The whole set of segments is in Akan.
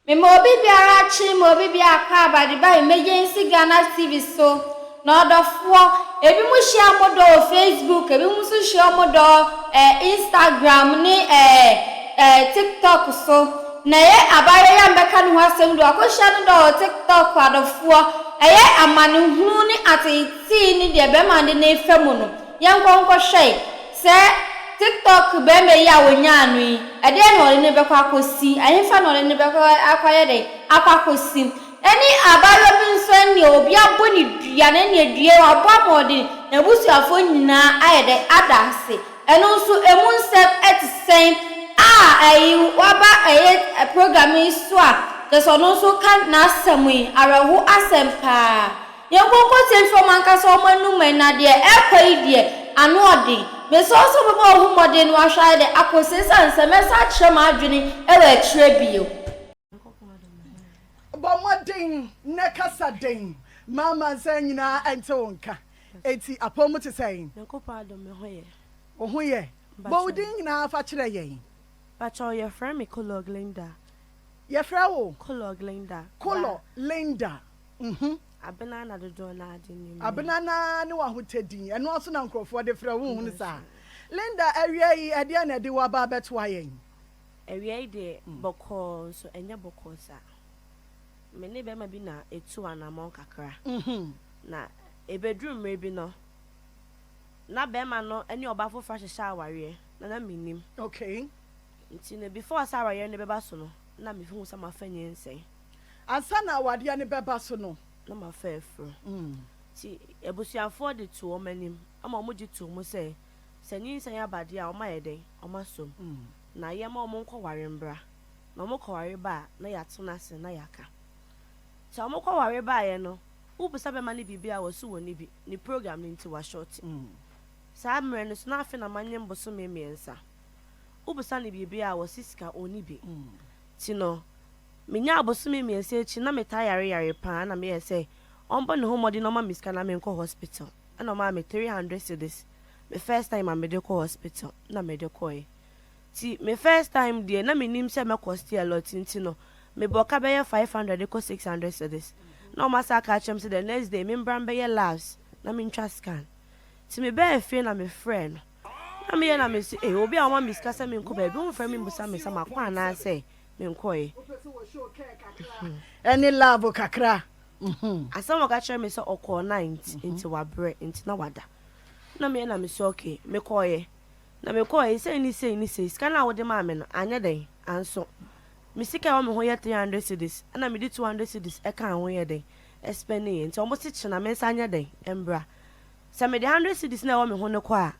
Mema obi biara kye ma obi biara kɔ aba de ba Emergency Ghana TV so. Na ɔdɔfoɔ, ebinom hyia wɔn dɔ wɔ Facebook, ebinom nso hyia wɔn dɔ eh, Instagram ne eh, eh, TikTok so. Na ɛyɛ abaayewa yi a mebɛka ne ho asɛm de, wakɔhyia ne dɔ wɔ TikTok adɔfoɔ. Ɛyɛ amanehunu ne ateetee ne deɛ bɛrima no de no refa mu no. Yɛnkɔ nkɔhwɛ sɛ TikTok barima yi a wɔnyaa no yi, ɛdeɛn na ɔde no bɛkɔ akɔsi? Ɛhefa na ɔde no bɛkɔ akɔyɛ dɛn? Akɔ akɔsi. Ɛne abaayewa bi nso ɛnneɛ obi abɔ ne dua na ɛnneɛ dua yi wabɔ ama ɔde n'abusuafoɔ nyinaa ayɛ dɛn? Ada ase. Ɛno nso ɛmu nsɛm ɛte sɛn? A ɛyi waba ɛyɛ program yi so a kyerɛ sɛ ɔno nso ka n'asɛm yi, awerɛho asɛm paa. Yɛnkɔ nkɔtie mfiri wɔn ankasa wɔn anum ɛ, na deɛ ɛrekɔ yi deɛ, ano ɔden. Mesrɛ wo sɛ wobɛbɔ wo ho mmɔden na woahwɛ ayɛ dɛ akɔsi ɛsiane sɛ mɛsan akyerɛ m'adwene wɔ akyire bio. Bɔ mmɔden na kasa den ma amansan nyinaa nte wo nka. Enti apɔw mu te sɛn? Nyankopɔn adom me ho yɛ. Wo ho yɛ? Bɔ wo din nyinaa fa kyerɛ yɛn. Pakyɛw yɛfrɛ me Kolog Linda. Yɛfrɛ wo? Kolog Linda. Kolɔ Linda. Mhm. Abena na dodoɔ no ara de nim me. Abena no ara ne w'ahotɛ din. Ɛno ara nso na nkurɔfoɔ de frɛ wo, wohunu saa? Linda, awia yi, ɛdeɛn na ɛde wo aba abɛtoa yɛn? Awia yi deɛ, bɔkɔɔ nso ɛnyɛ bɔkɔɔ saa. Me ne barima bi na ɛtuu anammɔn kakra. Na ɛbɛduruu mmerɛ bi no, na barima no ne ɔbaa foforɔ ahyehyɛ awareɛ, na na mennim. Okay. Nti no, before sɛ awareɛ no bɛba so no, na mehu sɛ mafa nyinsɛn. Ansa na awadeɛ no bɛba so no. Na mafa afuro. Nti abusuafoɔ de too wɔn anim ma wɔgye too mu sɛ, sɛ nyinsɛn aba deɛ a, wɔayɛ dɛn? Wɔasɔ mu. Na yɛmma wɔnkɔware mbra. Na wɔkɔware ba a, na yɛatena ase na yɛaka. Nti wɔkɔware baeɛ no, wobisa bɛrima no biribi a, ɔse wɔnni bi. Ne program no nti, wahyɔɔte. Saa mmerɛ no nso, na afei na manyem bosome mmiɛnsa. Wobisa no biribi a, ɔse sika ɔnni bi. Nti no, Menyaa bosome mmiɛnsa akyi na metaa yare yare paa na meyɛɛ sɛ ɔmbɔ ne ho mmɔden na ɔma me sika na menkɔ hospital ɛna ɔmaa me 300 cedis me first time a mede kɔ hospital na mede kɔɛ nti me first time deɛ na menim sɛ mɛ cost a lot nti no mebɔ ka bɛyɛ 500 de kɔ 600 cedis na ɔma saa ka kyerɛ me sɛ the next day membra mbɛyɛ labs na mentwa scan nti mebɛɛ fie na mefrɛ no na meyɛ na mese eh obi a ɔma me sika sɛ menkɔ baabi womfrɛ me mbusa me sɛ makɔ anaasɛ menkɔe. Wopɛ sɛ wɔ show care kakra ɛne love kakra. Asɛm a ɔka kyerɛ me sɛ ɔkɔɔ night nti wabrɛ nti na wada. Na meyɛ na mese okay mekɔeɛ. Na mekɔeɛ sei ne sei ne sei sika no a wode maa me no anyɛ dɛn anso. Me sika a ɛwɔ me ho yɛ 300 cedis ɛna mede 200 cedis ɛkaa ho yɛɛ dɛn ɛspɛneeɛ nti ɔmo se kyena mensan nyɛ dɛn mbra. Sɛ mede 100 cedis no a ɛwɔ me ho no kɔ a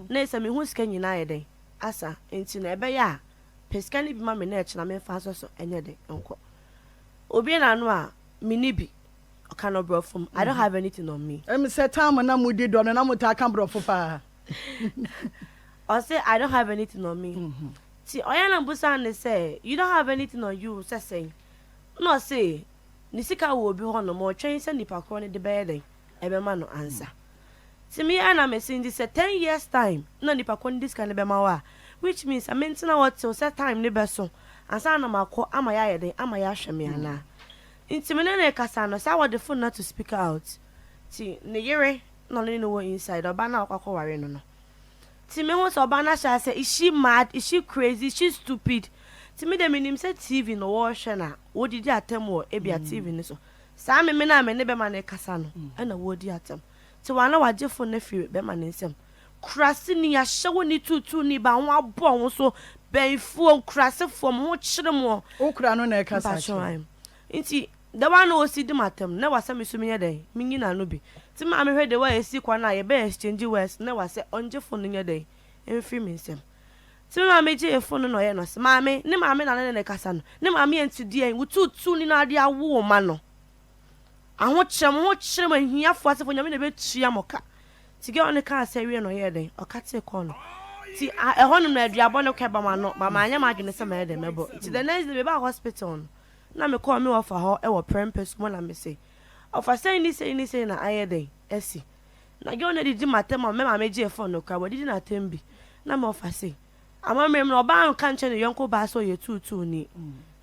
na ɛsɛ mehu sika nyinaa ayɛ dɛn asa nti no ɛbɛyɛ a Pɛ sika no bi ma me na ɛkyena memfa nsɔ so ɛnyɛ den nkɔ. Obue n'ano a, menni bi. Ɔka no borɔfo mu, I don't have anything on me. Ɛm sɛ time na modi dɔ no na motaa ka borɔfo paa. Ɔse I don't have anything on me. Nti ɔyɛ na mbusa no sɛ you don't have anything on you sɛ sɛn? Ɛna ɔse ne sika wɔ obi hɔ nom ɔtwɛn sɛ nipa korɔ no de bɛyɛ dɛn ɛbɛma no ansa. Nti me ara na mese nti sɛ 10 years time na nipa korɔ no de sika no bɛma wo a, which means sɛ mentena hɔ till sɛ time no bɛso ansa na makɔ ama yɛayɛ dɛn ama yɛahwɛ me anaa. Nti me ne no rekasa no saa wɔde phone no ato speaker out nti ne yere na ɔne no wɔ inside, ɔbaa no a wakɔ akɔware no no. Nti mehu sɛ ɔbaa no ahyɛ ase is she mad, is she crazy, is she stupid? Nti me deɛ menim sɛ TV no wɔrehwɛ no a wɔdidi atɛm wɔ ebia TV no so. Saa me me no a me ne bɛma no rekasa no ɛna wɔredi atɛm. Nti wɔn a na wagye phone no afiri bɛma ne nsam. Kuraseni, ahyɛwoni, tuutuuni, ba ho abɔ ho so, bɛnfoɔ, nkurasefoɔ, mo ho kyere mo. Wo kura no na ɛkasa Mpakyɛw kyerɛ. ayɛ. Nti da wa na osi di m'atɛm na wasa me so menyɛ dɛn menyi n'ano bi. Nti maame hwɛ de wa esi kwan a yɛbɛ exchange words na wasɛ ɔngye phone no nyɛ dɛn mfiri me nsam. Nti me maame gyee phone no na ɔyɛ no ɔse maame ne maame na ne ne kasa no ne maame yɛ nti deɛn wo tuutuuni na ade awo wo ma no. Ahokyerɛ mo ho kyerɛ mo ahiafoɔ asefo Nyame na ɛbɛtua mo ka. Nti girl no kaa sɛ wie no ɔyɛɛ dɛn ɔka tee kɔɔ no. Nti ɛhɔ nom no aduabɔ no kɔ ɛba m'ano but manyɛ m'adwene sɛ mɛyɛ dɛn mɛbɔ. Nti the next day mebaa hospital no na mekɔɔ me wɔfa hɔ wɔ prɛmpɛ so mu na mese ɔfa sei ne sei ne sei na ayɛ dɛn asi. Na girl no adidi m'atɛm a me maame gyee phone no koraa wadidi n'atɛm bi na me wɔfa se amammerɛ mu no ɔbaa nka nkyerɛ ne yɔnko baa sɛ ɔyɛ tuutuuni.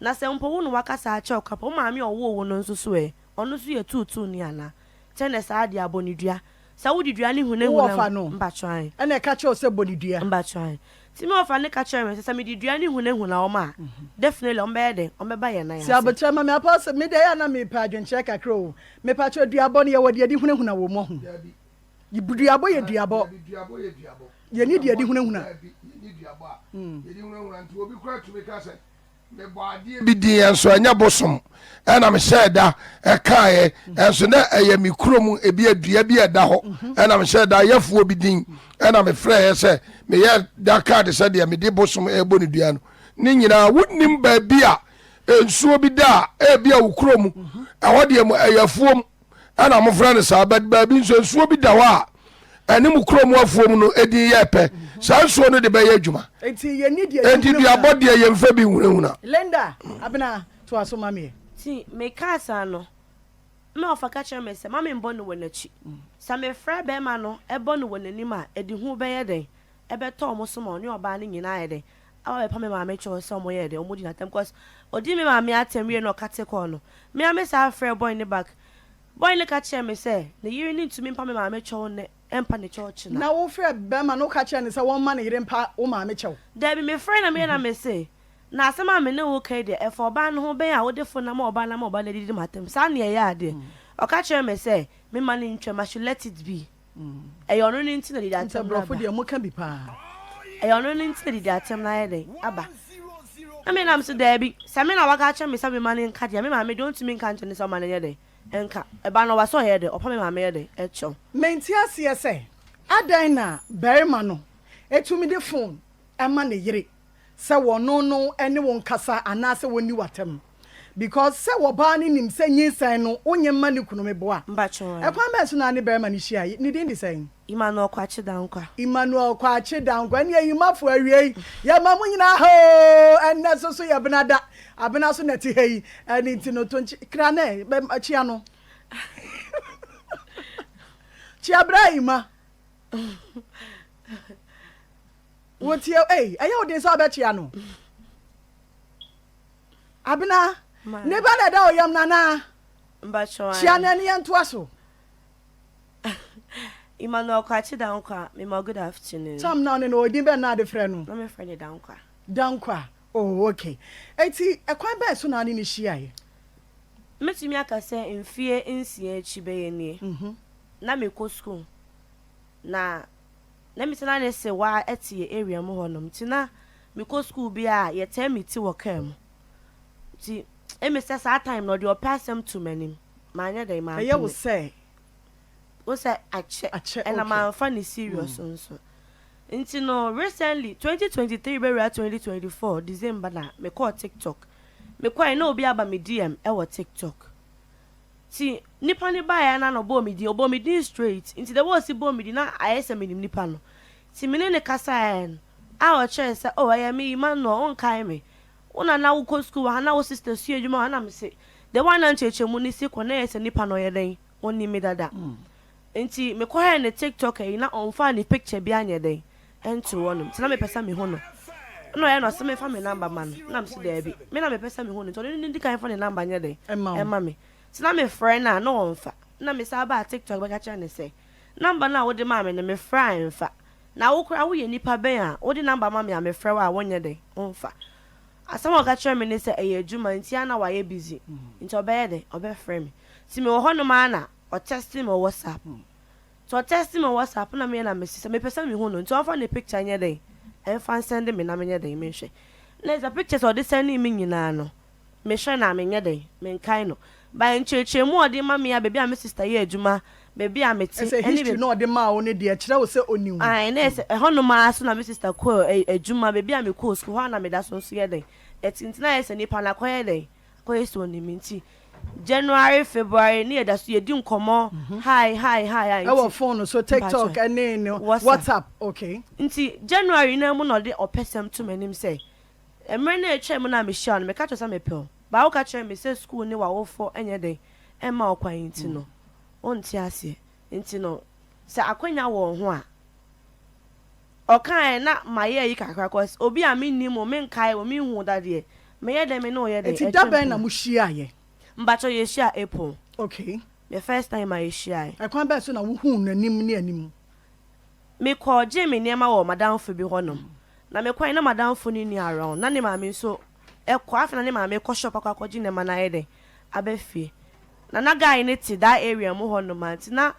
Na sɛ mpo wo na woakasa akyerɛ wo kapa, wo maame a ɔwoo wo no nso so ɛ? Ɔno nso yɛ tuutuuni anaa? Kyɛ na saa deɛ abɔ no dua. Sɛ wode dua no Wo hunahuna wɔfa no mpakyɛw ae. na ɛka kyerɛ wo sɛ bɔ no dua? Mpakyɛw ae. Nti me wɔfa no ka kyerɛɛ me sɛ, sɛ mede dua no hunahuna wɔn a, definitely wɔbɛyɛ dɛn? Wɔbɛba yɛn nan Si ase. aboterɛ ma me Apostle, me deɛ ɛyɛ a na mepɛ adwenkyerɛ kakra o. Mepakyɛw duabɔ no yɛwɔ deɛ yɛde hunahuna wɔ mu ɔho? Dabi. Duabɔ yɛ duabɔ. Dabi, duabɔ yɛ duabɔ. Yɛnni deɛ yɛde Duabɔ, hunahuna. dabi, yɛnni duabɔ a yɛde hunahuna. Nti obi koraa tumi ka sɛ, Mebɔ adeɛ bi din nso ɛnyɛ bosom ɛna mehyɛɛ da ɛkaeɛ ɛnso na ɛyɛ me kurom ebi adua bi ɛda hɔ ɛna mehyɛɛ da yɛfoɔ bi din ɛna mefrɛɛ sɛ meyɛ da kaa de sɛ deɛ mede bosom ɛrebɔ ne dua no ne nyinaa wonim baabi a nsuo bi da a ebi a wo kurom ɛhɔ deɛ ɛyɛ afuom ɛna mofrɛ no saa but baabi nso nsuo bi da hɔ a ɛne mo kurom afuom no edin yɛ pɛ saa nsuo no de bɛyɛ adwuma enti duabɔ deɛ yɛmfa bi nhunahuna. Linda Abena toa so ma meɛ. Nti mekaa saa no, na ɔfa ka kyerɛ me sɛ ma membɔ no wɔ n'akyi. Sɛ mefrɛ bɛrima no bɔ no wɔ n'anim a, ɛde hu bɛyɛ dɛn? Ɛbɛtɔ wɔn so ma ɔne ɔbaa no nyinaa ayɛ dɛn? Aba abɛpa me maame kyɛw sɛ wɔyɛɛ dɛn? Wɔdi no atɛm cause ɔdii me maame atɛm wie na ɔkate kɔɔ no. Me ara me saa frɛɛ boy no back. Boy no ka kyerɛɛ me sɛ ne yere no ntumi mpa me maame kyɛw nnɛ ɛmpa ne kyɛw kyena. Na wofrɛɛ bɛrima no woka kyerɛɛ no sɛ wɔmma ne yere mpa wo maame kyɛw? Dabi, mefrɛɛ no na meyɛ na mese, Na asɛm a me ne wo reka yi deɛ, ɛfa ɔbaa no ho bɛn a wode fo no ama ɔbaa no ama ɔbaa no adidi m'atɛm? Saa na ɛyɛ adeɛ. Ɔka kyerɛɛ me sɛ memma no ntwam, I should let it be. Ɛyɛ ɔno no nti na didi Sɛ atɛm no borɔfo aba. deɛ moka bi paa. Ɛyɛ ɔno no nti na didi atɛm no ayɛ dɛn aba. Na me nam so daabi, sɛ me na waka akyerɛ me sɛ memma no nka deɛ, me maame deɛ ɔntumi nka nkyerɛ no sɛ ɔma no nyɛ dɛn nka. Ɛba no ɔba sɛ ɔyɛ dɛn, ɔpa me maame yɛ dɛn kyɛw. Mente aseɛ sɛ adɛn na barima no tumi de phone ma ne yere sɛ wɔno no ne wo nkasa anaasɛ wɔnni w'atam because sɛ wɔbaa no nim sɛ nyinsɛn no wonye mma ne kunu meboa. Mpakyɛw ɛ. Ɛkwan bɛn so na ne barima no hyiae? Ne din de sɛn? Emmanuel Kwakye Dankwa. Emmanuel Kwakye Dankwa ɛneɛ Yimafo awiei yɛma mo nyinaa hoo ɛnnɛ so so yɛ benada abena so na ɛte ha yi ɛne nti no to nkye kra nɛ bɛ kyea no kyea bra Yima Wotie ei, ɛyɛ wo den sɛ wobɛkyea no? Abena, ne ba na ɛda wo yam no anaa? Kyea no ɛne yɛntoa so. Emmanuel Kwakye Dankwa, mema good afternoon. Tam na ɔne no, odin bɛn na ade frɛ no? Na mefrɛ no Dankwa. Dankwa, oh okay. Eti ɛkwan bɛn so na ɔne no hyiaeɛ? Mɛtumi aka sɛ mfeɛ nsia akyi bɛyɛ nie, na mekɔ sukuu, na Na me na ne sewaa te yɛ area mu hɔ nom nti na me kɔ school bi a yɛ taa meeti wɔ car mu nti emi sɛ saa time no ɔde ɔpɛ asɛm to m'anim manyɛ dɛn Ɛyɛ wo mampene. sɛ Wo sɛ akyɛ akyɛ ɛna okay. manfa no serious nso nti no recently 2023 bɛwura 2024 December na me kɔɔ TikTok me kɔɛ na obi aba me DM ɛwɔ TikTok Nti nipa no baeɛ na na ɔbɔɔ me din, ɔbɔɔ me din straight, nti the way ɔsi bɔɔ me din na ayɛ sɛ menim nipa no. Nti me ne no kasaeɛ no, a ɔkyerɛɛ sɛ oh ɛyɛ me Emmanuel, wonkae me? Wo na na wokɔ sukuu wɔ ha, na wo sister sua adwuma wɔ ha, na mese the way a na nkyerɛkyerɛmu no si kɔ no na ɛyɛ sɛ nipa no ɔyɛ dɛn, ɔnim me dada. Nti mekɔhwɛɛ ne tiktok ayi na ɔmfaa ne picture biara nyɛ dɛn nto hɔnom, nti na mepɛ sɛ mehu no. Ɛna ɔyɛ na ɔse memfa me number ma no, na mese daabi, me na mepɛ sɛ mehu no nti ɔno ne di kan fa ne number nyɛ dɛn ɛma me. Nti na mefrɛ no a na ɔmfa, na mesan baa tiktok bɛka kyerɛɛ no sɛ number no a wode maa me no mefrɛ a ɛmfa, na wo koraa woyɛ nipa bɛn a wode number ma me a mefrɛ wo a wonyɛ dɛn womfa. Asɛm a ɔka kyerɛɛ me ne sɛ ɛyɛ adwuma nti a na wayɛ busy nti ɔbɛyɛ dɛn ɔbɛfrɛ me. Nti mewɔ hɔnom ara na ɔtɛste me wɔ WhatsApp. Nti ɔtɛste me wɔ WhatsApp na meyɛ na mese sɛ mepɛ sɛ mehu no nti ɔmfa ne picture nyɛ dɛn ɛmfa nsɛnde me na menyɛ dɛn menhwɛ. Na ɛsɛ pictures a ɔde sɛndee me nyinaa no mehwɛ no a menyɛ dɛn menkae no. By nkyerɛkyerɛmu a ɔde ma me a baabi a me sister yɛ adwuma, baabi a mete Ɛsɛ ɛne history baabi. na ɔde maa wo no deɛ ɛkyerɛ wo sɛ ɔnim wo. Ae na ɛsɛ ɛhɔnom ara so na me sister kɔɔ adwuma, baabi a mekɔɔ sukuu hɔ ara na meda so nso yɛ dɛn ɛte nti na ayɛ sɛ nipa no akɔyɛ dɛn akɔyɛ sɛ ɔnim me nti January, February ne yɛda so yɛdi nkɔmmɔ hi hi hi hi Ɛwɔ nti phone so, TikTok mpakyɛ ɛne no WhatsApp. WhatsApp okay. Nti January no ara mu na ɔde ɔpɛsɛm to m'anim sɛ mmerɛ no a atwam no a mehyiaa wo no meka kyerɛ wo sɛ mepɛ wo but woka kyerɛɛ me sɛ school ne w'awofoɔ nyɛ dɛn mma wo kwan nti no wonte aseɛ nti no sɛ akwanya wɔ wo ho a Ɔkaeɛ na mayɛ ayi kakra cause obi a mennim wo, menkae wo, menhu wo da deɛ, Meyɛ dɛn me ne wo yɛ dɛn Enti da ɛtwe bɛn na mpena? mohyiaeɛ? Mpakyɛw yɛhyiaa April. Okay. The first time a yɛhyiaeɛ. Ɛkwan bɛn so na wohuu n'anim ne anim? Mekɔ gyee me nneɛma wɔ m'adamfo bi hɔ nom. Na mekɔe na m'adamfo no nni around. Na ne maame nso kɔ. Afei na ne maame kɔ shop akɔ akɔgye nneɛma no ayɛ dɛn aba fie. Na na guy no te that area mu hɔ nom a nti na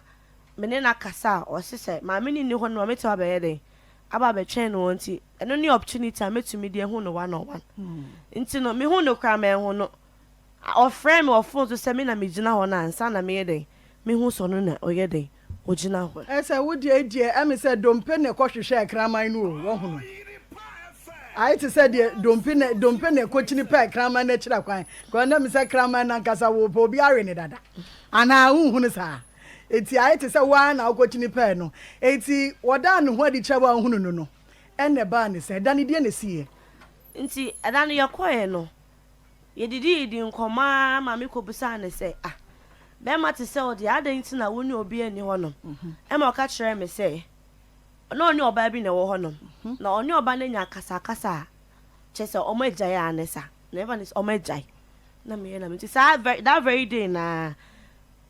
me ne no akasa a ɔse sɛ maame no nni hɔ nom a mɛtumi abɛyɛ dɛn aba abɛtwɛn no hɔ nti ɛno ne opportunity a mɛtumi de ahu no one on one. Nti no mehu no koraa manhu no. Ɔfrɛɛ me wɔ phone so sɛ me na megyina hɔ no ansa na meyɛ dɛn mehu sɛ ɔno na ɔyɛ dɛn ɔgyina hɔ. Ɛsɛ wo deɛ deɛ ɛme sɛ dompe na ɛkɔ hwehwɛɛ kraman no o wahunu ayɛ te sɛ deɛ dompe na dompe na ɛkɔkyini pɛɛ kraman no akyira kwan kɔ na me sɛ kraman no ankasa wo pɛ obi awe ne dada anaa wonhunu saa eti ayɛ te sɛ woa na wokɔkyini pɛɛ no eti wɔdaa ne ho adi kyerɛ wo a wohunu no no ɛna ɛbaa ne sɛ ɛda no deɛ na ɛsiiɛ. Nti ɛda no yɛkɔɛ no Yedidii dii nkɔmmɔ ara ma mikobisaa no sɛ, Ah, barima te sɛ wo deɛ, adɛn nti na wo ne obiara nni hɔnom? Ɛnna ɔka kyerɛɛ me sɛ, na ɔne ɔbaa bi na ɛwɔ hɔnom, na ɔne ɔbaa no anya akasakasa a, kyerɛ sɛ wɔagyae ara ne sa. Na ɛba no sɛ wɔagyae. Na meyɛ na nti saa very that very day no ara,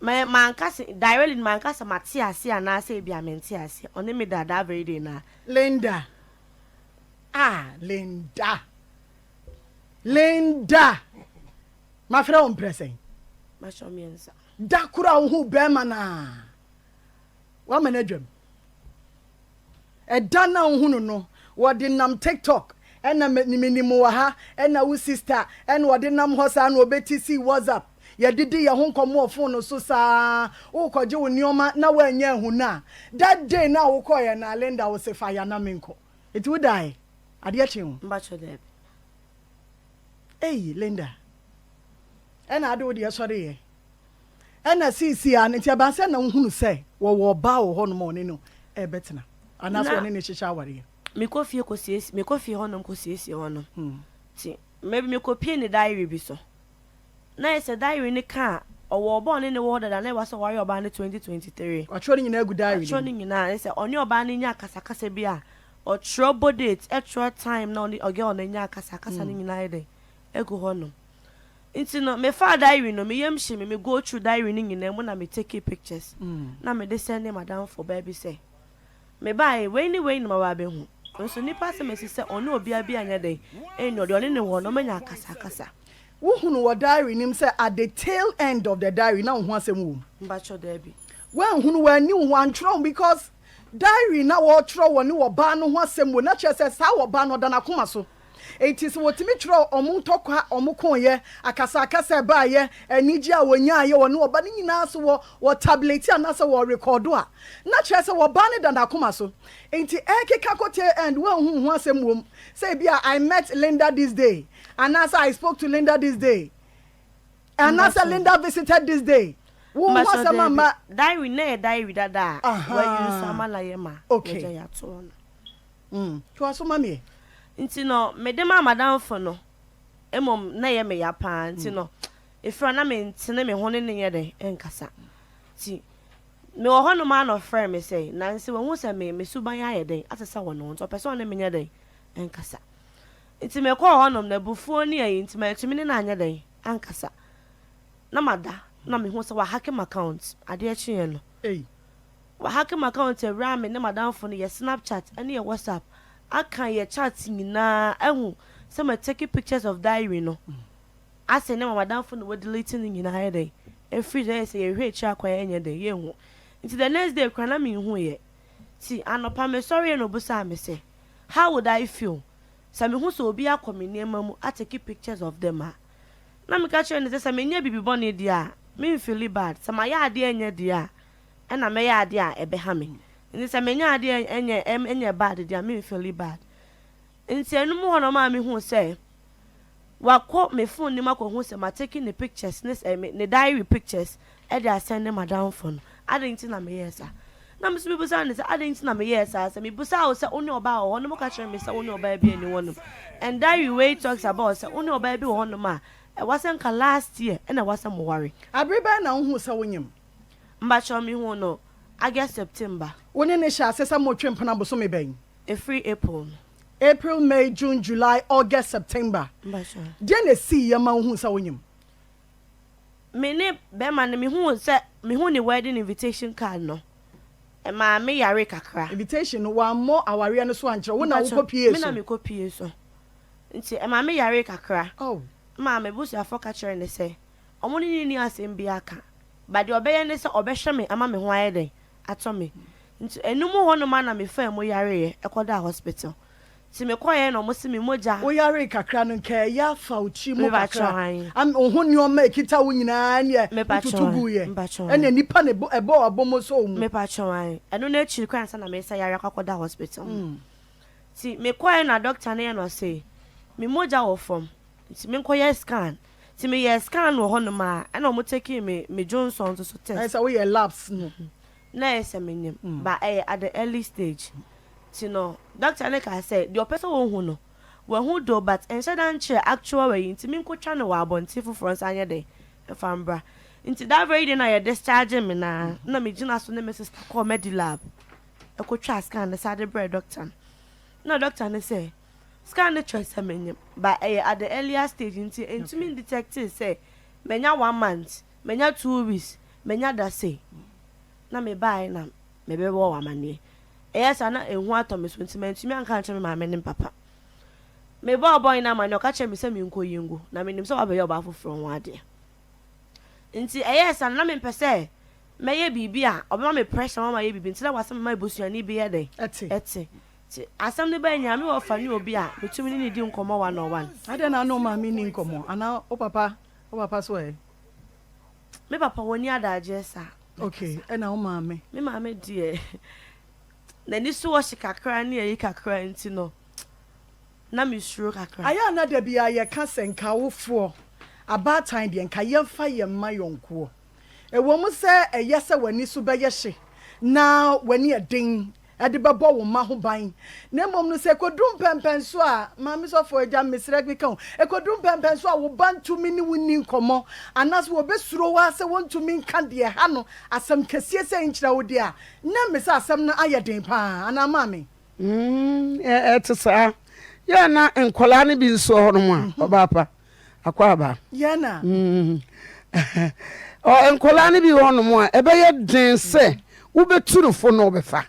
me manka sɛ directly no manka sɛ mate aseɛ anaasɛ ebia mente aseɛ. Ɔne me daa that very day no ara. Linda, ah, Linda. Linda! Mafrɛ wo mprɛ sɛn? Mahyɛ mmiɛnsa. Da koro a wohu bɛrima no a, woama no adwam. Ɛda no a wohu no no, wɔde nam TikTok, ɛna menim wɔ ha, ɛna wo sister, ɛna wɔde nam hɔ saa na wɔbɛti sii WhatsApp. Yɛdidi yɛn ho nkɔmmɔ wɔ phone so saa, wokɔgye wo nneɛma na woannya ahu no a, that day no a wokɔeɛ no a, Linda wo se fa ya na menkɔ. Enti wodae? Adeɛ kye wo? Mpakyɛ daabi. Ei Linda, ɛna ade wo deɛ sɔreeɛ. Ɛna seesei ara no, nti ɛbaa sɛ na wohunu sɛ wɔwɔ ɔbaa wɔ hɔnom a ɔne no ɛrebɛtena anaasɛ ɔne no hyehyɛ awareɛ? Mekɔ fie kɔsiesie, mekɔ fie hɔnom kɔsiesie hɔnom. Nti maybe mekɔpie ne diary bi so. Na ayɛ sɛ diary no ka a, ɔwɔ ɔbaa a ɔne no wɔ hɔ dada na ɛwɔ sɛ ɔware ɔbaa no 2023. Watwerɛ ne nyinaa agu diary no mu. Watwerɛ ne nyinaa, ayɛ sɛ ɔne ɔbaa no nya akasakasa bi a, ɔtwerɛ bɔ date, ɛtwerɛ time na ɔne girl no nya akasakasa no nyinaa ayɛ dɛn agu hɔ nom. Nti no, mefaa diary no, me yam hye me, me go through diary no nyinaa mu na me take pictures na mede sɛnde m'adamfo baa bi sɛ, mebaeɛ, wei ne wei na maba abɛhu. Nso nnipa asɛm asi sɛ ɔne obiara bi anyɛ dɛn, ɛnni ɔdeɛ ɔne no wɔ hɔ no, wɔanya akasakasa. Wohunu wɔ diary no mu sɛ at the tail end of the diary na wo ho asɛm wɔ mu? Mpakyɛw daabi. Woanhunu, woanni wo ho, antwerɛ wo because diary na wɔtwerɛ wɔ ne ɔbaa no ho asɛm wɔ mu na kyerɛ sɛ saa ɔbaa no ɔda n'akoma so. Enti sɛ wɔtumi twerɛ wɔn ntɔkwa a wɔkoeɛ, akasakasa a ɛbaeɛ, anigyeɛ a wɔnyaeɛ wɔ ne ɔba no nyinaa so wɔ wɔ tableti anaasɛ wɔ rekɔɔdo a, na kyerɛ sɛ ɔbaa no da n'akoma so. Enti ɛrekeka kɔ tail end woanhu wo ho asɛm wɔ mu sɛ ebia I met Linda this day Anaasɛ I spoke to Linda this day. Anaasɛ Linda visited this day. Wo ho asɛm amma. Diary na yɛ diary dada a wayi nso ama na yɛ ma yɛgya yɛ ato hɔ no. Mm, toa so ma me. Nti no, mede maa m'adamfo no, mmom na ɛyɛ me ya paa nti no, ɛfiri hɔ na mentene me ho ne no nyɛ dɛn nkasa. Nti mewɔ hɔnom ara na ɔfrɛɛ me sɛ, nanse wahu sɛ me me suban ayɛ dɛn asesa wɔ ne ho nti ɔpɛ sɛ ɔne me nyɛ dɛn nkasa. Nti mekɔɔ hɔnom no, abufuo ne ayi nti mantumi ne no anyɛ dɛn ankasa. Na mada na mehu sɛ wahacke m'account. Adeɛ kyeeɛ no, wahacke m'account awura me ne m'adamfo no yɛ Snapchat ne yɛ WhatsApp aka yɛ chat nyinaa ahu sɛ ma take pictures of diary no asɛne ama m'adamfo no wadelete ne nyinaa ayɛ dɛn afiri so ayɛ sɛ yɛhwɛ akyiri akwan ɛnyɛ dɛn yɛnhu. Nti the next day koraa na menhuiɛ. Nti anɔpa mesɔreeɛ na ɔbisaa me sɛ how would I feel Sɛ mehu sɛ obi akɔ me nneɛma mu atake pictures of them a, na meka kyerɛ no sɛ, sɛ menyɛ biribi bɔne deɛ a, memfeeli bad. Sɛ mayɛ adeɛ a ɛnyɛ deɛ a, ɛna mɛyɛ adeɛ a ɛbɛha me. Nti sɛ menyɛ adeɛ a ɛnyɛ ɛnyɛ bad deɛ a, memfeeli bad. Nti ɛno mu hɔ na ɔmaa mehuu sɛ wakɔ me phone no mu akɔhu sɛ matake ne pictures ne sɛ ne diary pictures de asɛnde m'adamfo no. Adɛn nti na meyɛɛ saa? Na me nso mebisaa no sɛ, Adɛn nti na meyɛɛ saa? Sɛ mebisaa wo sɛ wo ne ɔbaa wɔ hɔ no, moka kyerɛɛ me sɛ wo ne ɔbaa bi nni hɔnom. And diary wei talks about sɛ wo ne ɔbaa bi wɔ hɔnom a, ɛwɔ sɛ nka last year na ɛwɔ sɛ moware. Bere bɛn na wohuu sɛ wonyem? Mpakyɛw, mehuu no August, September. Wo ne no hyɛɛ ase sɛ moretwe mpena bosome bɛn? Ɛfiri April no. April, May, June, July, August, September. Deɛn na ɛsiiɛ ma wohuu sɛ wonyem? Me ne bɛrima no, mehuu sɛ, mehuu ne wedding invitation card no, ɛmaa me yaree kakra. Invitation no, wammɔ awareɛ no so ankyerɛ wo, wo na wokɔ pie so? Me na mekɔ pie so. Nti ɛmaa me yaree kakra. Oh. Ɛmaa m'abusuafoɔ ka kyerɛɛ no sɛ, wɔn ne no nni asɛm biara ka, but deɛ ɔbɛyɛ ne sɛ ɔbɛhwɛ me ama me ho ayɛ dɛn? Atɔ me. Nti ɛno mu hɔ nom ara na mefaa mu yareeɛ kɔdaa hospital. Nti mekɔeɛ na wɔse me mogya. Wo yaree kakra no nka ɛyɛ afa wo tiri mu kakra am wo ho nnoɔma a ɛkita wo nyinaa ɛneɛ wo tutu guiɛ ɛneɛ nipa na ɛbɔɔ abɔmmɔ sɔɔ wo mu. Mepakyɛw ae ɛno no akyiri koraa ansa na mesa yare akɔ akɔda hospital no. Nti mekɔeɛ na doctor no yɛ na ɔse me mogya wɔ fam nti menkɔyɛ scan. Nti meyɛɛ scan wɔ hɔ nom a ɛna wɔn takee me me dwonsɔ nso so test. Ayɛ sɛ woyɛ labs no. Na ɛyɛ sɛ menyim but ɛyɛ at the early stage nti no doctor no kaa sɛ deɛ ɔpɛ sɛ ɔhu no wahu do but ɛnhyɛ da nkyerɛ actual ayi nti menkɔtwa no wɔ abɔnten foforɔ nsan nyɛ dɛn mfa mbra. Nti that very day no a yɛ discharge me no ara na megyina so ne me sister kɔɔ Medilab ɛkɔtwaa scan no san de brɛɛ doctor no na doctor no sɛ scan no kyerɛ sɛ menyim but ɛyɛ at the earlier stage nti ɛntumi ndetectee sɛ manya one month Manya 2 weeks, manya da sei na mebaeɛ na mebɛbɔɔ wo amaneɛ. Ɛyɛɛ saa na ehu atɔ me so nti mantumi anka ankyerɛ me maame ne me papa. Mebɔɔ boy no amaneɛ, ɔka kyerɛɛ me sɛ menkɔyi ngu na menim sɛ wabɛyɛ ɔbaa foforɔ ho adeɛ. Nti ɛyɛɛ saa no na mempɛ sɛ mɛyɛ biribi a ɔbɛma me pressure ma mayɛ biribi nti na wasɛ mema abusuani bi yɛ dɛn? Ɛte. Nti asɛm no bae nyinaa me wɔfa ne obi a metumi ne no di nkɔmmɔ one on one. Adɛn na wo ne wo maame nni nkɔmmɔ anaa wo papa wo papa so ɛ? Me papa wɔnni adagyeɛ saa. Okay, ɛna wo maame? Me maame deɛ, n'ani so wɔ hye kakra ne ayi kakra nti no, na mesuro kakra. Ayɛ a na da biara yɛka sɛ nka awofoɔ, abaatan deɛ nka yɛmfa yɛn mma yɔnkoɔ. Ɛwɔ mu sɛ ɛyɛ sɛ w'ani so bɛyɛ hye na w'ani yɛ den de bɛbɔ wo mma ho ban, na mmom no, sɛ ɛkɔduru mpɛnpɛnso a, Maame Sɔfo, Agya, mesrɛ meka o, ɛkɔduru mpɛnpɛnso a wo ba ntumi ne wo nni nkɔmmɔ, anaasɛ wɔbɛsuro wo ara sɛ wɔntumi nka deɛ ɛha no asɛm kɛseɛ sei nkyerɛ wo deɛ a, na ɛme sɛ asɛm no ayɛ den pa ara, anaa Maame? Mm, ɛte saa. Yɛ na nkwadaa no bi nso wɔ hɔnom a, ɔbaa pa, akwaaba. Yɛ na. Mm. Nkwadaa no bi wɔ hɔnom a, ɛbɛyɛ den sɛ wobɛtu no fo na ɔbɛfa.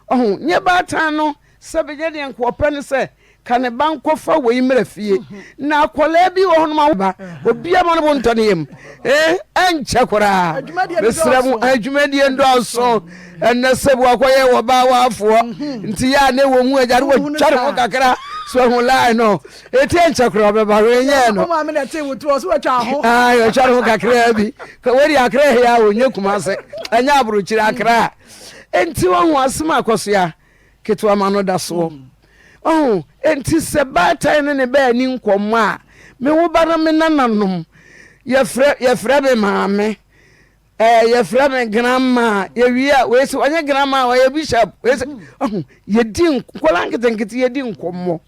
Ɔho, nyɛ baatan no sɛ bɛnyɛ deɛ nka ɔpɛ no sɛ ka ne ba nkɔfa wei mmra fie. Na akwadaa bi wɔ hɔnom a ba, obi ama no bo ntɔ ne yam. Eh, ɛnkyɛ koraa. Mesrɛ mo, adwumadie ndɔɔso. Ɛnnɛ sɛ wakɔyɛ wɔ baa waafoɔ. Nti yɛ a ne wɔ hu agya no wɔtwa ne ho kakra. So ahu line no. Eti ɛnkyɛ koraa ɔbɛba hwee nyɛɛ no. Maame na ɛte wo toɔ so watwa ho. Ah, wɔtwa ne ho kakraa bi. Wei de akra ɛhɛ a wɔnyɛ Kumase. Ɛnyɛ aburokyire akra. Enti wɔn ho asɛm akɔsoa ketewa ma no da soɔ. Ɔho, enti sɛ baatan ne ne ba ani nkɔmmɔ a, me wo ba no me nananom, yɛfrɛ, yɛfrɛ me maame, ɛɛ, yɛfrɛ me grandma, yɛwie a, wei sɛ ɔnyɛ grandma, ɔyɛ bishop, wei sɛ, ɔho, yɛdi, nkwadaa nketenkete yɛdi nkɔmmɔ.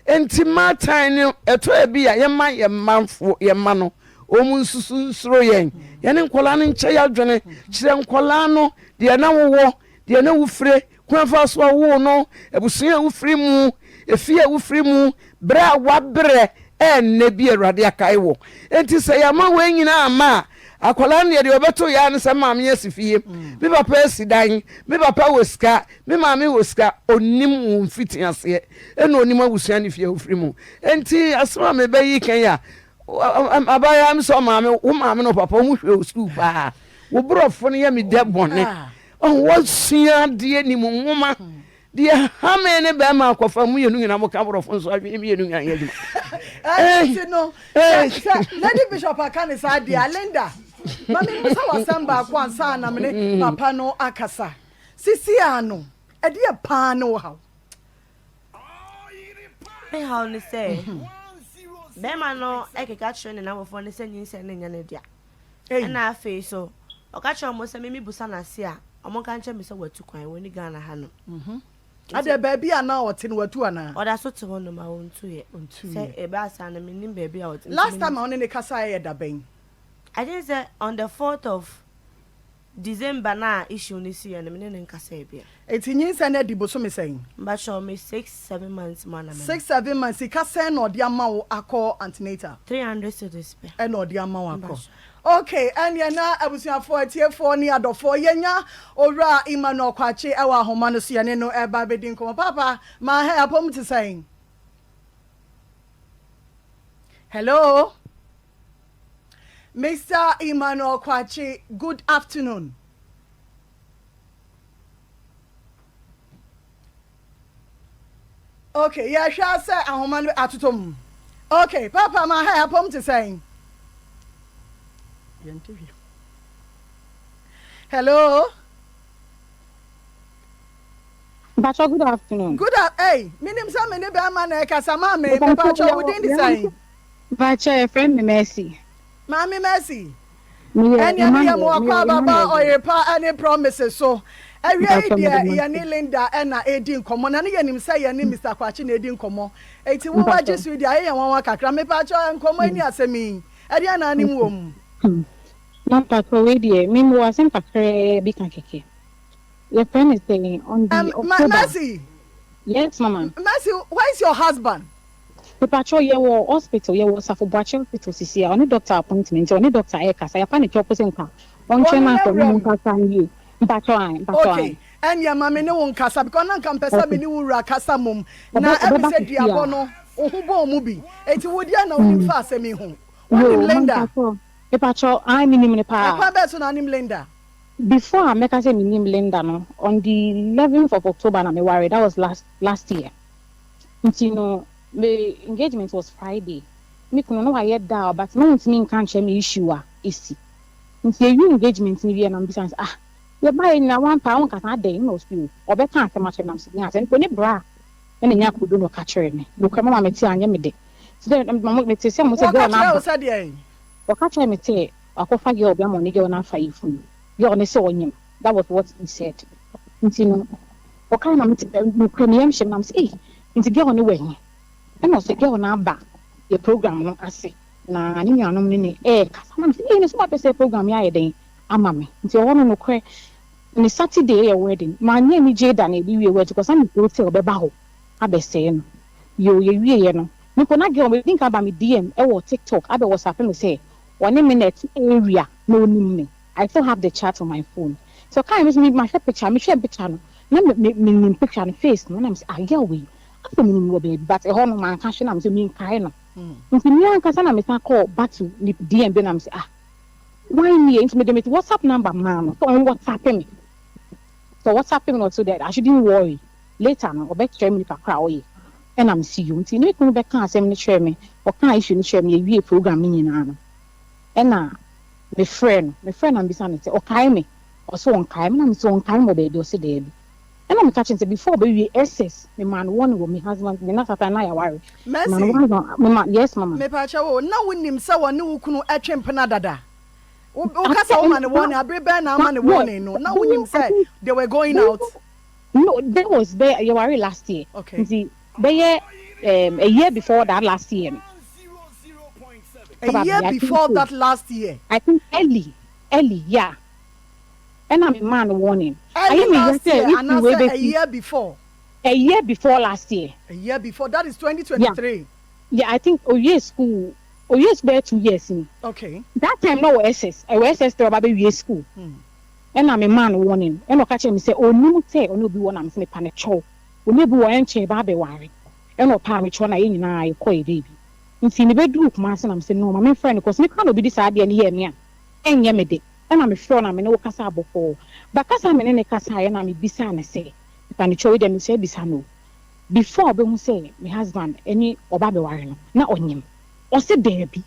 Enti mmaatan no, ɛtɔ ebi a, yɛma yɛn mmafoɔ, yɛn mma no, wɔn nsusu nsuro yɛn. Yɛne nkwadaa no nkyɛ yɛn adwene, kyerɛ nkwadaa no deɛ na wowɔ, deɛ na wofire, Kwan a ɛfaa so a wowoo no, abusua a wofiri mu, efie a wofiri mu, berɛ a woabrɛ ɛnnɛ bi Awurade akae wo. Enti sɛ yɛama wei nyinaa amma a, akwadaa no deɛ deɛ ɔbɛto yɛ ara ne sɛ me maame asi fie, me papa asi dan, me papa wɔ sika, me maame wɔ sika. Ɔnnim wo mfitiaseɛ ɛna ɔnnim abusua ne fie a wofiri mu. Enti asɛm a mebɛyi kan yi a, abaayewa mi sɛ ɔmaame, wo maame ne wo papa wɔn hwɛ wo sukuu paa. Wo borɔfo no yɛ me dɛ bɔne. Ɔho wasua adeɛ nim nwoma. Deɛ ɛha me ne bɛrima akɔfa mu mmienu nyinaa mo ka borɔfo nso adwene mmienu nyinaa nyɛ adwuma. Ɛnti no sɛ sɛ Lady Bishop aka ne saa deɛ a Linda ma me mmisa wo asɛm baako ansa na me ne papa no akasa. Sisi ano ɛdeɛ paa ne wo haw? Me haw ne sɛ bɛrima no keka kyerɛ ne nnamfofoɔ no sɛ nyinsɛn no nyɛ ne dea. Ɛna afei so ɔka kyerɛ wɔn sɛ me mebusa no ase a, wɔnka nkyerɛ me sɛ watu kwan, wɔnni Ghana hanom. Mhm. Adɛn, baabi a na ɔte no watu anaa? Ɔda so te hɔnom a, ɔntuiɛ. Ɔntuiɛ. Sɛ ɛbaa saa no, mennim baabi a ɔte. Last time a wo ne no kasaeɛ yɛ da bɛn? I think sɛ on the fourth of. December no a issue no siiɛ no me ne no nkasaɛ bio. Enti nyinsɛn no adi bosome sɛn? Mpakyɛw me six seven months mu a na me. Six seven months sika sɛn na ɔde ama wo akɔ antenatal? 300 cedis pɛ. Ɛna ɔde ama wo akɔ. Ok ɛneɛ na abusuafoɔ atiefoɔ ne adɔfoɔ yɛnya Owura Emmanuel Kwakye ɛwɔ ahoma no so yɛne no ɛreba abɛdi nkɔmmɔ. Paapa ma hɛ apɔm te sɛn? Hello Mister Emmanuel Kwakye good afternoon. Ok yɛhwɛ a sɛ ahoma no atotɔ mu. Ok papa ma ha apɔm te sɛn? Yɛnte hwee. Hello. Mpatsɔ good afternoon. Good a hey, minim sɛ me ne bɛrima na ɛkasa maame mepatsɔ wo din de sɛn? Mpatsɔ yɛfrɛ me Mercy. Maame Mercy. Meyɛ Ɛneɛ meyɛ mo Emmanuel, meyɛ akwaaba ba Emmanuel. Ɔyerepa ɛne Promises so. Awia yi Mpatsɔ mede deɛ mo yɛne ase. Linda ɛna ɛredi nkɔmmɔ na ne yɛnim sɛ yɛne Mister Kwakye na ɛredi nkɔmmɔ. Enti wo wagye Mpatsɔ. so yi deɛ ayɛ yɛn nwanwa kakra. Mepaakyɛw nkɔmmɔ yi ne asɛm yi ɛdeɛn na anim wɔ mu? Hmm. Na mpatsɔ wei deɛ me mewɔ asɛm kakraa bi ka kɛkɛ. Yɛfrɛ no sɛn on the Um, October. Mercy, Yes mama. Mercy, where is your husband? Mepakyɛw yɛwɔ hospital yɛwɔ Osafo Boakye hospital sisi a ɔne doctor appointment nti ɔne doctor ɛɛkasa yɛafa ne kyɛw po sɛ nka ɔntwɛn Ɔno ma nka ɔne n'awura mo mu. nkasa nwie mpakyɛw ae mpakyɛw Okay, ae. ɛnneɛ ma me ne wo nkasa because na nka mpɛ sɛ Okay me ne wo wura kasa mmom. ɔbɛ Na ɛmi ɔbɛba sɛ sisi duabɔ a. no, wo ho bɔɔ mu bi. Enti wo deɛn na wonim Mm. fa asɛm yi ho? Wonim Yoo ma Linda? mpakyɛw mepakyɛw ae menim no paa. Ɛkwan bɛn so na wonim Linda? Before a mɛka sɛ menim Linda no on the eleventh of October na mewaree that was last last year. Nti no me engagement was Friday, me kunu no wayɛ dull but na ɔntumi nka nkyerɛ me issue a ɛsi. Nti yɛwie engagement no wieɛ na mebisa no sɛ ah yɛbaeɛ nyinaa woampa wonkasa adɛn? Ɛna ɔse oh ɔbɛka asɛm akyerɛ me na mese deɛn asɛm? Mpo ne bra ɛna nya akodo na ɔka kyerɛɛ me. Nokorɛ mama mete a anyɛ me dɛ. Nti dɛ mete sɛ ɔmo sɛ Wɔka girl no kyerɛɛ wo aba. sɛ deɛn? Ɔka kyerɛɛ me sɛ wakɔfa girl bi ama ɔne girl no afa yafunu. Girl no sɛ ɔnyem that was what he said. Nti no ɔkae na mete nokorɛ me yam hye me na mese ei nti girl no wɔ he? Ɛna ɔse girl no aba yɛ program no ase na ne nuanom ne no ɛɛkasa na mese ei na sɛ wapɛ sɛ program yi ayɛ dɛn ama me nti ɛhɔ no nokorɛ ne Saturday yɛ wedding manyɛ anigye da na yɛde wie wedding cause na mesuro sɛ ɔbɛba hɔ abɛsɛe no yoo yɛwieɛ no me mpo na girl no ɔdi nka aba me DM ɛwɔ TikTok abɛ WhatsApp me sɛ ɔne me na ɛte area na ɔnim me I still have the chat on my phone nti ɔkaeɛ me nso me mahwɛ picture mehwɛɛ picture no na me me menim picture no face no na mese ah girl wei asɛ menim no wɔ baabi but ɛhɔ no manka hwee na mese menkae no nti me ankasa na mesan kɔɔ back to ne DM bio na mese ah why nie nti mede me WhatsApp number maa no sɛ ɔn WhatsApp me sɛ WhatsApp me na ɔse that I shouldn't worry later no ɔbɛkyerɛ me nipa koro a ɔyɛ ɛna mese yoo nti ne kunu bɛkaa asɛm no kyerɛɛ me ɔkaa issue no kyerɛɛ me yɛwie program no nyinaa no ɛna mefrɛɛ no, mefrɛɛ no na mebisa no sɛ ɔkae me? Ɔse ɔnkae me, na mese ɔnkae me wɔ baabi? Ɔse daabi. Ɛna meka kyerɛɛ no sɛ before ɔbɛwie SS, memaa no warning wɔ me husband, me na that time na yɛaware, memaa no Mercy, warning, mema, yes mama. Mepakyɛw o, na wonim sɛ wɔne wo kunu twe mpena dada? Wo I woka sɛ think woma no that, warning, abere bɛn na that, ama no yeah, warning no? Na bɛyɛ, wonim I sɛ think, they were going bɛyɛ, out? no, that was bɛyɛ, yɛwaree last year, Okay. nti bɛyɛ um, a year before that last year no. A Probably, year I think before so. that last year. I think early, early, yeah. Ɛna me maa no warning. Early Ayɛ me ya last sɛ year issue wei anaasɛ a bɛsi year before? a year before last year. A year before, that is Yeah, 2023. yeah, I think owie school, owie school bɛyɛ 2 years ni. Okay. That time na ɔwɔ SS, ɛwɔ SS three ɔba bɛwie school. Ɛna me maa no warning. Ɛna ɔka kyerɛ me sɛ onim sɛ ɔne obi wɔ na me sɛ mepa no kyɛw. Ɔne obi wɔ ɛnkyɛ yɛba abɛware. Ɛna ɔpaa me kyɛw na yɛn nyinaa yɛkɔɔ yɛ baabi. Nti mebɛduruu Kumasi na mese no ma memfrɛ no cos me koraa na obi de saa adeɛ no yɛɛ me a ɛnyɛ me de. Ɛna mefrɛɛ wo na me ne wo kasaa bɔkɔɔ. But kasa a me ne no kasaeɛ na mebisaa no sɛ, mepanekyɛw wei deɛ mesrɛ bisa no o, before ɔbɛhu sɛ me husband ne ɔba abɛware no na ɔnyem? Ɔse daabi.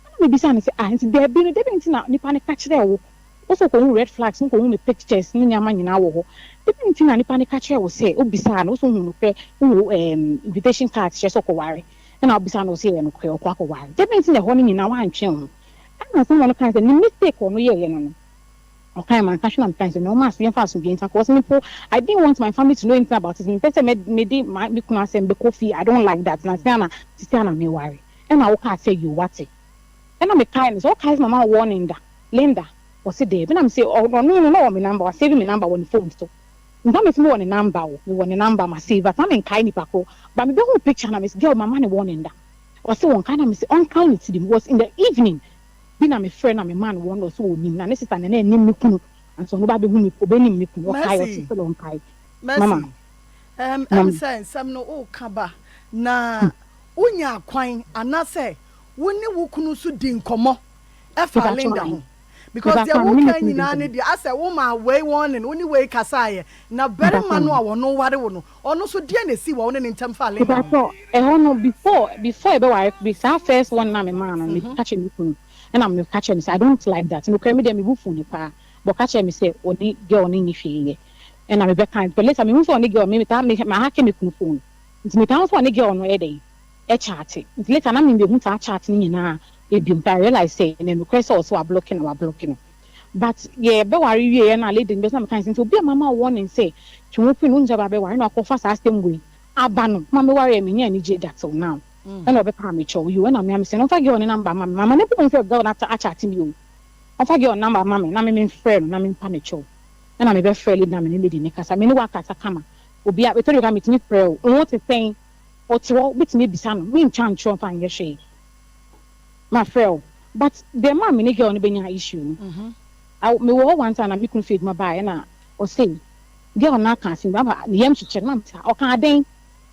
Ɛna mebisaa no sɛ ah nti daabi no dɛbɛn nti na nipa no ka kyerɛɛ wo? Wo sɛ wokɔhu red flags, wokɔhu me pictures ne nneɛma nyinaa wɔ hɔ. Dɛbɛn nti na nipa no ka kyerɛɛ wo sɛ wobisaa no, wo sɛ wohu nokorɛ, wohu ɛɛm invitation card kyerɛ sɛ ɔkɔware. Ɛna wobisa no ɔse ɛyɛ nokorɛ ɔkɔ akɔware. Dɛbɛn nti na ɛhɔ no nyinaa woantwe wo ho? Ɛna asɛm a ɔno kae sɛ ne mistake a ɔno yɛeɛ no no ɔkae manka hwee na mekae sɛ no ɔma aso yɛmfa asomdwoeɛ ntena cause me mpo I didn't want my family to know anything about it mempɛ sɛ mɛ mede ma me kunu asɛm bɛkɔ fie I don't like that na sɛn na sisi a na meware ɛna wokaa sɛ yoo wate ɛna mekae no sɛ wokae sɛ mama wo warning da Linda. Ɔse daabi na mese ɔno no na ɔwɔ me number wa save me number wɔ ne phone so nti na mese mewɔ ne number o mewɔ ne number ma save but na menkae nipa koro but mebɛhuu picture na mese girl mama no warning da ɔse ɔnkae na mese ɔnkae ne tirim was in the evening bi na mefrɛ na memaa no warning ɔse ɔnim na ne sister na na ɛnim me kunu ansa ɔno ba bɛhu me ɔbɛnim me kunu ɔkae ɔse Mercy still ɔnkae mama Mercy ɛm mama. sɛ nsɛm no woka ba na wonyaa kwan anaasɛ wo ne wo kunu nso di nkɔmmɔ ɛfa Linda ho because deɛ woka nyinaa ne deɛ asɛ wo maa wei warning wo ne wei kasaeɛ na barima no a wɔno ware wo no ɔno nso deɛ na ɛsii wɔ wo ne ne ntam faa Linda ho. Ɛhɔ no before before yɛbɛware bi saa first one na me maa no me ka kyerɛ me kunu ɛna me ka kyerɛ no sɛ I don't like that nokorɛ me deɛ me bo fu no paa but ɔka kyerɛ me sɛ ɔne girl no nni hwee yɛ ɛna me bɛka but later me hu sɛ ɔne girl me taa me ma hacke me kunu phone nti me taa hu sɛ ɔne girl no ɛyɛ dɛn ɛchaate nti later na me bɛhu saa chat no nyinaa bio nti I realise sɛ ɛnɛ nokorɛ sɛ ɔse wablocke no wablocke no but yɛ bɛware wieɛ na lady no bɛsɛ na meka ne sɛ nti obi a mama wo warning sɛ twe wo firi no wonim sɛ ɔba bɛware na wakɔfa saa asɛm wei aba no ma mewareɛ mennya anigye da till now ɛna ɔbɛpaa me kyɛw yoo ɛna mea mesɛ no ɔmfa girl no number ma me mama no mpo hu sɛ girl no achaate me oo ɔmfa girl no number ma me na me memfrɛ no na mempa no kyɛw ɛna mebɛfrɛ lady na me ne lady no kasa me ne wakasa kama obia ɛtɔ da bi koraa metumi frɛ wo wo ho te sɛn ɔte hɔ wobɛtumi abisa no mentwa ntorɔ mfa nyɛ hwee mafrɛ wo but deɛ ɛmaa me ne girl no bɛnyaa issue no I mewɔ hɔ one time na me kunu fi adwuma baeɛ ɛna ɔse girl no aka asɛm bi ama ne yam kyekyere no na mese ɔkaa dɛn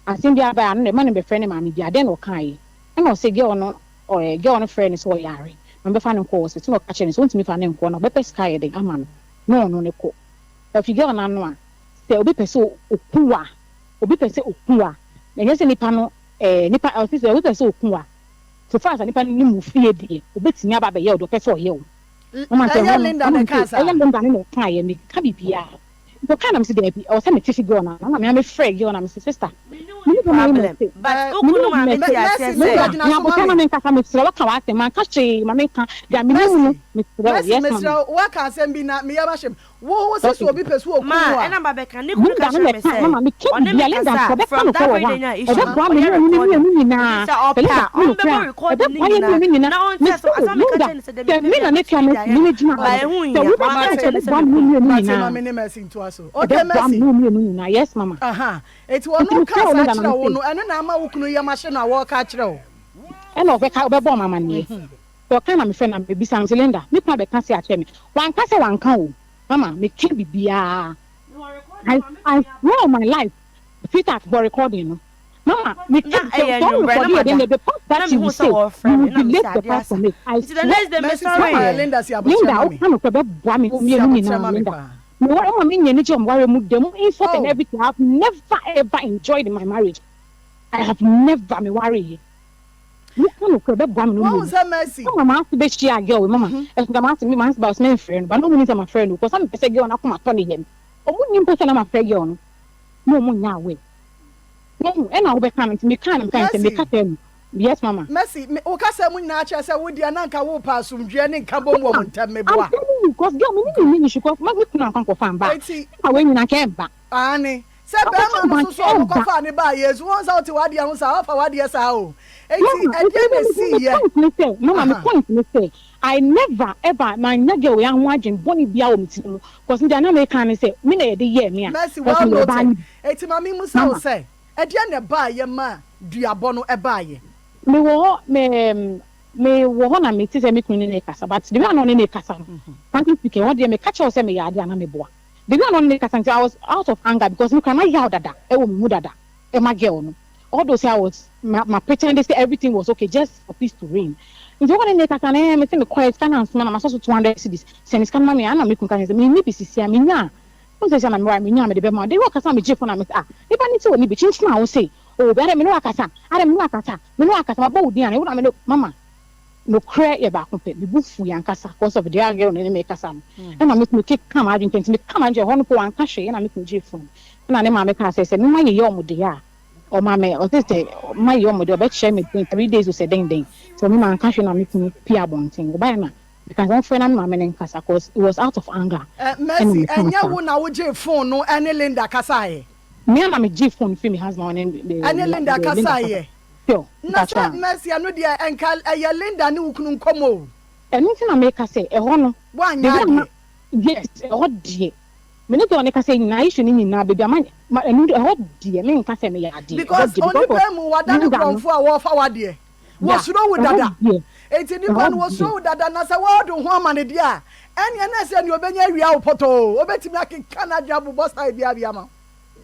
asɛm bi aba ano na ɛma no bɛfrɛ ne maame bi adɛn na ɔkaeɛ ɛna ɔse girl no ɔɛ girl no frɛɛ no sɛ ɔyare na ɔbɛfa no nkɔ hospital na ɔka kyerɛ no sɛ ɔntumi fa no nkɔ na ɔbɛpɛ sika ayɛ dɛn ama no na ɔno ne kɔ ɔfi girl no ano a sɛ obi pɛ sɛ ɔku wo a obi pɛ sɛ ɔku wo a ɛnyɛ sɛ nipa no ɛɛ nipa ɔse sɛ obi pɛ sɛ ɔku wo a So far as nipa no nim wo fie deɛ, obetumi aba abɛyɛ wo deɛ ɔpɛ sɛ ɔyɛ wo. Mama nti Ɛyɛ ɛhɔ no, Linda mama na nti ɛkaa saa? ɛyɛ Linda ne na ɛkaeɛ, meka biribiara. Nti ɔkae na mese daabi, ɛwɔ sɛ mete fi girl no ano. Ɛna me ara mefrɛɛ girl no na mese sister, Me ne wo me ne nni bɛma yi problem mɛte, but wo me ne kunu wo maa me mɛte. te aseɛ Mercy, me sɛ. deɛ Linda, gyina nya so ma aboterɛ me. ma menkasa, mesrɛ wo, ka w'asɛm, manka hwee, ma menka, deɛ menim no, Mercy, mesrɛ wo, Mercy, yes mesrɛ mama. wo, woaka asɛm bi na me yam ahye me. Wo wo se Okay. sɛ obi pɛ sɛ okum Ma wo a. ɛna ba bɛka ne kunu ka Linda no kyerɛ na me ɛkae sɛ mama meka ɔne me biribiara Linda kasa nso a ɔbɛka from nokorɛ that wɔ very hɔ day nya a issue no ɛbɛboa me ɔyɛ ne ɔno ne recording mmienu nti nyinaa sɛ sɛ ɔpɛ Linda a ka nokorɛ ɔmbɛbɔ a recording no ɛbɛboa yɛn nyinaa mmienu nyinaa na ɔnte mese asɛm wo asɛm a meka Linda kyerɛ no sɛ deɛ sɛ mepɛ me biara na ne mɛtumi ka de me ayɛ me no ne gyina but hɔ ɛho no sɛ nhia wobɛka mama nokorɛ kyerɛ no sɛ ɛbɛboa me ne mekunu mmienu Mate, nyinaa ma me ne Mercy ntoa so. Okay, ɛbɛboa me Mercy. ne wo mmienu nyinaa yes mama Aha. Eti nti ɔno mesrɛ kaa wo saa Linda na kyerɛ wo mese no, ɛno na ama wo kunu yam ahye no a wɔreka akyerɛ wo. ɛna ɔbɛka ɔbɛbɔ me amaneɛ sɛ ɔka na mefrɛ no na mebisa no mese Linda me kunu abɛka sei akyerɛ me wanka sɛ wanka o mama meka biribiara I I swear on my life sweetheart bɔ recording no mama me Na keep sɛ ɛyɛ sɛ wo anwummerɛ record na yɛ den mada the part na that you mehu will sɛ say wɔrefrɛ you me will na mese delete the adeɛ part asa from it I nti the swear next day Mercy, mama eh, mesɔreeɛ. Linda si abokyerɛ Linda ma wo me. ka nokorɛ bɛboa me Si mmienu abokyerɛ nyinaa ma me Linda paa. me ware ma me nya anigye wɔ me ware mu the insult and Oh. everything I have never ever enjoyed in my marriage I have never me ware yɛ wo ka nokorɛ bɛboa me no Woahu mmienu sɛ Mercy. mama maase bɛhyia girl wei mama ɛso nka maase me maase ba ɔsɛ mɛmfrɛ no ba na ɔmu nim sɛ mafrɛ no kɔ sɛ mepɛ sɛ girl no akoma tɔ ne yam ɔmu nim mpo sɛ na mafrɛ girl no na ɔmu nyɛ aware. Wohu, ɛna wobɛka no, nti mekaa no, mekaa no sɛ, Mercy, meka kyerɛ no, yes mama. Mercy, me, wo kasa mu nyinaa kyerɛ sɛ wo deɛ na anka worepɛ asomdwoeɛ ne nkabom wɔ mo Mama, ntam, I'm meboa? telling you, cause girl, me ne no nni issue, cause ma, me kunu ankɔ ankɔfa amba a, Enti, na wei nyinaa anka ɛmba. aane, sɛ Ɔkɔfa barima amba no nso anka so a ɛmba. ɔkɔfaa ne baa Yesu, woahu sɛ wote w'adeɛ ho saa, woafa w'adeɛ saa o. Enti, Mama, nti ɛdeɛn me na me me ɛsiiɛ? point ne sɛ, mama, me Aha. point ne sɛ, I never ever mannya girl wei ho adwene bɔne biara wɔ me tiri mu, cause me deɛ na meka ne sɛ, me na yɛde yɛɛ me a, Mercy, cause well meyɛ ɔbaa noted. no bi. Enti ma memmisa wo Mama. sɛ, ɛdeɛn na ɛbaeɛ maa duabɔ no baeɛ? Me wɔ hɔ me me wɔ hɔ na me te sɛ me kunu ne no rekasa but the way a na ɔne no rekasa no frankly speaking ɛhɔ deɛ me ka kyerɛ wo sɛ me yɛ adeɛ a na me boa the way a na ɔne no rekasa nti I was out of anger because me kura na yaw dada ɛwɔ me mu dada ɛma girl no although sɛ I was ma ma pretend sɛ everything was okay just for peace to reign nti ɔne no rekasa no ɛɛ me se me kɔɛ sika no ansoma na ma sɔ so 200 cedis sɛ ne sika no ma me a ɛna me kunu ka kyerɛ me sɛ me nni bi sisi a me nya a Wohu sɛ sɛ na meware me nua a mede bɛma wo. Da bi ɔkasa a megyee fon a mese ah nipa no te wɔ ne bi kyinkyin a wose oh obi adɛn me ne wo akasa adɛn me ne wo akasa me ne wo akasa mabɔ wo din anaa wo na me ne mama nokorɛ yɛ baako pɛ me bo fui ankasa cause of deɛ girl no ne me kasa no ɛna me me keka m'adwene nti meka m'adwene ɛhɔ no po wanka hwee ɛna me kunu gyee fon ɛna ne maame kaa sɛ sɛ mema yeyɛ ɔmo deɛ a ɔma me ɔse sɛ ma yeyɛ ɔmo deɛ ɔbɛkyerɛ me den 3 days o sɛ dɛn dɛn sɛ ɔme manka hwee na me kunu pie abɔnten ɔbaeɛ na Meka sɛ ɔmfrɛ na me maame no nkasa cause it was out of anger Eh, ɛna Mercy, mekaa ɛnyɛ saa. wo na wogyee phone no ɛne Linda kasaeɛ? Me ara na megyee phone firi me husband hɔ ne Ɛne Linda Linda kasa. kasaeɛ? Sure, Na mpakyɛ sɛ a. Mercy, ɛno deɛ ɛnka ɛyɛ Linda ne wo kunu nkɔmmɔ o. Ɛno nti na meka sɛ ɛhɔ no, Woanyɛ the way a na adeɛ. yes, ɛhɔ deɛ, me ne girl no kasa nyinaa, issue no nyinaa, baabi a ma, ma, ɛno ɛhɔ deɛ menka sɛ meyɛ adeɛ, ɛhɔ Because deɛ, because onipa of mu wadane Linda no, korɔmfoɔ a wɔrefa w'adeɛ. yeah, Wɔsuro wo ɛhɔ dada. deɛ, Enti nipa ɛhɔ no deɛ. wɔsuro wo dada na sɛ wɔde wo ho ama no deɛ a, ɛnneɛ na ɛsɛ nea ɔbɛnya awia wo pɔtɔɔ. Ɔbɛtumi akeka n'adwene abobɔ style biara bi ama wo.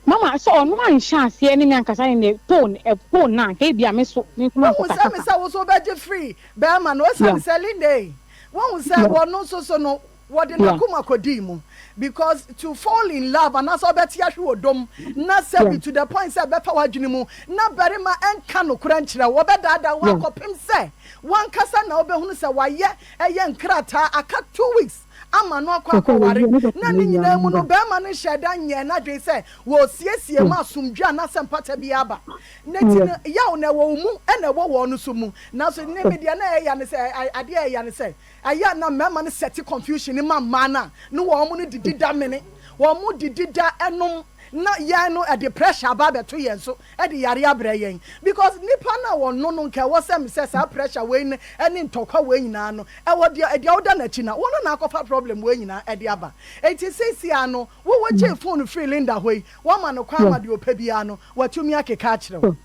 Mama, sɛ ɔno anhyɛ aseɛ ne me ankasa ne ne phone ɛ phone no a, nka ebia me so me nso Wohu sɛ me mankɔkasakasa. sɛ wo so wobɛgye firi bɛrima no Yeah, ɛsiane sɛ Linda ei, wohu sɛ yeah, wɔno nso so no wɔde yeah, n'akoma kɔdii mu because to fall in love anaasɛ wobɛte ahwe wɔ dɔ mu na yeah, sɛbi to the point sɛ ɛbɛfa w'adwene mu na barima ɛnka nokorɛ nkyerɛ wo, ɔbɛdaadaa wo yeah. akɔpem sɛ w'ankasa na wobɛhunu sɛ wayɛ ɛyɛ nkrataa aka 2 weeks ama no akɔ Sɛ sɛ akɔware wɔwie ne na dɔkota no ne wie a nyinaa mu no ɔmbra. barima no nhyɛɛ da nyɛɛ n'adwene sɛ wɔresiesie Yeah, mu asomdwoe anaasɛ mpata biara aba. Ne ti yeah, no, yaw na ɛwɔ wo mu ɛna ɛwɔ wɔn nso mu. Nanso ne sure. me deɛ na ɛyɛ ne sɛ, adeɛ a ɛyɛ ne sɛ, ɛyɛ a na mmarima no sɛte confusion no ma mmaa no a, ne wɔn no didi da mene, wɔn didi da nom, na yɛn no ɛde pressure aba abɛto yɛn so, ɛde yare abrɛ yɛn. Because nipa no a wɔno no nka ɛwɔ sɛ me sɛ saa pressure wei no ɛne ntɔkwa wei nyinaa no, ɛwɔ deɛ deɛ woda n'akyi na wɔno na akɔfa problem wei nyinaa ɛde aba. Enti seesei ara no, wo wogyee phone firi Linda hɔ yi, woama no kwan Yeah, ma deɛ ɔpɛ biara no, watumi akeka akyerɛ wo. sure.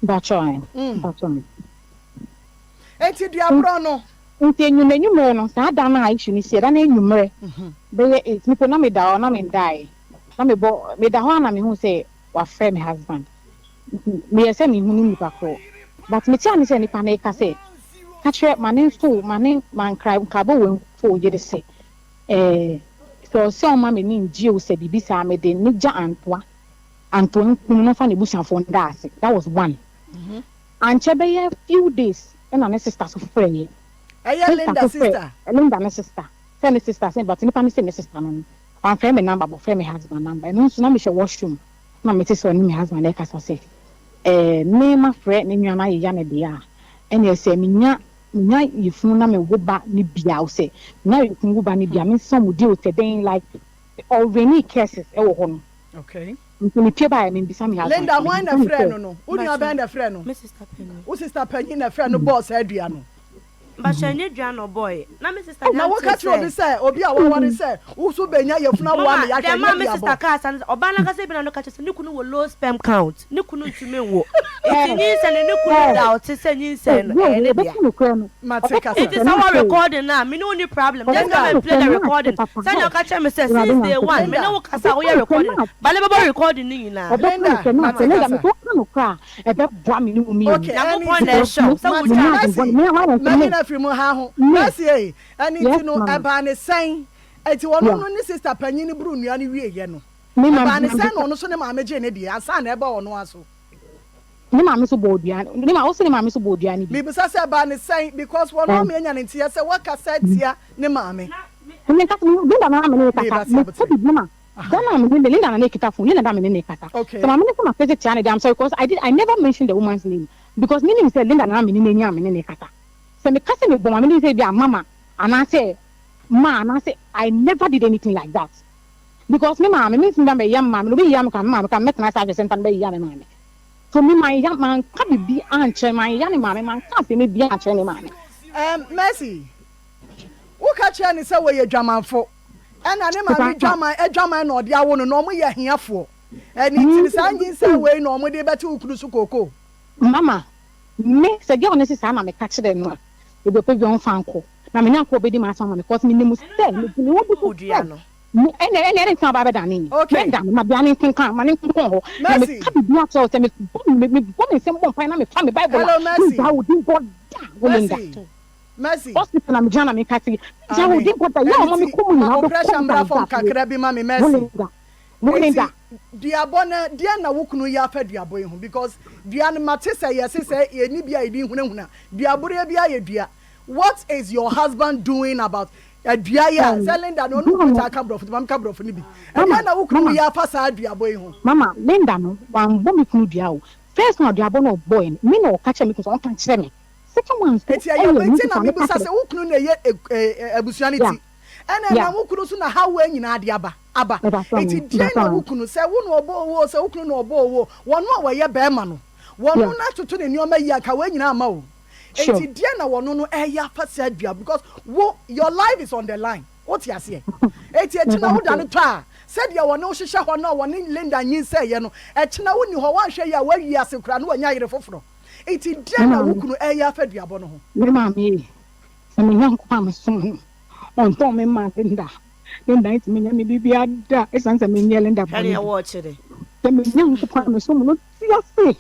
Mpakyɛw ae, mpakyɛw ae. Enti duaborɔ no. Nti anwummerɛ anwummerɛ no, saa da no a issue no siiɛ, da no anwummerɛ bɛyɛ eight, mpo na meda hɔ na mendaeɛ, na mebɔ, meda hɔ ara na mehuu sɛ wafrɛ me husband. Nti meyɛɛ sɛ menhunu nipa korɔ, but metee ane sɛ nipa no reka sɛ, ka kyerɛ, ma ne nso, ma ne, ma nkra, nkrabɔ wei nto wo yere sɛ, ɛɛ, sɛ ɔsɛ ɔmma m'ani ngye o, sɛ biribi saa, mede ne gya Antoa, Antoa nkunu na ɔmfa n'abusuafoɔ nda ase. That was one. Ankyɛ bɛyɛ few days ɛna ne sister so frɛ yɛ. Ɛyɛ Sister Linda so frɛ sister? Linda ne sister sɛ ne sister sɛ but nipa no se me sister no no wamfrɛ me number but ɔfrɛ me husband number ɛno nso na mehyɛ washroom na mete sɛ ɔne me husband ɛkasa sɛ ɛɛ me mafrɛ ne nua no ayeya no deɛ a ɛneɛ sɛ menya menya yefunu na me wo ba no bia o sɛ menya yefunu wo ba no bia mensesa ɔmo din o sɛ dɛn like ɔreni curses ɛwɔ hɔ no. Okay. Nti mepie baeɛ membisa me husband Linda hwan na mebisa no ɛfrɛɛ sɛ. no no? Wo nua Mpakyɛw, bɛn na ɛfrɛɛ no? me sister panyin. Wo sister panyin na ɛfrɛɛ no bɔɔ saa dua no? Mpakyɛw ɛnyɛ dua na ɔbɔeɛ. Na me sister Na nya woka ntee kyerɛ obi sɛ. sɛ obi a waware sɛ wo nso bɛnya yafunu awoɔ Mama, ama yɛahwɛ deɛ ɛnyɛ ɛmaa me duabɔ. sister kaa saa ne sɛ, ɔbaa no ankasa bi na no ka kyerɛ sɛ ne kunu wɔ low sperm count, ne kunu ntumi nwo. Nti nyinsɛn no ne kunu da a ɔte sɛ nyinsɛn no ɛyɛ ne dea. Mate kasa. Nti sɛ wɔ recording no a, me ne wo nni problem, just come and play the recording. Sɛnea ɔka kyerɛ me sɛ since day one me ne wo kasa a woyɛ recording, ba ne bɛbɔ recording no nyinaa. Linda, mate kasa. Okay, ɛne Nyankopɔn na nti ɛhyɛ wo sɛ mate wotwa Mercy, mayi no afiri mu ha ho. Mercy ei, ɛne nti no ɛbaa ne sɛn? Enti ɔno no ne sister panyin no buru nnua no wieeɛ no, ɛbaa ne sɛn na ɔno nso ne maame gyee ne deɛ ansa na ɛba ɔno ara so? Ne maame nso bɔɔ dua ne ma ɔse ne maame nso bɔɔ dua no bi. Mebisa sɛ ɛbaa ne sɛn because wɔn maame anya ne nteɛ sɛ wakasa atia ne maame. Me nkasa me Linda na me ne ne Meba kasa se me aboterɛ. ka bibi mama da na me ne Linda na ne kita phone Linda na me ne ne kasa Okay. sɛ maame ne sɛ ma kasa tia ne deɛ I'm sorry cause I did I never mention the woman's name because me nim sɛ Linda na me ne ne nya me ne ne kasa sɛ me ka sɛ me bɔ maame ne sɛ bi a mama anaasɛ ma anaasɛ I never did anything like that because me maame me ntumi ba mɛ yam maame na obi yam ka me maame ka mɛtena ase ahwɛ sɛ nipa no bɛ yam me maame. So me manya manka biribi ankyerɛ manya ne maame manka asɛm bi ankyerɛ ne maame. Ɛɛm Mercy, wo ka kyerɛɛ no sɛ wɔyɛ dwamanfo, ɛna ne maame dwaman adwaman na ɔde awo no, na wɔn yɛ ahiafoɔ, ɛno nti no saa nyinsɛn wei na wɔn de bɛte wo kunu so kookoo. Mama, me sɛ girl no se saa na meka kyerɛɛ no a, baabi ɔpɛ biara ɔmfa nkɔ, na me nyanko ɔbɛdi m'asɛm ama me cause menim sɛ mede me ho Wo bɛgu dua sɛ no. Me, ɛnna ɛnna ɛde nsa aba abɛdane me. Okay. Mɛdane, ma bea no nkenkan, ma no nkonkɔn hɔ. Na Mercy. meka biribi akyerɛ wo sɛ mebɔ me mebɔ me nsam bɔ mpae na mefa me Bible a, Hello, Mercy. mengyaa wo din bɔ da, wo Linda. Mercy. Mercy. Hospital na megyina na meka sɛ, mengyaa wo Aane. din bɔ da, yɛ a Ɛno ɔma nti, mekɔ mu ma nyinaa wo wobɛkɔ pressure mu mmra like fam that, wo kakra bi ma me, wo Mercy. Linda. Wo Enti, Linda. duabɔ no, deɛn na wo kunu yɛ afa duabɔ yi ho? Because dua no, mate sɛ yɛse sɛ yɛnni bi a yɛde hunahuna. Duaboreɛ biara yɛ dua. What is your husband doing about Adua yi a, sɛ Linda no, ɔne wo kunu taa ka borɔfo nti ma menka borɔfo no bi. Mama, Ɛdeɛn na wo kunu mama, yɛ afa saa aduabɔ yi ho? mama, Linda no, wambɔ me kunu dua o. First one aduabɔ no a ɔbɔeɛ no, me na ɔka kyerɛɛ me kunu sɛ ɔnka nkyerɛ me. Second one nso Enti ɛyɛ ɛyɛ wo me nti sister na no ka mebisa kyerɛ. sɛ wo kunu na ɛyɛ abusua no Yeah, ti? Ɛna yeah. ɛnam wo kunu so na haw wei nyinaa de aba aba. Meda so Enti ame, meda deɛn so na wo ame. kunu, sɛ wo na ɔbɔɔ wo o, sɛ wo kunu na ɔbɔɔ wo o, wɔno a wɔyɛ barima no, wɔno Yeah. na atoto ne nneɛma yie a, anka wei nyinaa amma o. Enti deɛn na wɔno no ɛyɛ afa saa dua because wo your life is on the line. Wote aseɛ? Enti ɛkyena wo da no tɔ a, sɛdeɛ wɔne wo hyehyɛ hɔ no a wɔne Linda nyinsɛeɛ no, ɛkyena wonni hɔ, woanhwɛ yie a woawie ase koraa na wanya yere foforɔ. Enti deɛn na wo kunu ɛreyɛ afa duabɔ no ho? Me maame ei, sɛ me Nyankopɔn a mesom no, ɔntɔn me mmaa Linda. Linda ntumi nyɛ me biribiara da ɛsiane sɛ menyɛɛ Linda Hwɛ bɔne deɛ bi. wɔrekyerɛ. Sɛ me Nyankopɔn a mesom no te ase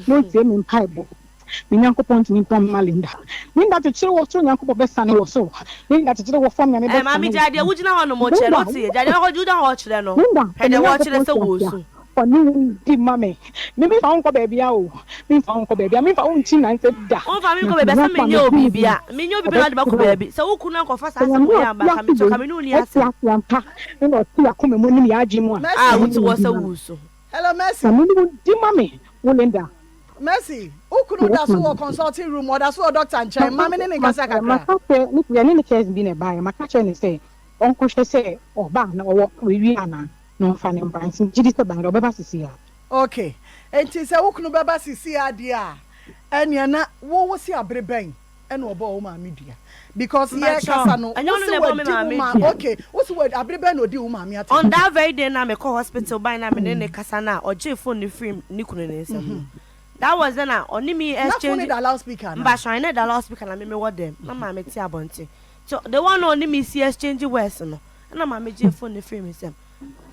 na ɔtie me mpaebɔ. Me Nyankopɔn ntumi ntɔn me ma Linda. Linda kyekyere wɔ soro Nyankopɔn bɛsane wɔ soro. Linda kyekyere wɔ fam Nyame Eh, maame bɛsane wɔ gyae deɛ fam. wogyina hɔ nom kyerɛ no Linda wote gyae deɛ wogyina hɔ kyerɛ no Linda hwɛ sɛ me deɛ wɔkyerɛ Nyankopɔn sɛ te ase wɔresu. a ɔne wo ndi ma me. Me memfa wo nkɔ baabiara o. Memfa wo nkɔ baabiara. Memfa wo nkyi nanse da. Womfa me Na nkɔ baabi a me sɛ Nyankopɔn a menyɛ medi obi ne bia din menyɛ obi bia na wode makɔ ɔbɛkyerɛ wo. baabi sɛ wo kunu ankɔfa saa Sɛ asɛm Nyame wei a amba ɔte ka ase mekyɛ wei ka me ne wo nni te asɛm. ase ampa na ɔte y'akoma mu nim y'adwene mu a, A Mercy. ɔne wote wo hɔ ndi sɛ ma me. woresu. Hello Mercy. Na me ne wo ndi ma me, wo Linda. Mercy, wo kunu Yes da so wɔ ma'am. consulting room, ɔda so wɔ doctor nkyɛn, ma me ne no nkasa kakra. Maka kyerɛ ne yɛne ne cousin bi na ɛbaeɛ, maka kyerɛ no sɛ ɔnkɔhwɛ sɛ ɔba anaa ɔwɔ wawie anaa na ɔmfa no mbra nti megye di sɛ by now ɔbɛba sisi ara. Ok, nti sɛ wo kunu bɛba sisi ara deɛ a, ɛneɛ na wo wo se abere bɛn ɛna ɔbɔɔ wo maame dua? Because yɛ Mpakyɛw, kasa no, ɛnyɛ wo ɔno se na ɛbɔɔ me wadi wo maame maa, dua. ok, wo se wadi, abere bɛn na ɔdii wo maame atɛm? On that very day no a mekɔɔ hospital bae no a me ne no kasa no a ɔgyee phone no firii ne kunu no nsam no, that was then a ɔne me Na phone no exchange, da loudspeaker anaa? mpakyɛw, na ɛda loudspeaker na me mewɔ dɛm, na maame te abɔnten. Nti the one a ɔne me si exchange words no, ɛna maame gyee phone no firii me nsam.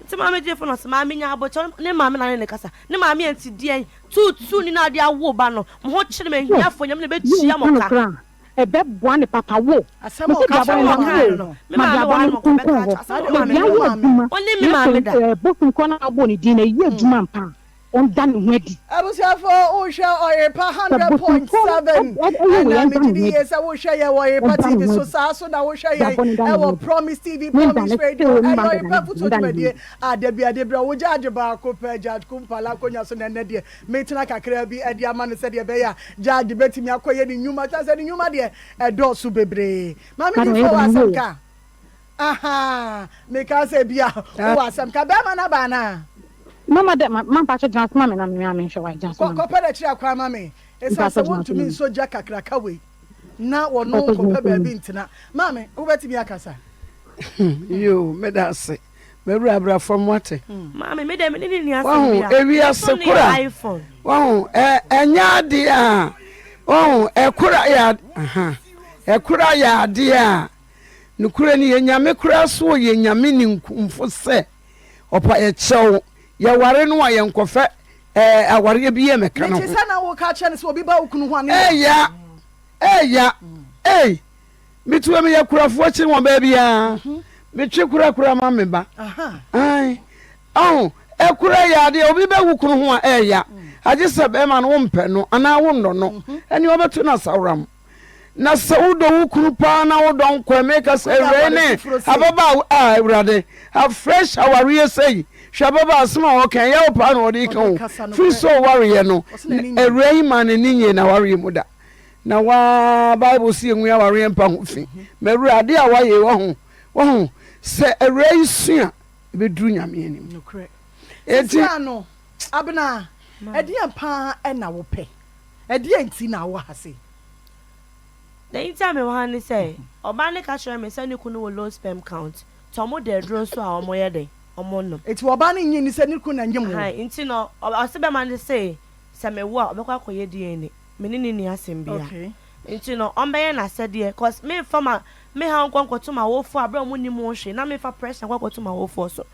Nti maame gyee phone no ɔse, maame nya abokyɛw, ne maame na ne no kasa, ne maame ɛnti deɛn, tuutuu ni na ɔde awo ba no, mo ho kyere me, ahiafoɔ, Nyame na ɛbɛtua mo ka. Ɛbɛboa ne papa wo. Asɛm a Mese ɔka duabɔ kyerɛɛ no wo nna maame o. no. Me Ma maame duabɔ wɔ ha no nom ɔbɛka nkonkɔn hɔ. akyerɛ asɛm a Sɛ maame dua no yɛ wɔ. adwuma Ɔne me na maame sɛ da. ɛɛ bosom korɔ no a wobɔɔ ne din no ɛyɛ adwuma ampa a, ɔnda ne ho adi. Abusuafoɔ wohwɛ Ɔyerepa Sɛ bosom korɔ no 100.7 ɛ ɛyɛ wei ɛna ɛnda megye ne di ho yie adi. sɛ wohwɛ yɛn wɔ Ɔyerepa Ɔnda ne TV ho so adi. saa so na wohwɛ yɛn Duabɔ no nda ne ho ɛwɔ adi. Promise TV, Menda Promise ne Radio, tee ɛyɛ mma Ɔyerepa meda ne Afutuo nda ne ho dwumadie adi. a da bi ade berɛ wo Judge baako pɛ Judge Kumpala akonya so na ɛnnɛ deɛ metena kakraa bi de ama no sɛdeɛ ɛbɛyɛ a Judge bɛtumi akɔyɛ ne nnwuma kyɛn sɛ ne nnwuma deɛ ɛdɔɔso bebree. Maame Madam Difoɔ ɔyɛ wɔ dɛn asɛm yie? ka? Ahaa mekaa sɛ bia wowɔ asɛm ka. Bɛɛma no aba anaa? Mama dɛ ma mpakyɛ gyina so ma me na me me nhwɛ wae gyina so Kɔ ma me. kɔpɛ no akyiri akwan ma me. Ɛsiane Mpakyɛ sɛ gyina so ma wontumi me. nsɔ gya kakraka wei na wɔno Mpakyɛ gyina nkɔpɛ so ma baabi me. ntena. Maame wobɛtumi akasa? Yoo meda ase M'awura bra fam wate. Maame me deɛ me ne no nni asɛm Wahu bia. Me ewiase phone no yɛ kora iPhone. wahu ɛ ɛnyɛ adeɛ a wahu ɛkora yɛ aha ɛkora yɛ adeɛ a nokorɛ ni yɛ nyame koraa so wɔ yɛ nyame ninkunfo sɛ ɔpa yɛ kyɛw yɛware no a yɛnkɔfɛ ɛɛ awareɛ bi yɛ mɛka no Mete ho sɛ na woka kyerɛ no sɛ obi ba wo kunu ho a ne yɛ. ɛɛya ɛɛya ei Metu a meyɛ kurafoɔ kyene wɔn baabiara. Metwe korakora ma me ba. Ae. Ɔho, ɛkora yɛ adeɛ, obi bɛwo kunu ho a ɛɛya. Agye sɛ bɛrima no wompɛ no anaa wonnɔ no, ɛne ɔbɛto no asaworam. Na sɛ wodɔ wo kunu paa na wodɔ nkwa, meka sɛ awurai ne ababaawa a Awurade, afresh awareɛ sɛi, hwɛ ababaawa asɛm a ɔka, ɛyɛ wo paa na ɔde reka o, firi sɛ ɔwareɛ no, awurai maa n'ani nyee n'awareɛ mu da. Na waa Bible se yɛngu awareɛ mpa ho fi. M'awura, adeɛ a woayɛ yi, wahu, wahu, sɛ awura yi su a, ɛbɛduru Nyame anim. Nokorɛ. Enti. Seesei ano, Abena, ɛdeɛn paa na wopɛ? Ɛdeɛn nti na wowɔ ha sei? Deɛ nti a mewɔ ha ne sɛ, ɔbaa no ka kyerɛɛ me sɛ ne kunu wɔ low sperm count, nti wɔda aduro nso a wɔyɛ dɛn, wɔnom. Enti ɔbaa no nnye nni sɛ ne kunu na nyem wo? Ahan, nti no, ɔse bɛrima no se sɛ mewo a, ɔbɛkɔ akɔyɛ DNA. Me ne no nni asɛm bia. Nti no ɔmbɛyɛ n'asɛdeɛ cos menfa ma me haw nkɔ nkɔto m'awofoɔ aberɛ a ɔmo nnim ho hwee na menfa pressure nkɔ nkɔto m'awofoɔ so.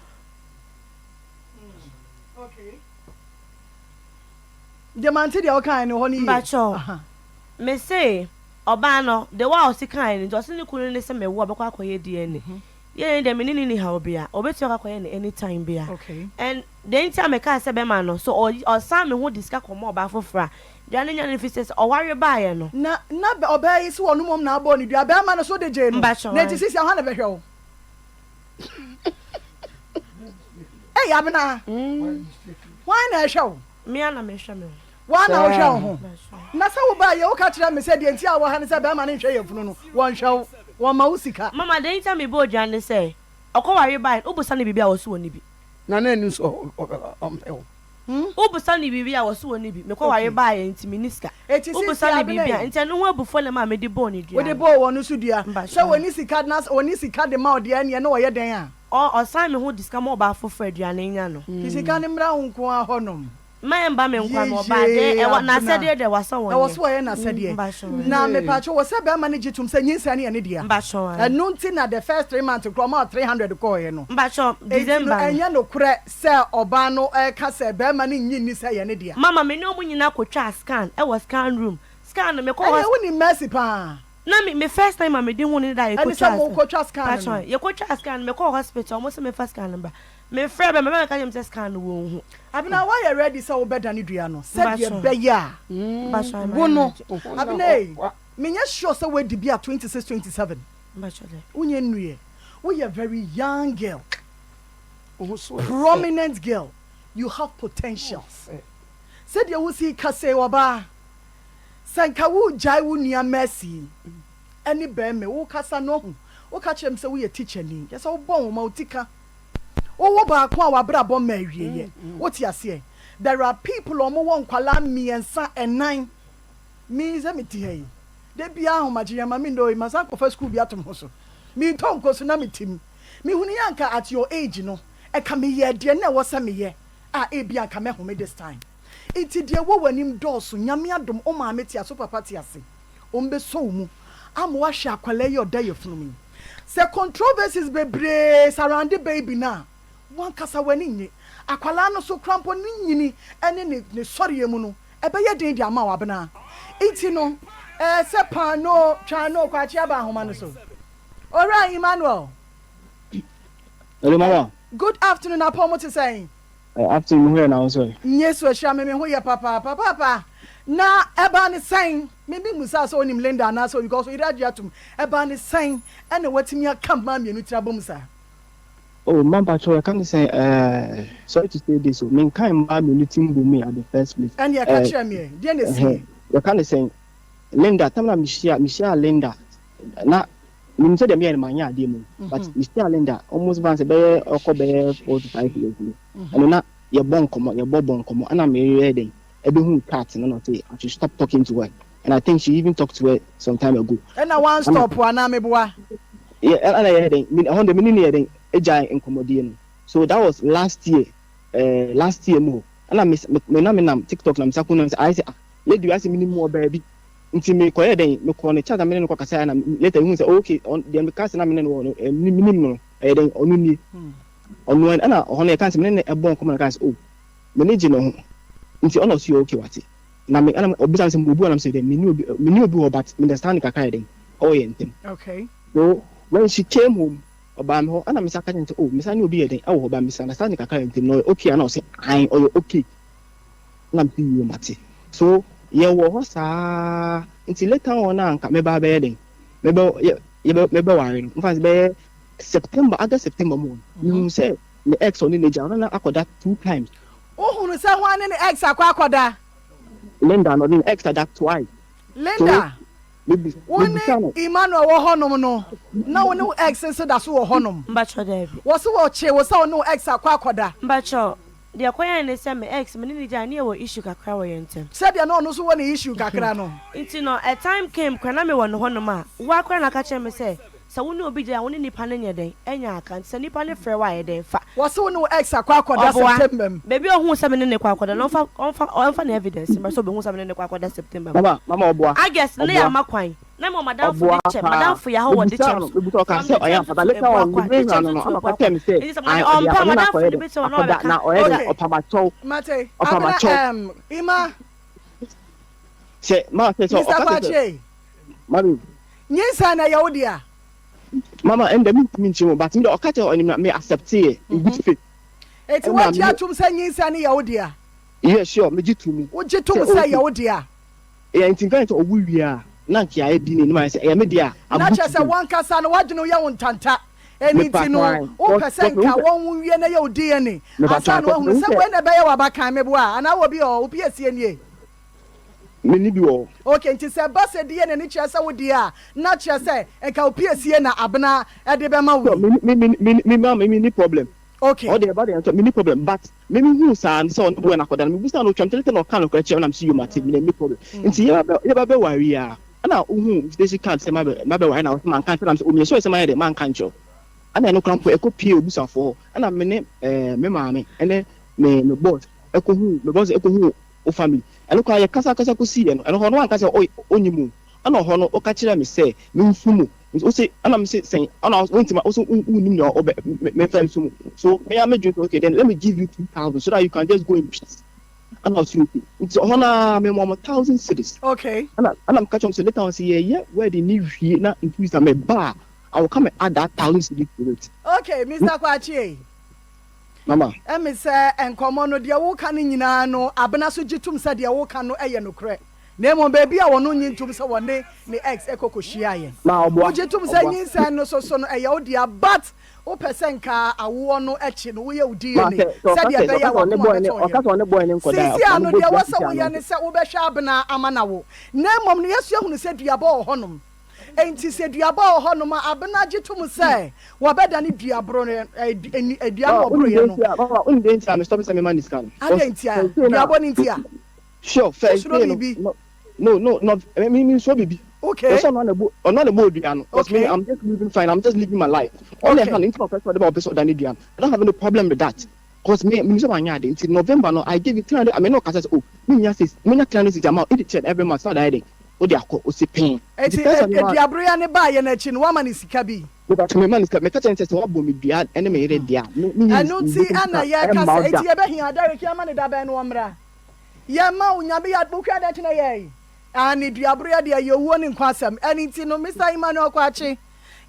Deɛ mante deɛ wokaeɛ no hɔ no yie. Mpakyɛw, mese ɔbaa no the way a ɔsi kaeɛ no nti ɔse ne kunu no se mewo a ɔbɛkɔ akɔyɛ DNA. DNA deɛ me ne no nni haw bia, ɔbɛtumi akɔ akɔyɛ no anytime bia. And deɛ nti a mekaa sɛ bɛma no so ɔsan me ho de sika kɔma ɔbaa foforɔ a, dua no nya no firi sɛ sɛ ɔware baeɛ no. Na na ɔbaa yi se ɔno mmom na abɔɔ no dua, bɛrima no so de gyee no, Mpakyɛw na enti ae. seesei hwan na ɛbɛhwɛ wo? Ei Abena, hwan na ɛhwɛ wo? Me ara na mehwɛ me ho. Woa na wohwɛ wo ho? Mpakyɛw. Na sɛ wobaeɛ woka kyerɛɛ me sɛ deɛ nti a wowɔ ha ne sɛ bɛrima no nhwɛ yafunu no, wɔnhwɛ wo, wɔmma wo sika. Mama, deɛ nti a mebɔɔ dua ne sɛ, ɔkɔware baeɛ no, wobisa no biribi a ɔse ɔnni bi. Na na ɛnim sɛ ɔmpɛ wo. Wobisa no biribi a, ɔse ɔnni bi. Mekɔware baeɛ nti menni sika. Eti Wobisa sisi no abena biribi a, yi. nti ɛno ho abufuo na ɛmaa mede bɔɔ no dua Wode no. bɔɔ wɔn so dua. Sɛ Mpakyɛw. wɔnni sika na wɔnni sika de ma wo deɛ ɛneɛ na wɔyɛ dɛn a? Ɔ ɔsan me ho de sika ma ɔbaa foforɔ aduane nya no. Fi sika no mmra wo nko ara hɔnom. Mma ɛmba me nkwa no ɔbaa deɛ Yeyee ɛwɔ Abena. n'asɛdeɛ deɛ wasa wɔn Ɛwɔ yɛ. so ɔyɛ n'asɛdeɛ. Mpakyɛw. Na mepakyɛw wɔ sɛ bɛrima no gye tom sɛ nyinsɛn no yɛ ne dea. Mpakyɛw ae. Ɛno nti na the first 3 months koraa ɔmaa wo 300 kɔɔeɛ no. Mpakyɛw Enti no December no. ɛnyɛ nokorɛ sɛ ɔbaa no reka sɛ bɛrima no nnye nni sɛ ɛyɛ ne dea. Mama me ne ɔmo nyinaa kotwaa scan ɛwɔ scan room. Scan no mekɔɔ Ɛnneɛ hɔ. wonim Mercy paa. Na me me first time a mede hu no ne da a Ɛne sɛ yɛkotwaa scan. mokotwa scan no. Mpakyɛw yɛkotwaa scan no mekɔɔ hospital ɔmo se memfa scan no mbra. Mefrɛɛ bɛrima bɛrima no ka kyerɛɛ me sɛ scan no wɔnhu. Abena woayɛ ready sɛ wobɛdane dua no sɛdeɛ Mpakyɛw. ɛbɛyɛ a Mpakyɛw wo mayɛ no ready. Abena ei menyɛ sure sɛ woadi bi a 26, 27 Mpakyɛw dɛ. wonyɛ nnuiɛ woyɛ very young girl prominent girl you have potentials sɛdeɛ wosi kasa yi ɔbaa sɛ nka wogyae wo nua Mercy yi ɛne bɛrima wokasa no ɔhu woka kyerɛ me sɛ woyɛ teacher ni kyɛ sɛ wobɔ nwoma wo ti ka wowɔ baako a wabrabɔ ma awieɛ wote aseɛ. There are people a wɔwɔ nkwalaa mmiɛnsa, ɛnan. Me sɛ mete ha yi, da biara ahomakye yɛma me ndɔ yi, masan kɔfa school bi ato me ho so. Metɔ nko so na mete mu. Mehunu yɛ anka at your age no, ɛka meyɛɛ deɛ na ɛwɔ sɛ meyɛ a ebi anka mɛhome this time. Nti deɛ ɛwɔ w'anim dɔɔso. Nyame adom, wo maame te ase, wo papa te ase. Wɔbɛsɔ wo mu ama woahwɛ akwadaa yi a ɔda yafunu mu yi. Sɛ controversies bebree surround baby no a, w'ankasa w'ani nnye. Akwadaa no so koraa mpo ne nyini ne ne ne sɔreɛ mu no, ɛbɛyɛ den de ama wo abena. Nti no, ɛɛ sɛ paanoo, twaanoo, kwakye aba ahoma no so. Owura Emmanuel. Hello, mama. Good afternoon, apɔ mo te sɛn? Afternoon, me ho yɛ na wo nso ɛ? Yesu ahyira me, me ho yɛ papaapa. Papa, na ɛbaa ne sɛn? Me me mmusaa sɛ onim Linda anaasɛ because oyere agye atom. Ɛbaa ne sɛn ɛna watumi aka mmaa mmienu tiri abom saa? Oh, mma mpakyɛw, yɛka ne sɛn, eh, sorry to say this o, menka mmaa mmienu ti mbom at the first place. Ɛnneɛ ka kyerɛ me ɛ, deɛ na ɛsiiɛ? Yɛka ne sɛn, Linda, tam na mehyia, mehyia Linda, na menim sɛ deɛ meyɛ no manyɛ adeɛ mu, but mehyia Linda almost fan sɛ bɛyɛ ɔkɔ bɛyɛ 4 to 5 years ni. Ɛno na yɛbɔ nkɔmmɔ, yɛbɔ bɔ nkɔmmɔ, ɛna meyɛ dɛn, ɛbɛhu chat no na ɔse I should stop talking to her, and I think she even talked to her some time ago. Ɛna one stop anaa meboa? Yeah, ɛna yɛ dɛn, ɛhɔ de me ne no yɛ dɛn, agyae nkɔmmɔdie no. So that was last year, last year mu hɔ. Ɛna me me na menam TikTok na mesa ko na sɛ ayɛ sɛ ah, lady wei asɛ menim wɔ baabi. Nti mekɔyɛ dɛn, mekɔɔ ne chat na me ne no kɔkasa, na later mehu sɛ oh, okay, deɛ meka sɛ na me ne no wɔ no, menim no no, ɛyɛ dɛn, ɔno nie. Ɔno ɛna ɔhɔ no yɛka sɛ me ne no ɛbɔ nkɔmmɔ na ka sɛ oh, m'ani gye ne ho. Nti ɔna ɔsi okay, wate. Na me ɛna obisa me sɛ obi wɔ nam sɛ dɛn, menni obi, menni obi wɔ but me understand kakra yɛ dɛn, ɛwɔ yɛn ntam. So when she came home, ɔbaa me hɔ, ɛna me sa ka kyerɛ no sɛ oh, me sa ne obi yɛ dɛn ɛwɔ hɔ, but misunderstanding kakra yɛ ntam na ɔyɛ okay, ana ɔsɛ ae, ɔyɛ okay. Na me sɛ yie, mate. So yɛwɔ hɔ saa nti later on na anka mɛba abɛyɛ dɛn, mɛbɛ yɛ yɛbɛ mɛbɛware no, nfa sɛ bɛyɛ September, August, September mu hɔ no, mehu sɛ ne ex ɔne n'agya ɔno na akɔda two times. Wohunu sɛ hwan ne ne ex akɔ akɔda? Linda no, ɔne ne ex ada twice. Linda, wo ne Emmanuel wɔ hɔnom no, na wo ne wo ex nso da so wɔ hɔnom? Mpakyɛw, daabi. Wɔse wɔkyee wo sɛ wo ne wo ex akɔ akɔda. Mpakyɛw, deɛ ɛkɔyɛɛ ne sɛ me ex, me ne no gyae, ne yɛwɔ issue kakra wɔ yɛn ntam. Sɛdeɛ na ɔno nso wɔ ne issue kakra no. Nti no, a time came koraa na mewɔ ne hɔnom a, woa koraa na aka kyerɛ me sɛ, sɛ wo ne obi gyae a, wo ne nipa no nyɛ dɛn? Ɛnyɛ aka. Nti sɛ nipa no frɛ wo a, yɛ dɛn? Fa. Wɔse wo ne wo ex akɔ akɔda Ɔboa. September mu. Baabi a ohuu sɛ me ne no kɔ akɔda no, ɔmfa, ɔmfa, ɔmfa ne evidence mmra sɛ obehu sɛ me ne no kɔ akɔda September mu. Mama, mama ɔboa. August no, na Ɔboa. yɛama kwan. Na mewɔ m'adamfo Ɔboa de kyɛm, paa. m'adamfo yɛ hɔ wɔ de Mebusaa kyɛm no, so. mebusaa ɔka From sɛ de ɔyɛ kyɛm ampa, so but to later on, Abuakwa, me de brain kyɛm no so no, to ama Abuakwa. ɔka kyerɛ me sɛ, Nti sɛ ae, ɔmpɛ ɔde a, ɔne no m'adamfo akɔyɛ no dɛn, bi sɛ ɔno akɔda, ɔbɛka. na ɔyɛ dɛn, Okay. ɔpamakyɛw, Mate. Abena, ɔpamakyɛw. Ima. Sɛ, ma sɛ, sɛ Mr. ɔka sɛ, sɛ, Kwakye. mami. Nyinsɛn na ɛyɛ wo dea? Mama, ɛnda mentumi nkyerɛ mu, but me de ɔka kyerɛ ɔnim na me accept yɛ in good faith. Eti Ɛna woagye me atom sɛ nyinsɛn no yɛ wo dea? Yeah, sure, megye to mu. Wogye tom Sɛ sɛ okay. ɛyɛ wo dea? Yeah, nti nka sɛ ɔwo wie a, na nka yɛayɛ DNA no ma ayɛ sɛ ɛyɛ me dea a, I'm Na good kyerɛ to sɛ go. w'ankasa no w'adwene yɛ wo ntanta. Ɛno Mepa nti no kwan. wopɛ sɛ Cause nka mehu sɛ wɔnwo wie na yɛ wo DNA mepa ansa kwan, na cause woahunu mehu sɛ sɛ wei na ɛbɛyɛ w'abakan, meboa a? Anaa wɔ bi wɔ hɔ? Wo piesie nie? Menni bi wɔ hɔ. Ok, nti sɛ ɛba sɛ DNA no kyerɛ sɛ wo deɛ a, na kyerɛ sɛ nka wo piesie na Abena de bɛma wo Sure, yi? me me me me me me menni problem. Okay. Ɔde ɛba deɛ nso menni problem but me me huu saa no sɛ ɔne boy no akɔda no mebusaa no otwam tɛtɛtɛ na ɔka nokorɛ kyerɛ me na mese yoo mate me menni problem nti yɛba bɛ yɛba bɛware yi a ɛna wohuu invitation card sɛ mabɛ mabɛware na ɔse manka nkyerɛ na mese oh meyɛ sure sɛ mayɛ dɛ manka nkyerɛ wo ɛna ɛno koraa mpo ɛkɔ pie obusuafoɔ hɔ ɛna me ne ɛɛ me maame ɛne me me boss ɛkɔhuu me boss ɛkɔhuu wo family ɛno koraa yɛkasa kasa kɔsiiɛ no ɛno hɔ no wanka sɛ ɔnyi mu ɛna ɔhɔ no ɔka kyerɛɛ me sɛ mensu mu Nti ose ɛna mese sɛn ɛna wontimi ose wonnim nea ɔbɛ memfa nsu mu so me ara medwene sɛ okay then let me give you 2000 so that you can just go in peace ɛna ɔse okay nti ɔhɔ no ara mema ɔmo 1000 cedis Okay. ɛna ɛna meka kyerɛ ɔmo sɛ later on sɛ yɛyɛ wedding ne wie na in 2 weeks na meba a I will come and add that 1000 cedis to it. Okay, Mister Kwakye. Mama. Ɛme sɛ nkɔmmɔ no, deɛ woka no nyinaa no, Abena so gye tom sɛ deɛ woka no yɛ nokorɛ. Na mmom baabi a ɔno nnye ntom sɛ wɔne ne ex kɔ kɔhyiaeɛ. Ma ɔboa, Wogye tom sɛ ɔboa. nyinsɛn no so so no ɛyɛ wo dea but wopɛ sɛ nka awoɔ no akyi no woyɛ wo Ma DNA sɛ, sɛ ɔka sɛdeɛ sɛ, sɛ ɛbɛyɛ ɔka a sɛ ɔne w'akoma boy ne, bɛtɔ wo ɔka yam. sɛ ɔne boy ne nkɔda a, Seesei ɔma ano no bɔ deɛ dua ɛwɔ sɛ sisi ano woyɛ nso. ne sɛ wobɛhwɛ Abena ama no awo. Na mmom no yɛso ahunu sɛ duabɔ wɔ hɔnom. Enti sɛ duaba wɔ hɔnom a, Abena gye tom sɛ wɔbɛdane duaboro no, ɛ, dua no Ma, wonim wɔboroeɛ deɛ no. nti a, mama, wonim deɛ nti a me stop sɛ mema no sika no? Cause Adɛn ntia? seesei no a, Duabɔ no ntia? Sure, first Wosuro day no, biribi? no, no, no, no, me, me, me nsuro biribi. Okay. Because ɔno na ɛbɔ, ɔno na ɛbɔ odua no. Because me, Okay. I'm just living fine, I'm just living my life. Ɔno na Okay. ɛha no, nti na ɔpɛ sɛ ɔde ba ɔpɛ sɛ ɔda ne dua no. I don't have any problem with that. Because me, me sɛ wanyɛ ade. Nti November no, I gave you 300, I mean, no, kasa sɛ, oh, me nya six, me nya 360 ama wo, each ten every month, sɛ ɔda ayɛ dɛ, wode akɔ, ɔsi pɛn. Nti Enti first one no, aduaboroya no baeɛ no akyi no, woama no sika bi? Me pa kyɛw, me ma no sika, meka kyerɛ no sɛ, sɛ wabɔ me dua ɛne me yere deɛ a, me, me nyi Ɛno ne nti bɔtɔ na sika yɛreka ɛmma wo sɛ, da. enti yɛbɛhia Derek yɛmma no da bɛn na ɔmmra? Yɛma wo Nyame yɛ wohwɛ adɛn nti na yɛɛe? Aane duaboroyɛ deɛ ɛyɛ owuo ne nkwa asɛm ɛno nti no Mister Emmanuel Kwakye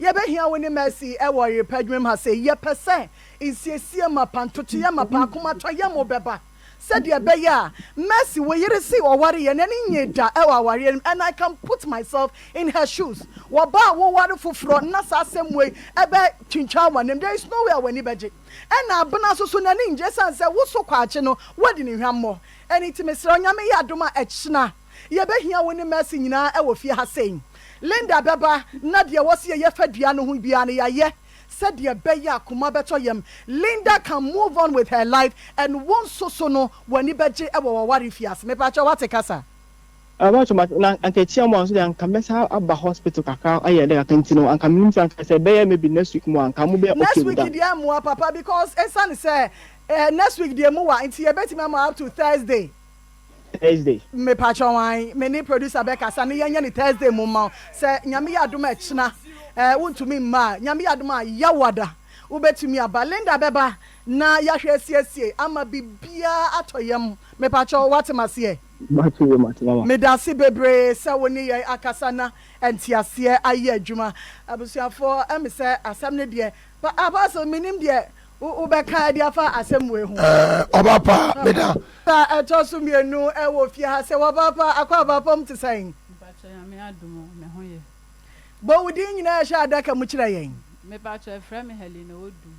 yɛbɛhia wo ne Mercy ɛwɔ Ɔyerepɛ adwuma mu ha sei yɛpɛ sɛ nsiesie mapa ntotoeɛ mapa akomatɔyam bɛba sɛdeɛ ɛbɛyɛ a Mercy wo yere se ɔwareɛ n'ani nnye da ɛwɔ awareɛ no mu and I can put myself in her shoes wɔba a woware foforɔ na saa asɛm wei ɛbɛ twintwan w'anim there is no way a w'ani bɛgye Ɛna Abena nso so n'ani ngye ɛsiane sɛ wo so kwakye no woadi no hwammɔ. Ɛno nti mesrɛ wo Nyame yɛ adom a ɛkyena yɛbɛhia wo ne Mercy nyinaa ɛwɔ fie ha sei. Linda bɛba na deɛ ɛwɔ sɛ yɛyɛ fa dua no ho biara no yɛayɛ sɛdeɛ ɛbɛyɛ a koma bɛtɔ yam. Linda can move on with her life and wo nso so no w'ani bɛgye ɛwɔ w'aware fie ase. Mepakyɛw woate kasa? Mpakyɛw mate na anka ɛkyia mu a nso deɛ anka mɛsan aba hospital kakra ayɛ dɛ kakra nti no anka menim sɛ anka sɛ ɛbɛyɛ maybe next week mu a anka mo bɛyɛ Next okay with week that. deɛ mmoa papa because ɛsiane sɛ eh, next week deɛ mu wa nti yɛbɛtumi ama up to Thursday. Thursday. Mepakyɛw ae me ne producer bɛkasa ne yɛnyɛ ne Thursday mu mma wo sɛ Nyame yɛ adom a ɛkyena eh, wontumi mma a Nyame yɛ adom a Yawada wobɛtumi aba Linda bɛba na yɛahwɛ asiesie ama biribiara atɔ yam mepakyɛw woate maseɛ. Mate o mate mama. Medase bebree sɛ wo ne yɛn akasa na nteaseɛ ayɛ adwuma. Abusuafoɔ ɛme sɛ asɛm no deɛ pa Apostle menim deɛ wo bɛka de afa asɛm wei ho. Ɛɛ ɔba pa meda. Sa ɛtɔ so mienu ɛwɔ fie ha sɛ wɔba pa akɔ aba fam te sɛn? Mpakyɛ Nyame adom o me ho yɛ. Bɔ wo din nyinaa ɛhyɛ adaka mu kyerɛ yɛn. Mepakyɛ yɛfrɛ me Helena Odum.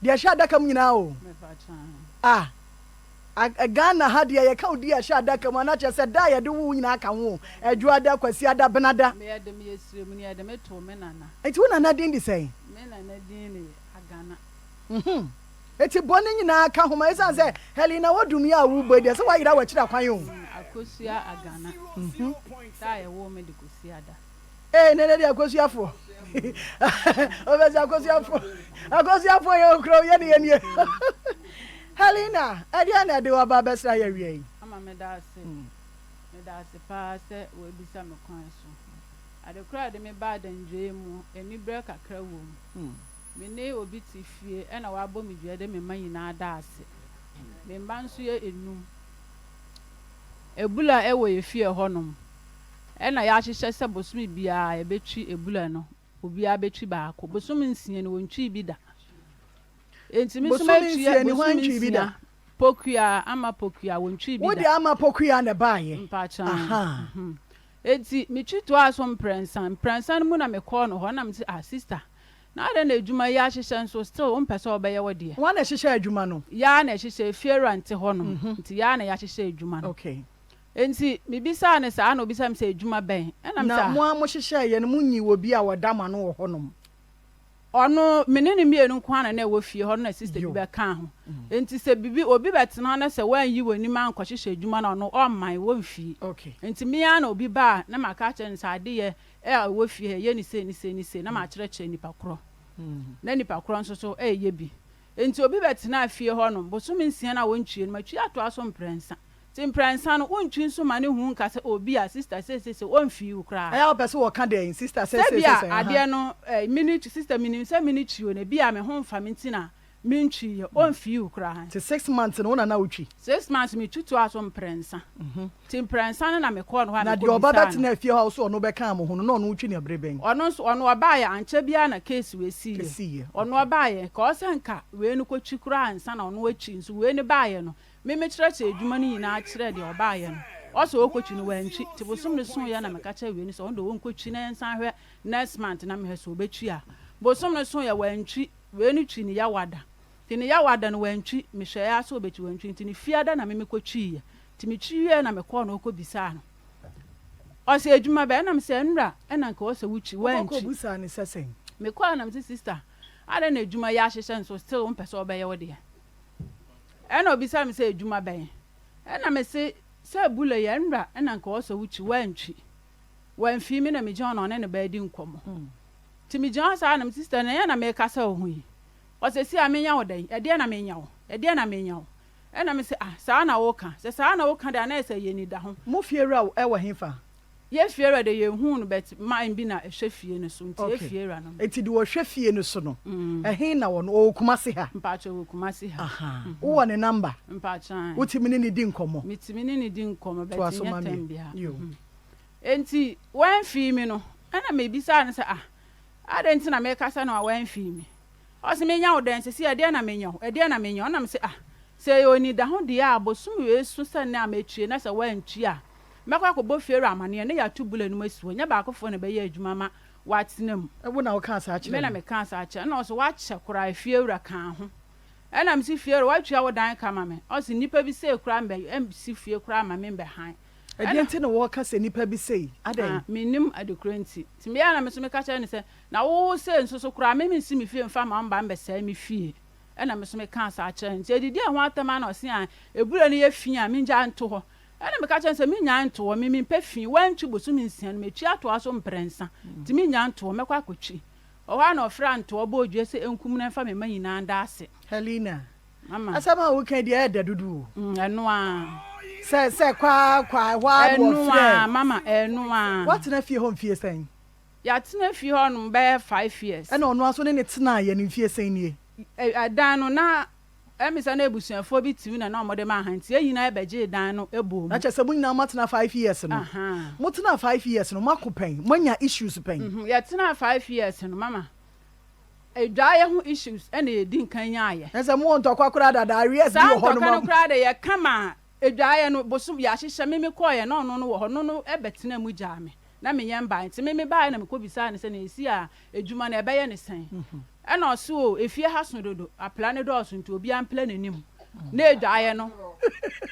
Deɛ ɛhyɛ adaka mu nyinaa o. Mepakyɛ ahe. Ah A Ghana ha deɛ yɛka wo din a ɛhyɛ adaka mu a na kyerɛ sɛ da a yɛde woo wo nyinaa ka ho o, Adwoada, Kwasiada, Benada. Me yɛde me yɛ sremuni yɛde me too me nana. Nti wo nana din de sɛn? Me nana din de Agana. Mhmm eti bɔ ne nyinaa ka ho ma esiane sɛ Helena Odum yi a wobɔ yi deɛ sɛ woayera w'akyiri akwan o. Akosua Agana. Da a yɛwoo me de Kwasiada. Ee nene deɛ akosuafoɔ ɔbɛsɛ akosuafoɔ akosuafoɔ yɛ okuro yɛ ne yɛ nie Helena ɛdeɛ na ɛde waba abɛsra yɛ awia yi. Ama meda ase meda ase paa sɛ wabisa me kwan so ade koro a ɛde me baa dandwee mu anibrɛ kakra wom me ne obi te fie ɛna wabɔ me dua de me mma nyinaa da ase me mma nso yɛ enum abula ɛwɔ yɛ fie hɔ nom. Ɛna yɛahyehyɛ sɛ bosome biara yɛbɛtwi abura no, obiara bɛtwi baako. Bosome nsia ni, wɔntwii bi da. Enti me nso Bosome matwi nsia ni, hwan bosome ntwii bi da? nsia. Pokuaa, Ama Pokuaa, wɔntwii bi Wo da. deɛ Ama Pokuaa na ɛbaeɛ. Mpakyɛ, Ahaa. mhm. Enti metwi toaa so mprɛnsa. Mprɛnsa no mu na mekɔɔ no hɔ, ɛna mese, ah sister, na adɛn na adwuma yi ahyehyɛ nso still wompɛ sɛ wobɛyɛ wo deɛ? Hwan na ɛhyehyɛɛ adwuma no? Yɛa na ɛhyehyɛ, efiewura nte hɔnom, nti yɛa na yɛahyehyɛ adwuma no. Okay. Enti mibisaa no saa na obisaa me sɛ, Adwuma bɛn? Ɛnna mise, Na Ah. mo ara mohyehyɛeɛ no, monyii obi a ɔda mo ano wɔ hɔnom. Ɔno, me ne no mmienu nko ara na na ɛwɔ fie hɔ no na sista bi bɛkaa ho. Enti sɛ biribi, obi bɛtena hɔ na sɛ woanyi w'anim ankɔhyehyɛ adwuma no a, ɔno ɔmman, wɔmfii. Enti me ara na obi ba a, na maka akyerɛ no sɛ adeyɛ a ɛwɔ fie ha, yɛ no sei ne sei ne sei, na makyerɛkyerɛ nipa korɔ. Na nipa korɔ nso so reyɛ bi. Enti obi bɛtenaa fie hɔ nom, bosome nsia no a wɔntwie no, matwie atoa so mprɛnsa. Nti mprɛnsa no, wontwi nso ma no hu nka sɛ oh bi a sister sei sei sei, ɔmfii wo koraa. Ɛyɛ a wopɛ sɛ wɔka dɛn, sister sei Sɛ sei bi a sei, aha. adeɛ no eh, mene twi, sister menim sɛ mene twi o, na bi a me ho mfa me nti na mentwiiɛ, ɔmfii wo koraa. Nti 6 months no wo na na wotwi? 6 months metwi toaa so mprɛnsa. Nti mprɛnsa no na mekɔɔ no hɔ a Na deɛ ɔba mekɔbisaa no. bɛtenaa fie hɔ a wo so ɔno bɛkaa mo ho no, na ɔno wotwi no ɛbere bɛn? Ɔno nso, ɔno ɔbaeɛ, ankyɛ biara na case wei siiɛ. Ɛsiiɛ, Ɔno okay. ɔbaeɛ, nka ɔsɛ nka wei no kɔtwi koraa ansa na ɔno atwi, nso wei no baeɛ no, Me mekyerɛkyerɛ adwuma no nyinaa kyerɛɛ deɛ ɔbaeɛ no. Ɔsɛ ɔkɔtwi no wantwi. Nti bosom no soeɛ na meka kyerɛɛ wei no sɛ ɔno deɛ ɔnkɔtwi na yɛnsan hwɛ next month na mehwɛ sɛ ɔbɛtwi a. Bosom no soeɛ wantwi. Wei no twi ne Yawada. Nti ne Yawada no wantwi. Mehwɛeɛ ara sɛ ɔbɛtwi wantwi. Nti ne Fiada na me mekɔtwiiɛ. Nti metwi wieɛ na mekɔɔ na ɔkɔbisaa no. Ɔsɛ adwuma bɛn? Ɛna mesɛ nnora ɛna nka ɔsɛ wotwi wantwi. Wokɔkɔbisaa no sɛ sɛn? Mekɔɔ na mese sister adɛn na adwuma yi ahyehyɛ nso still wompɛ sɛ wobɛyɛ wo deɛ? Ɛna ɔbisaa me sɛ adwuma bɛn? Ɛna me se, sɛ Bule yɛ nwura ɛna nka ɔsɛ wo twi, woantwi. Wamfii me na me gyina hɔ na ɔne ne ba redi nkɔmmɔ. Nti me gyina hɔ saa na me sister no ɛyɛ na mekasa wo ho yi? Ɔse si a menya wo dɛn? Ɛdeɛn na menya wo? Ɛdeɛn na menya wo? Ɛna me se ah saa na woka? Sɛ saa na woka deɛ a na ɛsɛ yɛ anidaho. Mo fiewura wɔ hefa? Yɛ fiewura deɛ yɛnhuu no but man bi na ɛhwɛ fie no so nti yɛ Okay. fiewura no. Nti deɛ ɔhwɛ fie no so no, ɛhe na ɔno, ɔwɔ Kumasi ha? Mpakyɛ ɔwɔ Kumasi ha. Aha. Wowɔ ne number? Mpakyɛ ae. Wotumi ne no di nkɔmmɔ? Metumi ne no di nkɔmmɔ but Toa so nyɛ ma me. tɛm biara. Yo. Nti wamfii me no, ɛna mebisaa no sɛ ah, adɛn nti na mekasa no a wamfii me? Ɔse menya wo dɛn? Seesei ɛdeɛn na menya wo? Ɛdeɛn na menya wo? Ɛna mese ah, sɛ ɛyɛ onidaho deɛ a, bosom wei so sɛ nnɛ a mɛtue na sɛ woantue a, Mɛkɔ akɔbɔ Farao amanneɛ na yɛato bule no mu asi hɔ. Ɛnyɛ baakofoɔ na ɛbɛyɛ adwuma ma wɔatena mu. Wo na wokaa saa kyerɛɛ Me na no? mekaa saa kyerɛɛ no. Ɛnna ɔse, Woakyɛ koraa, efiewura kaa ho. Ɛnna mese, Fiewura, woatua wo dan ka ma me? Ɔse, Nnipa bi sei koraa mmɛ, ɛnsi fie koraa mma me mmɛhan. Ɛdeɛn Ɛnna. nti na wɔka sɛ nnipa bi sei? Adɛn? Ah, mennim adekorɔ nti. Nti me ara na me nso meka kyerɛɛ no sɛ, Na wo sei nso so koraa, me mensi me fie mfa mma wo mma mmɛsɛe me fie. Ɛnna me nso mekaa saa kyerɛɛ no. Nti adidi a ɛho atɛm ara na ɔse, Ah, abura no yɛ fi a, mengyae nto hɔ. Ɛnna meka kyerɛɛ no sɛ, Merennyae nto hɔ, me mempɛ fi, woantwi bosome nsia no, metwi atoa so mprɛnsa, nti merennyae nto hɔ, mɛkɔ akɔtwi. Ɔhɔ ara na ɔfrɛɛ antoa bɔɔ dua sɛ ɛnkum no mfa me mma nyinaa nda ase. Helena, Mama. asɛm a woka yi deɛ ɛyɛ dɛ dodo o. Mm, ɛno ara. Sɛ, sɛ kwaa, kwaa, ɛhɔ ara na Ɛno wɔfrɛɛ. ara, mama, ɛno ara. Woatena fie hɔ mfie sɛn? Yɛatena fie hɔnom bɛyɛ 5 years. Ɛnna ɔno ara nso ne no tenaeɛ no mfie sɛn nie? Ɛ, ɛdan no, na Ɛyɛ me sɛ na abusuafoɔ bi te mu na na wɔde ma ha nti yɛn nyinaa bɛgyee dan no bɔɔ mu. Na kyerɛ sɛ mo nyinaa moatena 5 years no. Ahaa. Motenaa 5 years no, moako pɛn? Moanya issues pɛn? Mhm, yɛtenaa 5 years no, mama adwaeɛ ho issues ɛna yɛdi nkan nyaeɛ. Na sɛ mowɔ ntɔkwa koraa dada, arrears bi Saa wɔ hɔnom ntɔkwa no a. koraa deɛ yɛka maa adwaeɛ no bosom yɛahyehyɛ, me mekɔeɛ na ɔno no wɔ hɔ, no no bɛtenaa mu gyaa me na menyɛ mbaeɛ nti me mebaeɛ na mekɔbisaa no sɛ na ɛsi a adwuma no ɛbɛyɛ ne sɛn? Ɛna ɔse o efie ha so dodo, apla no dɔɔso nti obiara mpla n'anim na adwaeɛ no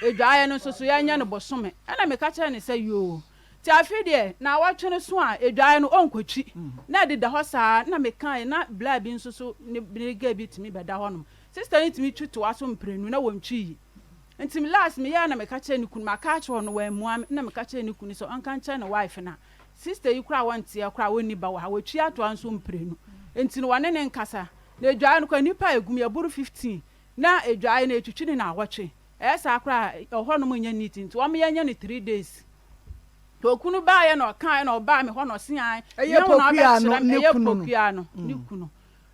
adwaeɛ no nso so yɛnyɛ no bosome. Ɛna meka kyerɛɛ no sɛ yoo. Nti afe deɛ naawɔtwe no so a adwaeɛ no ɔnkɔtwi na ɛdeda hɔ saa. Na mekaeɛ na bla bi nso so ne ne girl bi tumi bɛda hɔnom. Sister no tumi twi toa so mprenu na wɔntwii. Nti last meyɛɛ na meka kyerɛɛ ne kunu, maka akyerɛ ɔno wammua me, na meka kyerɛɛ ne kunu sɛ ɔnka nkyerɛ ne wife no a Sister yi koraa a wɔnteɛ koraa a wɔnni ba wɔ ha, wɔtwi atoa nso mprenu nti no wɔne no nkasa. Na adwaeɛ no koraa nnipa a ɛgu mu yɛboro 15 na adwaeɛ no ɛtwitwi no naawɔtwe. Ɛyɛ saa koraa a ɛhɔ nom nyɛ neat nti wɔn yɛnyɛ no 3 days. Nti okunu baeɛ na ɔkaeɛ na ɔbaa me hɔ na ɔse ae Ɛyɛ ɛnyɛ wo na Pokuaa no wobɛkyerɛ me, ne ɛyɛ kunu no. Pokuaa no ne kunu.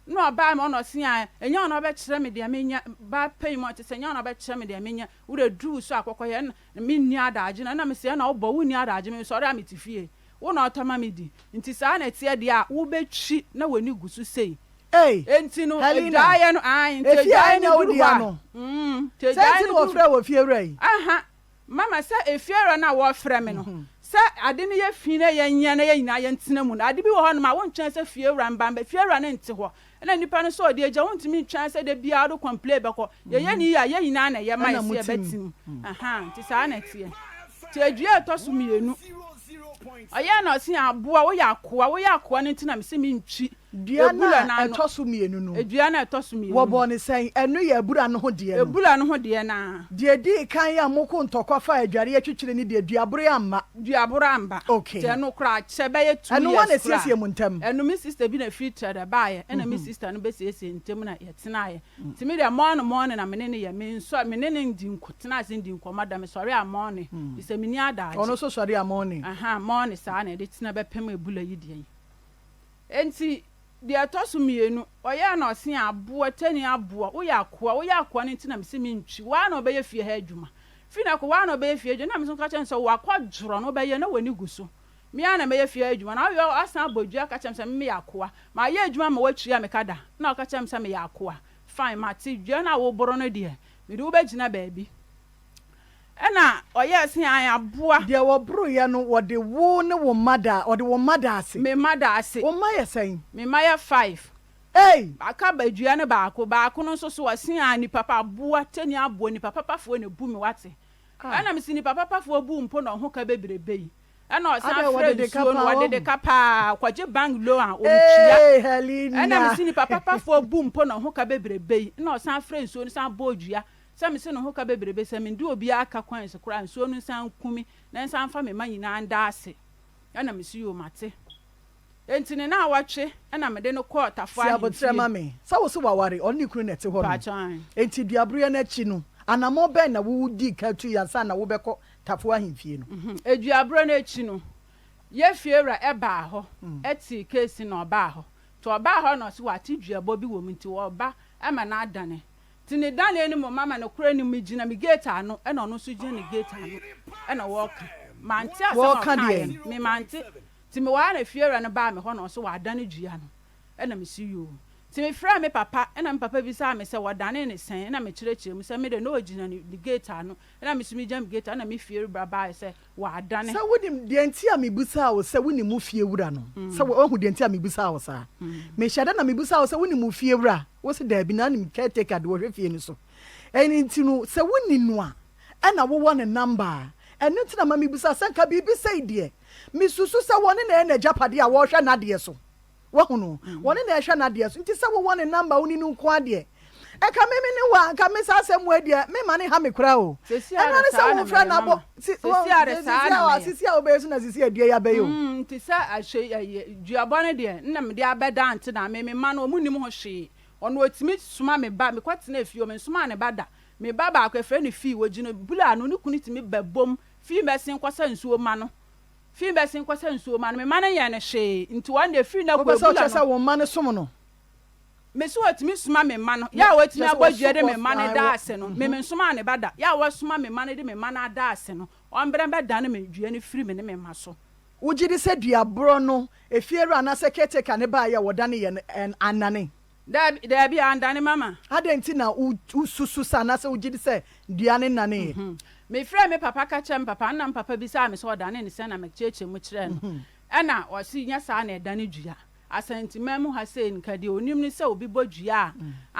Na ɔbaa me hɔ na ɔse ae ɛnyɛ wo na wobɛkyerɛ me deɛ menyɛ, baa pain mu a ɔte sɛ ɛnyɛ wo na wobɛkyerɛ me deɛ menyɛ, wo deɛ duru wo so a kɔkɔyɛ ɛna Menni adagye no, ɛna mese ɛna wobɔ, wonni adagye, mesɔre a mete fie, wo na ɔtɔ ma medi, nti saa na ɛteɛ deɛ a, wobɛtwi na w'ani gu so sei. Ei, Enti no, Helena, adwaeɛ no, ae, nti efie a adwaeɛ ɛnyɛ no wo duru dea hɔ a, no, mm, nti sɛn adwaeɛ nti no na duru, wɔfrɛɛ wo ofiewura yi? aha, mama sɛ efiewura no a wɔrefrɛ me no, sɛ ade no yɛ fi na yɛnyɛ na yɛn nyinaa yɛntena mu no, ade bi wɔ hɔnom a wontwɛn sɛ fiewura mba mbɛ, fiewura no nte hɔ, ɛna nipa no sɛ ɔde agya wontumi ntwɛn sɛ da biara wode complain bɛkɔ, yɛyɛ ne yie a yɛn nyinaa na ɛyɛ ma Ɛna yɛsɛ mote yɛbɛte mu. mu, aha, nti saa na ɛteɛ. Nti adua a ɛtɔ so mmienu, ɔyɛɛ na ɔse aboa, woyɛ akoa, woyɛ akoa no nti na mese mentwi. Dua no Abura a no ano. ɛtɔ so mmienu no, Dua no a ɛtɔ so mmienu no. wɔbɔɔ no sɛn? Ɛno yɛ abura no ho deɛ no. Abura no ho deɛ no ara. Deɛ ɛdii kan a moko ntɔkwa faa adwareɛ twitwiri no deɛ, duaboro amma. Duaboro amma. Okay. Nti ɛno koraa akyɛ bɛyɛ two Ɛno hwan na years koraa. ɛsiesiee mo ntam? Ɛno me sister bi na ɛfiri Trɛdɛ baeɛ, ɛna me sister no bɛsiesiee ntam na yɛtenaeɛ. Nti me deɛ mɔɔne mɔɔne na me ne no yɛ, mensɔ, me ne no ndi nk, tena ase ndi nkɔmmɔ da, mesɔre a mɔɔne, firi sɛ menni adaagye. Ɔno nso sɔre a mɔɔne. Ahaa, mɔɔne saa na yɛde tena bɛpem abula yi deɛ yi. Enti, deɛ ɛtɔ so mmienu, ɔyɛɛ na ɔse, Aboa, tani aboa, woyɛ akoa, woyɛ akoa no nti na mese mentwi, wo ara na wobɛyɛ fie ha adwuma. Firi nnɛ kɔ, wo ara na wobɛyɛ fie adwuma. Ɛnna me nso meka kyerɛɛ no sɛ, W'akwadworɔ no wobɛyɛ na w'ani gu so. Me ara na mɛyɛ fie ha adwuma. Na woyɛ asan abɔ dua aka kyerɛ me sɛ me meyɛ akoa. Mayɛ adwuma ama woatua me ka da? Ɛnna ɔka kyerɛɛ me sɛ meyɛ akoa. Fine, mate, dua no a woboro no deɛ, mede wo bɛgyina baabi. Ɛnna ɔyɛɛ se, Aane, aboa. Deɛ wɔboroeɛ no, wɔde wo ne wo mma daa, wɔde wo mma daa ase. Me mma da ase. Wo mma yɛ sɛn? Me mma yɛ five. Ei! Aka badua no baako. Baako no nso so, ɔse, Aane, nipa pa, aboa, tani aboa, nipa papafoɔ na ebu me, wate? Ɛnna mese, Nipa papafoɔ bu wo mpo na wo ho ka bebrebe yi. Ɛnna ɔsan Adɛn, frɛɛ wɔde de ka nsuo no, paa, wɔde de wahu? ka paa, kɔgye bank loan a, ɔntua. Ei, Ɛnna Helena! mese, Nipa papafoɔ bu mpo na wo ho ka bebrebe yi. Ɛnna ɔsan frɛɛ nsuo no san bɔɔ dua. Sɛ mese no ho ka bebrebe, sɛ mende obiara ka coins koraa a, nsuo no nsan nku me na ɛnsan mfa me mma nyinaa nda ase. Ɛna mese yoo mate. Enti ne naawɔtwe na mede no kɔɔ Tafo Si aboterɛ ahemfie. ma me. Sɛ wo se waware, ɔne ne kunu na ɛte hɔ nom. Mpakyɛw ae. Enti duabereɛ no akyi no, anammɔn bɛn na wodii kan tui ansa na wobɛkɔ Tafo ahemfie no? Duaberɛ no akyi no, yɛ fiewura baa hɔ tee case no na ɔbaa hɔ. Nti ɔbaa hɔ na ɔse wate duabɔ bi wɔ mu nti ɔreba ma no adane. Nti ne daneɛ no mu mama nokorɛ no megyina me gate ano ɛna ɔno nso gyina ne gate ano ɛna wɔɔka. Mante asɛm a Wɔɔka ɔkaeɛ deɛn? no, me mante. Nti mewɔ ha na fiewura no baa me hɔ na ɔse wadane dua no ɛna mese yoo. Nti me frɛɛ me papa ɛna me papa bisaa me sɛ wɔdanee no sɛn ɛna me kyerɛkyerɛ mu sɛ me deɛ na ɔgyina ne gate ano ɛna me nso me gyina me gate ano ɛna me fiewura baeɛ sɛ wadane. Sɛ wonim deɛ nti a mebisaa wo sɛ wonim wo fiewura no, sɛ woahu deɛ nti a mebisaa wo saa? Mehyɛ da na mebisaa wo sɛ wonim wo fiewura? Wo se daabi, na nim caretaker deɛ ɔhwɛ fie no so. Ɛno nti no, sɛ wonni no a, ɛna wowɔ ne number a, ɛno nti na ma mebisa sɛ nka biribi sei deɛ, mesusu sɛ wɔne na ɛyɛ n'agyapadeɛ a wɔrehwɛ n'adeɛ so. Wahu no? Wɔne na ɛhwɛ n'adeɛ so. Nti sɛ wowɔ ne number a wonni no nko ara deɛ, nka me me ne wo a, nka me saa asɛm wei deɛ, memma no nha me koraa o. Sɛsi Ɛno ara ara ne saa sɛ na wofrɛ meyɛ no abɔ, mama. si, Sɛsi ara saa sisi na a, meyɛ. sisi a wobɛyɛ so na sisi a dua yi abɛyɛ o. Mm, nti sɛ ahyɛ ɛyɛ duabɔ no deɛ, nna mede abɛda ante na me me mma no wɔn nnim ho hwee. Ɔno ɔtumi soma me ba, mekɔ tena fie, ɔmensomaa ne ba da. Me ba baako yɛfrɛ no Fii, ɔgyina bula ano, ne kunu tumi ba bom, Fii mmɛsen kɔsa nsuo ma no. Fii mmɛsen kɔsa nsuo ma no. Me mma no nyɛɛ no hwee, nti wɔn deɛ firi no kɔ Wopɛ sɛ abula wokyerɛ no. sɛ wo mma no som no? Me se ɔtumi soma me mma no, yɛ a watumi abɔ dua de me mma no da ase no, me mensomaa ne ba da, yɛ a wasoma me mma no de me mma no ada ase no, ɔmbrɛ mbɛdane me dua no firi me ne me mma so. Wogye di sɛ duaborɔ no efiewura anaasɛ caretaker no baeɛ a wɔdaneeɛ no annane? Daabi, daabi, andane mama. Adɛn nti na wosusu sɛ anaasɛ wogye di sɛ dua no nnaneeɛ? Mefrɛɛ me papa ka kyerɛɛ me papa, ɛnna me papa bisaa me sɛ ɔdanee no sɛn na mekyerɛkyerɛɛ mu kyerɛɛ no. Ɛnna ɔse nyɛ saa na ɛdane dua. Asanteman mu ha sei nka deɛ ɔnim ne sɛ obi bɔ dua a,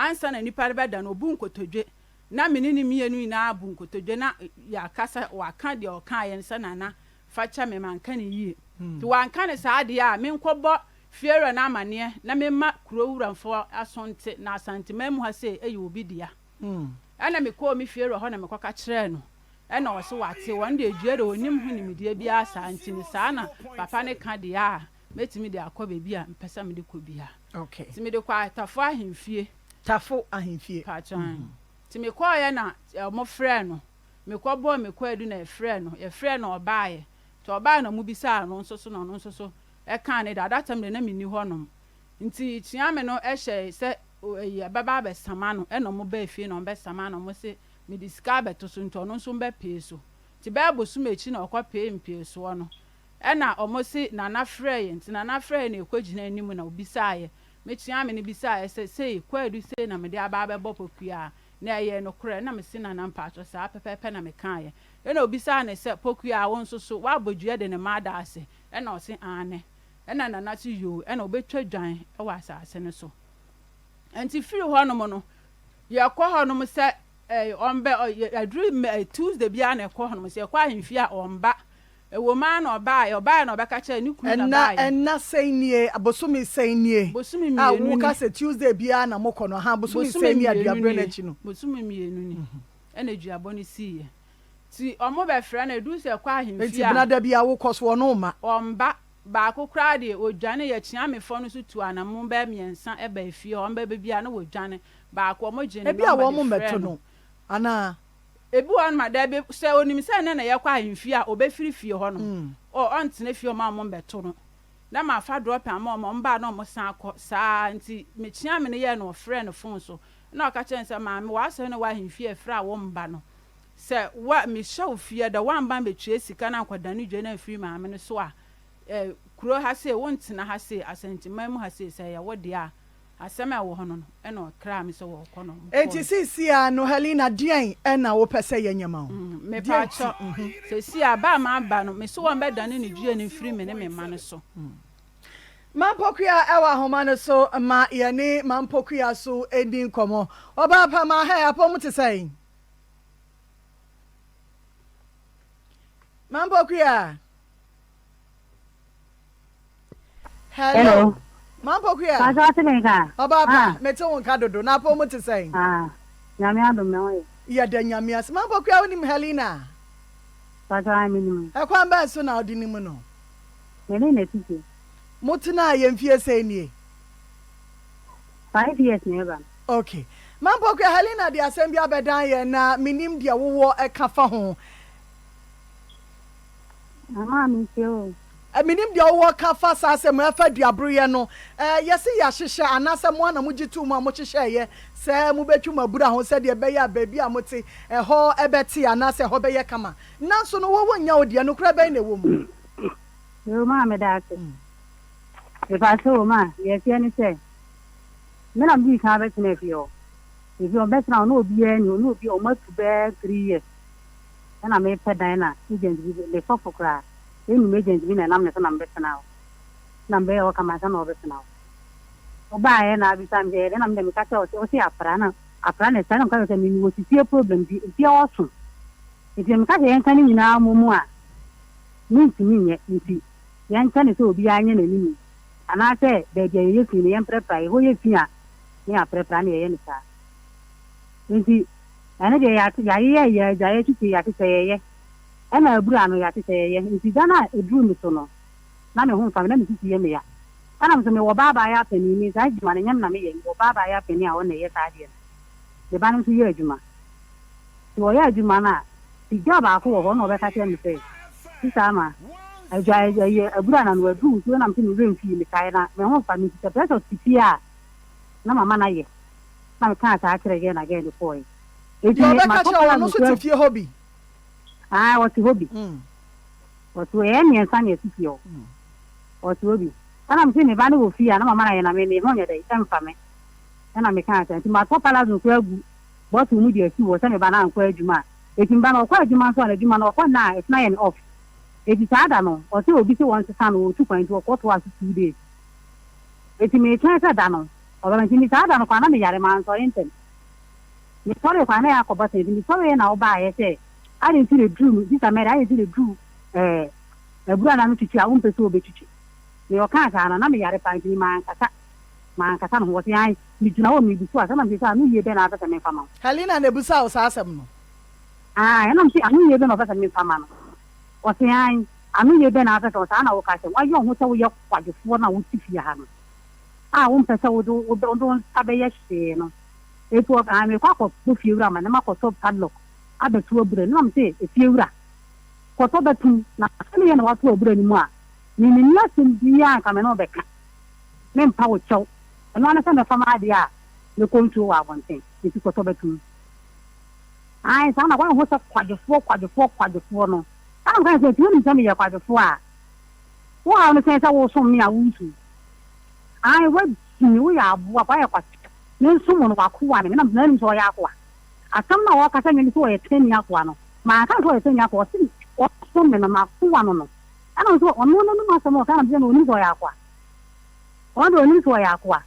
ansa na nipa no bɛda no, ɔbu nkotodwe. Na me ne no mmienu nyinaa bu nkotodwe na yɛaka sɛ waka deɛ ɔkaeɛ no sɛ Nana fa kyɛ me, manka no yie. Nti wanka no saa deɛ a, menkɔbɔ fiewura no amaneɛ na memma kuro wuramfoɔ aso nte na Asanteman mu ha sei ɛyɛ obi dea. Ɛna mekɔɔ me fiewura hɔ na mekɔka kyerɛɛ no. Ɛna ɔse wate, wɔn deɛ dua deɛ ɔnnim ho nimdeɛ biara saa nti no saa na papa no ka deɛ a, Mɛtumi de akɔ baabi a mepɛ sɛ mede kɔ biara. Okay. Nti mede kɔɔ Tafo ahemfie. Tafo ahemfie. Paatwɔ ae. Nti mekɔɔeɛ na ɔmo frɛɛ no. Mekɔ bɔɔ me kwaadu na yɛfrɛɛ no. Yɛfrɛɛ no ɔbaeɛ. Nti ɔbaeɛ na ɔmo bisaa no nso so na ɔno nso so ɛkaa ne deɛ. At that time deɛ na menni hɔ nom. Nti Kyeame no hyɛɛ sɛ ɛyi ɛbɛba abɛsama no ɛna ɔmo baa fie na ɔmo bɛsamaa no. Ɔmo se mede sika abɛto so nti ɔno nso mbɛpee so. Nti bɛyɛ bosome akyi na ɔkɔ pee mpeesoɔ no. Ɛna ɔmo se Nana frɛɛ yɛn, nti Nana frɛɛ yɛn na yɛkɔgyinaa anim na obisaa yɛ, me kyeame no bisaa yɛ sɛ, sei, kwaadu sei na mede aba abɛbɔ Pokuaa, na ɛyɛ nokorɛ? Ɛna mese Nana mpaatwɔ saa pɛpɛɛpɛ na mekaeɛ. Ɛna obisaa no sɛ, Pokuaa wo nso so, woabɔ dua de ne mma ada ase? Ɛna ɔse aane. Ɛna Nana se yoo, ɛna ɔbɛtwa dwan wɔ asaase no so. Nti firi hɔ nom no, yɛkɔ hɔ nom sɛ ɔmbɛ, aduru Tuesday biara na yɛkɔ hɔ nom, sɛ yɛkɔ ahemfie a ɔmba. Ɛwom ara na ɔbaeɛ, ɔbaeɛ na ɔbɛka kyerɛɛ ne kunu na Ɛna baeɛ. ɛna sɛn nie, bosome sɛn nie Bosome a mmienu woka ni. sɛ Tuesday biara na mokɔ no, ahaa, bosome Bosome sɛn nie mmienu aduaberɛ no nie, akyi no? bosome mmienu ni ɛna duabɔ no siiɛ. Nti ɔmo bɛfrɛ no, ɛduru sɛ ɛkɔ Nti ahemfie a. bena da biara wokɔ so ɔno mma? Ɔmba. Baako koraa deɛ, ɔdwane. Yɛkyeamefoɔ no nso tuu anamon bɛyɛ mmiɛnsa baa fie hɔ. Ɔmo bɛba biara na wɔdwane. Baako, ɔmo gyee ne Ebia nɔmba de wɔn frɛɛ mmɛto no. no anaa? Ebi wɔ hɔnom a, dabi, sɛ onim sɛ nnɛ na yɛrekɔ ahemfie a, obefiri fie hɔnom. O, ɔntena fie hɔ mma wɔmmɛto no. Na mafa drɔpin ama wɔn, wɔba a na wɔsan akɔ. Saa ara nti, mekyeaa me no yɛɛ no, ɔfrɛɛ no fon so. Ɛnna ɔka kyerɛɛ no sɛ, Maame, w'asɛm ne w'ahemfie a ɛfrɛ a womba no, sɛ wa, mehyɛ wo fie da, woamma ammetua sika no ankɔdane dwa no amfiri maame no so a, eh, kuro ha sei, wontena ha sei, Asanteman mu ha sei, sɛ ɛyɛ wo dea a. Asɛm a ɛwɔ hɔ no no, ɛna ɔkraa me sɛ wɔrekɔ no, Enti wɔkɔɔe. seesei ara no, Helena, deɛn na wopɛ sɛ yɛnyɛ ma wo? Deɛn nti? Mepaakyɛw, seesei a ba a maba no, mese wɔmbɛdane ne dua no mfiri me ne me mma no so. Mampokua wɔ ahoma no so ma yɛne Mampokua so nni nkɔmmɔ. Ɔbaa pa, ma hɛ, apɔw mu te sɛn? Mampokua. Hello. Mampokua. Pastor ate me nka. Ɔbaa pa, ah. mete wo nka dodo. Na apɔw mu te sɛn? Ah, Nyame adom me ho yɛ. Yɛda Nyame ase. Mampokua wonim Helena? Pastor ah, menim. Ɛkwan bɛn so na wode nim no? Me ne na titi. Mo tenaa yɛ mfie sɛn nie? 5 years na ɛba no. Okay. Mampokua, Helena de asɛm bi abɛdan yɛn na menim deɛ wowɔ ɛka fa ho. Amaa me ntie o. Menim deɛ wowɔ ka fa saa asɛm yi ɛfa duabereɛ no. Yɛse yɛahyehyɛ anaasɛ mo ara na mogye too mu a mohyehyɛeɛ sɛ mobɛtwi mo abura ho sɛdeɛ ɛbɛyɛ a baabi a mote ɛhɔ bɛte anaasɛ ɛhɔ bɛyɛ kama. Nanso no wo wonnya wo deɛ, nokorɛ bɛn na ɛwɔ mu? Yoo maa meda ase. Mepakyɛw o maa, deɛ ɛteɛ ne sɛ, me na medii kan bɛtenaa fie hɔ. Efie hɔ mebɛtenaa hɔ na obiara nni hɔ, na obi, wɔatu bɛyɛ three years. Ɛna mepɛ dan na agent bi, me sɔfo koraa, ɛnnim agent bi na ɛnam ne so na mebɛtenaa hɔ. Na mebɛyɛɛ hɔ kama ansa na ɔrebɛtena hɔ. Wobaeɛ na abisa me sɛ ɛyɛ dɛn na me deɛ meka kyerɛɛ wo sɛ, wose afra na afra na ɛsɛe na meka kyerɛɛ wo sɛ me mewɔ sisie problem nti efie hɔ so. Nti meka sɛ yɛnka ne nyinaa mmɔ mu a, mentumi nyɛ nti yɛnkyɛ no sɛ obiara nyɛ n'anim anaasɛ baabi a yɛyɛ fi no yɛmprapra, ɛhɔ yɛ fi a na yɛaprapra na yɛyɛ no saa. Nti ɛno deɛ yɛate yɛayeyɛ yɛ agya yɛatwitwi yɛahyehyɛ yɛyɛ ɛna abura no yɛahyehyɛ yɛyɛ nti da no a ɛduru me so no na me ho mfa me na me sisi yɛ me ya ɛna me nso mewɔ ba abaayewa panin me saa adwuma no nyɛ me na meyɛ mewɔ ba abaayewa panin a ɔna ɛyɛ saa adeɛ no me ba no nso yɛ adwuma nti ɔyɛ adwuma no a Pigya baako wɔ hɔ na ɔbɛka kyerɛ me sɛ, Sista Ama, adwa ɛyɛ abura na no aduru nsuo na mese me werɛ mfii mekaeɛ na me ho mfa me nti sɛ Precious te fie a na mama no ayɛ na mekaa saa kyerɛ gɛɛ na gɛɛ no kɔɔɛ. Enti Deɛ me ɔbɛka matɔ kyerɛ wo ɔno palazzo nso koraa te fie hɔ bi? Ae ɔte hɔ bi. Ɔte hɔ yɛyɛ mmiɛnsa na yɛte fie hɔ. Ɔte hɔ bi. Ɛna mese me ba no wɔ fie a na mama no ayɛ na me me ho nyɛ dɛn ɛmfa me. Ɛna mekaa saa nti matɔ palazzo koraa agu bottle mu de asi hɔ sɛ me ba no ankɔ adwuma a. Enti me ba no ɔkɔ adwuma nso a n'adwuma no ɔkɔ nnɛ a ɛtena yɛ no off. Enti saa da no ɔse obi se wɔnsesa no ɔretu kwan nti ɔkɔ toaa so two days. Enti metwɛn sɛ da no ɔbɛba nti me saa da no koraa na me yare mansɔre ntɛm. Me sɔree koraa na ɛyɛ akɔbɔ ten nti me sɔree na ɔbaeɛ sɛ adɛn nti na ɛduru no Sister Mary adɛn nti na ɛduru ɛɛ abura no ano twitwi a wompɛ sɛ wobɛtwitwi. Me ɔkaa saa no na me yare paa nti me mankasa mankasa ne ho ɔse ae Megyina hɔ merebisa wo asɛm na mese sɛ anoyie bɛn na wopɛ sɛ memfa ma wo? Helena na ebisaa wo saa asɛm no? Aane, ɛna mese anoyie bɛn na wopɛ sɛ memfa ma no? Ɔse aane, anoyie bɛn na wopɛ sɛ, saa na woka sɛ woayɛ wo ho sɛ woyɛ kwadwofoɔ no a wote fie ha no a wompɛ sɛ wode wode wo nsa bɛyɛ hwee no. Enti ɔse aane, merekɔ akɔbɔ fiewura amanneɛ makɔtɔ padlock abɛto abura no na mese efiewura kɔtɔ bɛtom na sɛ meyɛ na woato abura no mu a me menni asɛm biara nka me ne wo bɛka. Mempa wo kyɛw. Ɛno ara ne sɛ mɛfa m'adeɛ a mɛkɔ nsuo wɔ abɔnten, nti kɔtɔ bɛtom. Ae, saa na woanhu sɛ kwadwofoɔ, kwadwofoɔ, kwadwofoɔ no. Ɛna meka sɛ, nti wonim sɛ meyɛ kwadwofoɔ a, wo haw ne sɛn sɛ woresom me a woresu? Ae, woagyi me, woyɛ aboa, woayɛ kwasea. Mensom wo no, w'akoa ne me. Na menim sɛ ɔyɛ akoa. Asɛm no a ɔreka sɛ me ne sɛ ɔyɛ tɛnni akoa no, manka no sɛ ɔyɛ tɛnni akoa, ɔse ɔsom me no, m'akoa no no. Ɛna ɔno nso ɔno n'anom asɛm a ɔka na mesɛ no ɔnim sɛ ɔyɛ akoa. Ɔno deɛ ɔnim sɛ ɔyɛ akoa.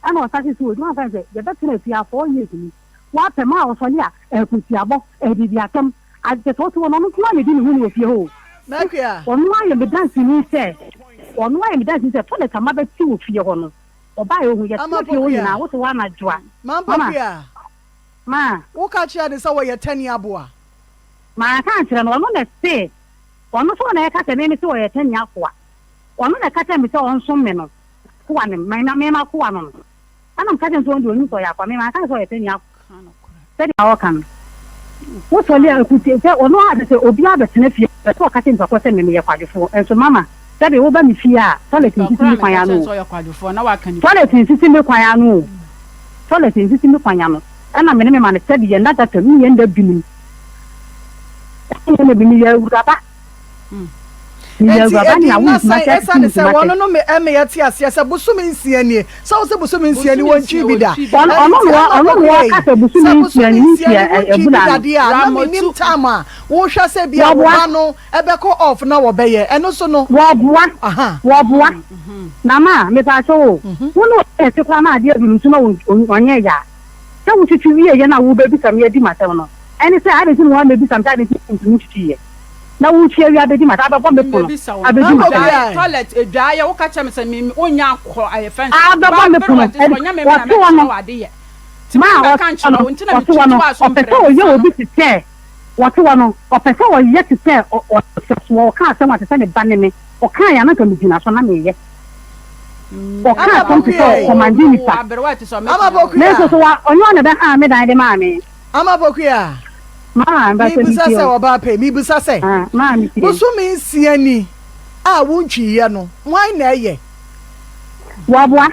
Ɛna ɔsase so ɔdwuma mfa sɛ yɛbɛtena fie ha four years ni. Wapɛ ma ɔsɔre a ɛkotiabɔ, ɛdidi atɛm. Ade kyɛ sɛ ɔte hɔ no ɔno nko ara na ɛdi ne ho ni wɔ fie hɔ o. Mɛkua. Ɔno ayɛ me danseni sɛ, ɔno ayɛ me danseni sɛ toilet a mabɛte wɔ fie hɔ no, ɔbaeɛ ɔhu, Ama yɛtena fie hɔ Pokuya. nyinaa, wote hɔ anadwo a, Mam mama, Pokuya. ma. Woka kyerɛɛ no sɛ wɔyɛ tani aboa? Manka ankyerɛ no, ɔno na ɛse, ɔno nso na ɛka sɛ me mese ɔyɛ tani akoa. Ɔno na ɛka kyerɛɛ me sɛ ɔnsom me no, akoa no, me, me m'akoa no no. Ɛna meka kyerɛɛ no sɛ ɔno deɛ ɔnim sɛ ɔyɛ akoa, me manka no sɛ ɔyɛ tani akoa. Sɛdeɛ ɔka no, wosɔre a, ɛkuti sɛ ɔno ara sɛ obiara bɛtena fie a, ɛsɛ sɛ ɔka kyerɛ nipa korɔ sɛ me meyɛ kwadwofoɔ. Nso mama, sɛbe woba me fie a, toilet Nipa nsisi korɔ a me kwan meka ano kyerɛ no o. sɛ ɔyɛ kwadwofoɔ na waka nipa Toilet korɔ. nsisi me kwan ano o. Toilet nsisi me kwan ano. Ɛna me ne me ma no sɛbe yɛn nna data mu ne yɛn nna binom. Ɛna yɛn nna bi meyɛ awuraba. Meyɛ Enti awuraba edi nea nna wontumi sɛn ate ase esiane sɛ ntumi ate. wɔn no me ɛme yɛte aseɛ sɛ bosome nsia nie, sɛ wose bosome nsia ni Bosome wɔntwii nsia bi da, wɔntwii bi da. Ɔno ɛno ɔno nti na ama ɔno na Poku ei, ɔka sɛ bosome sɛ nsia bosome ni nsia nsia ni wontwii bi abura da no. deɛ a, na mennim Ramotu. time a wohwɛ sɛ ebia wo Wɔboa. ba no ɛbɛkɔ off na wɔbɛyɛ, ɛno nso no Wɔboa. aha. Wɔboa. Mama, mepaakyɛw o, wo ne obi na ɛte koraa na adeɛ aduru nso na ɔnyɛ ya. Sɛ wotwitwi wieeɛ na wobɛbisa me adi m'asɛm no, ɛne sɛ adɛn nti na woammɛbisa me sɛ adɛn nti na mentumi ntwitwiiɛ? Na wotwi awia abɛdi m'asɛm, abɛbɔ me pono Mmɛbisa wo no. abɛdi Mambo m'asɛm. Dwae, Kuai. toilet, adwaeɛ, woka kyerɛ me sɛ me, wonyɛ akɔ, ayɛ fɛn sɛ, Abɛbɔ ba me bere pono, wɔte sɛ ɔnyɛ me me na ɔte hɔ mɛkyerɛ no, wo ade yɛ. Nti ma me ɔte mmɛka hɔ nkyerɛ no, wo, nti na ɔte hɔ metwi no, toaa so ɔpɛ sɛ mprɛnsa ɔyɛ no. obi te sɛ, ɔte hɔ no, ɔpɛ sɛ ɔyɛ te sɛ ɔhwɛsoɔ, ɔka asɛm a te sɛ ne ba ne me, ɔkaeɛ a na anka megyina so na meyɛ. Ɔka Ama asɛm te sɛ Pokuai. ɔkɔmande nipa. Aberewa te sɛ Ama ɔmɛtumi awo. Me nso Pokuai. so wa, ɔnyɛ ɔna bɛhaa me dan de maa me. Ama Pokuai. Maa, mpakyɛ Mebisa metie sɛ, o. ɔbaa pɛ, mebisa sɛ, Ah, maa metie. bosome nsia ni a wontwiiɛ no, hwan na ɛyɛ? Wɔboa,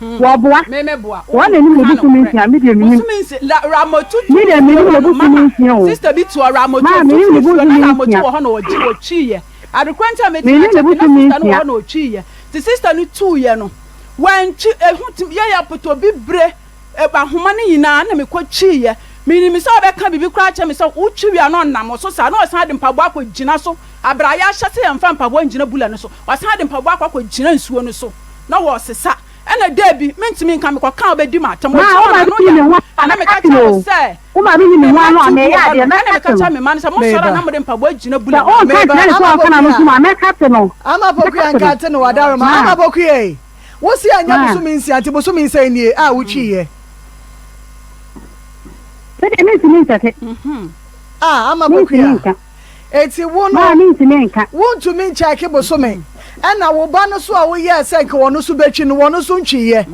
wɔboa. Me me boa. Wɔn na nim ne Ka bosome nokorɛ. nsia, me deɛ menim. Bosome nsia, la, Ramotu tu Me deɛ nsuo menim ma ne no, bosome mama. nsia o. Sister bi te hɔ, Ramotu, Maa ɔtu menim ne nsuo, na bosome Ramotu nsia. wɔ hɔ na ɔgye, ɔtwiiɛ. Adekorɔ nti a mɛtumi Menim ne akyɛke, na bosome sister no wɔ nsia. hɔ na ɔtwiiɛ. Nti sister no tuiɛ no, wantwi, ehu tumi, yɛyɛ apotobibire ahoma no nyinaa na mekɔtwiiɛ. Menim sɛ ɔbɛka biribi koraa akyerɛ me sɛ wotwi wie a na ɔnam wo so saa, na ɔsan de mpaboa akɔgyina so. Aberɛ a yɛahyɛ sɛ yɛmfa mpaboa ngyina bula no so, wasan de mpaboa akɔ akɔgyina nsuo no so na wɔresesa. Ɛna da bi, mentumi nka, mekɔkaa wobɛdi m'atɛm, Maa ɔgyina wo hɔ na maame ano nyi yɛ ne no. ho ano a, Ɛna meka mɛka te kyerɛɛ no wo o. sɛ, Wo maame nyi ne me ho mma ano a, tu gu meyɛ hɔ adeɛ, no. Ɛna mɛka meka te no. kyerɛɛ me mma no sɛ, Sɛ mosɔre a Meba. na mode mpaboa agyina bula Sɛ no so. ɔnka Meba. nkyerɛ ne sɛ Ama ɔnka n'ano Pokuya. ntom a, mɛka te no. Ama Mɛka Pokuya te no. nka te no wadaroma. Maa. Ama Pokuya ei. Wo se ɛnyɛ Maa. bosome nsia nti bosome nsɛn nie a wotwiiɛ. Me deɛ mentumi nsɛte. Ah, Ama Mentumi Pokuya. nka. Enti wo Maa no, mentumi nka. wontumi nkyɛɛke bosome. Ɛna wo ba no so a woyɛɛ sɛ nka ɔno nso bɛtwi no, ɔno nso ntwiiɛ.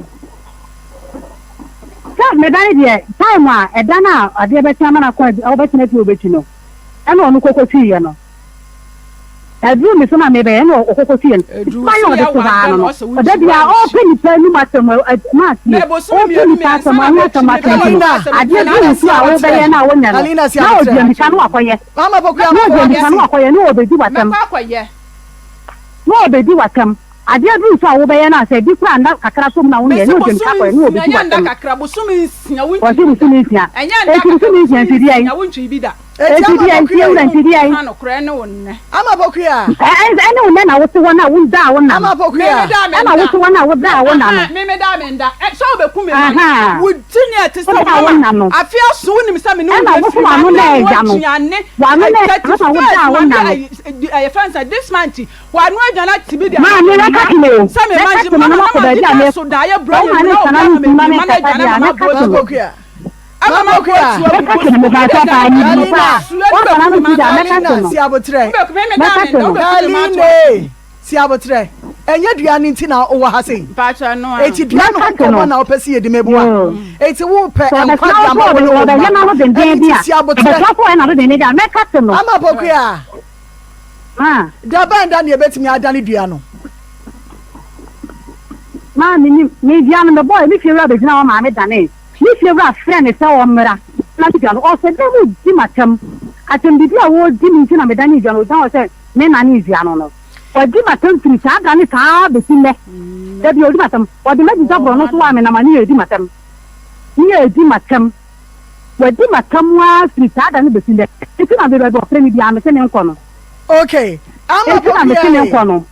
Sɛ me ba no deɛ, time a ɛda no a adeɛ bɛkye ama no akɔ adi, ɔbɛtena fie a ɔbɛtwi no, ɛna ɔno kɔkɔtwiiɛ no. Ɛduruu me so na mebɛyɛ, ɛna ɔkɔkɔtwiiɛ no. Ɛduruu Kwan a so ɔde yɛ to hɔ ara wada no na no, ɔsɛ ɔda wotwi biara woantwi. ɔrepɛ nnipa anim asɛm, ɛ, ɛ, matie, Mɛ bosome ɔrepɛ mmienu nnipa mmiɛnsa asɛm, na ɔho mɛtwi asɛm me aka bɛ nti no, Alina, asɛm adeɛ nti na duru wo so a Alina si wobɛyɛ aboterɛ. no a wonyɛ no, Alina si na ɔdi aboterɛ. ammirika na wakɔyɛ. Mama Pokuya Na ma ɔdi ammirika na w'ase. wakɔyɛ, na ɔrebɛdi w'asɛm. Mɛkɔ akɔyɛ. Na ɔrebɛdi w'asɛm. Adeɛ duru so a wobɛyɛ no a, sɛ bi koraa nna kakra so mu na wonyɛ, Mese na ɔdi ammirika bosome kɔyɛ, na nsia, ɔrebɛdi ɛnyɛ nda w'asɛm. kakra, bosome nsia wontwii Ɔse bi da. bosome nsia. Ɛnyɛ nda Enti kakra, bosome nsia bosome nti deɛn? nsia wontwii bi da. Enti Enti Ama deɛn? Pokuya Tie wura ei. nti deɛn? Ka nokorɛ ne wo nnɛ. Ama Pokuya. Ɛ ɛ ɛne wo nnɛ na wote hɔ no a woda a wonna Ama no. Me Pokuya. meda a Ɛna menda. wote hɔ no a woda a wonna no. Aha, me meda a menda. Ɛ, sɛ wobɛku me ma no. Ahaa. Wo di nea ɛte sɛ Woda a wo mama. wonna no. Afe aso wonim sɛ me ne wo Ɛna nyɛ wo so firi w'ano ma na ne ɛya no. aduane. W'ano na ɛya no 31st na woda a ma wonna me no. ayi, ɛyɛ fɛn sɛ this month w'ano aduane ate bi de ama Maame me mɛka mma. te no o. Sɛ me mma Mɛka ngye te no mama na na makɔ ma baabi di a da mekɔ. so da ayɛ Sɛ brɛ wo yɛ maame mu na nka obi na ama me mentumi ma bi ma no menkasa aduane deɛ a ama ma mɛka bɔ te tuo. no. Mama Pokuya. Ama Mama ma bɔ Pokuya. tuo Mɛka agugu te no so. Obi de mepakyɛw aduane paa ma mebu me no paa. Alina. sua no Woamfa bɛku n'ano me ma nsi da a mɛka Alina te no. si aboterɛ. Wobɛku me meda Mɛka menda te no. wobɛku me ma ato ase. Aline si aboterɛ. Ɛnyɛ dua no nti na wowɔ ha sei. Mpakyɛ no a. Eti dua no ho Mɛka te nkɔmmɔ no. na wopɛ sɛ yɛdi meboa. Yoo. Eti wopɛ Sɛ nkwa ɔbɛtena de hɔ ama sɛ wo ne wo ɔbɛyɛ mma. n'ano Ɛno denden bi nti a, si aboterɛ. ɔbɛtena hɔ sɛ ɔyɛ n'ano denden bi a, mɛka te no. Ama Pokuya. Ma. Da bɛn da na yɛbɛtumi adane dua no? Ma mennim. Me dua no mebɔe, me fiewura bɛgyina hɔ maa medanee. Me fiewura frɛɛ me sɛ ɔmmra na me dua no. Ɔsɛ dɛ redi m'atɛm. Atɛmdidi a ɔredi me nti na medanee dua no. Ɔgyina hɔ sɛ mennanee dua no no. Wadi m'atɛm firi saa da no saa ara bɛsi nnɛ. Da biara ɔdi m'atɛm. Ɔde me agyigya borɔno so a menam a ne yɛ redi m'atɛm. Ne yɛ redi m'atɛm. Wadi m'atɛm ara firi saa da no bɛsi nnɛ. Enti na baabi a ɔfrɛ me biara mese menkɔ no. Okay. Ama Enti na mese Pokuya menkɔ e. no.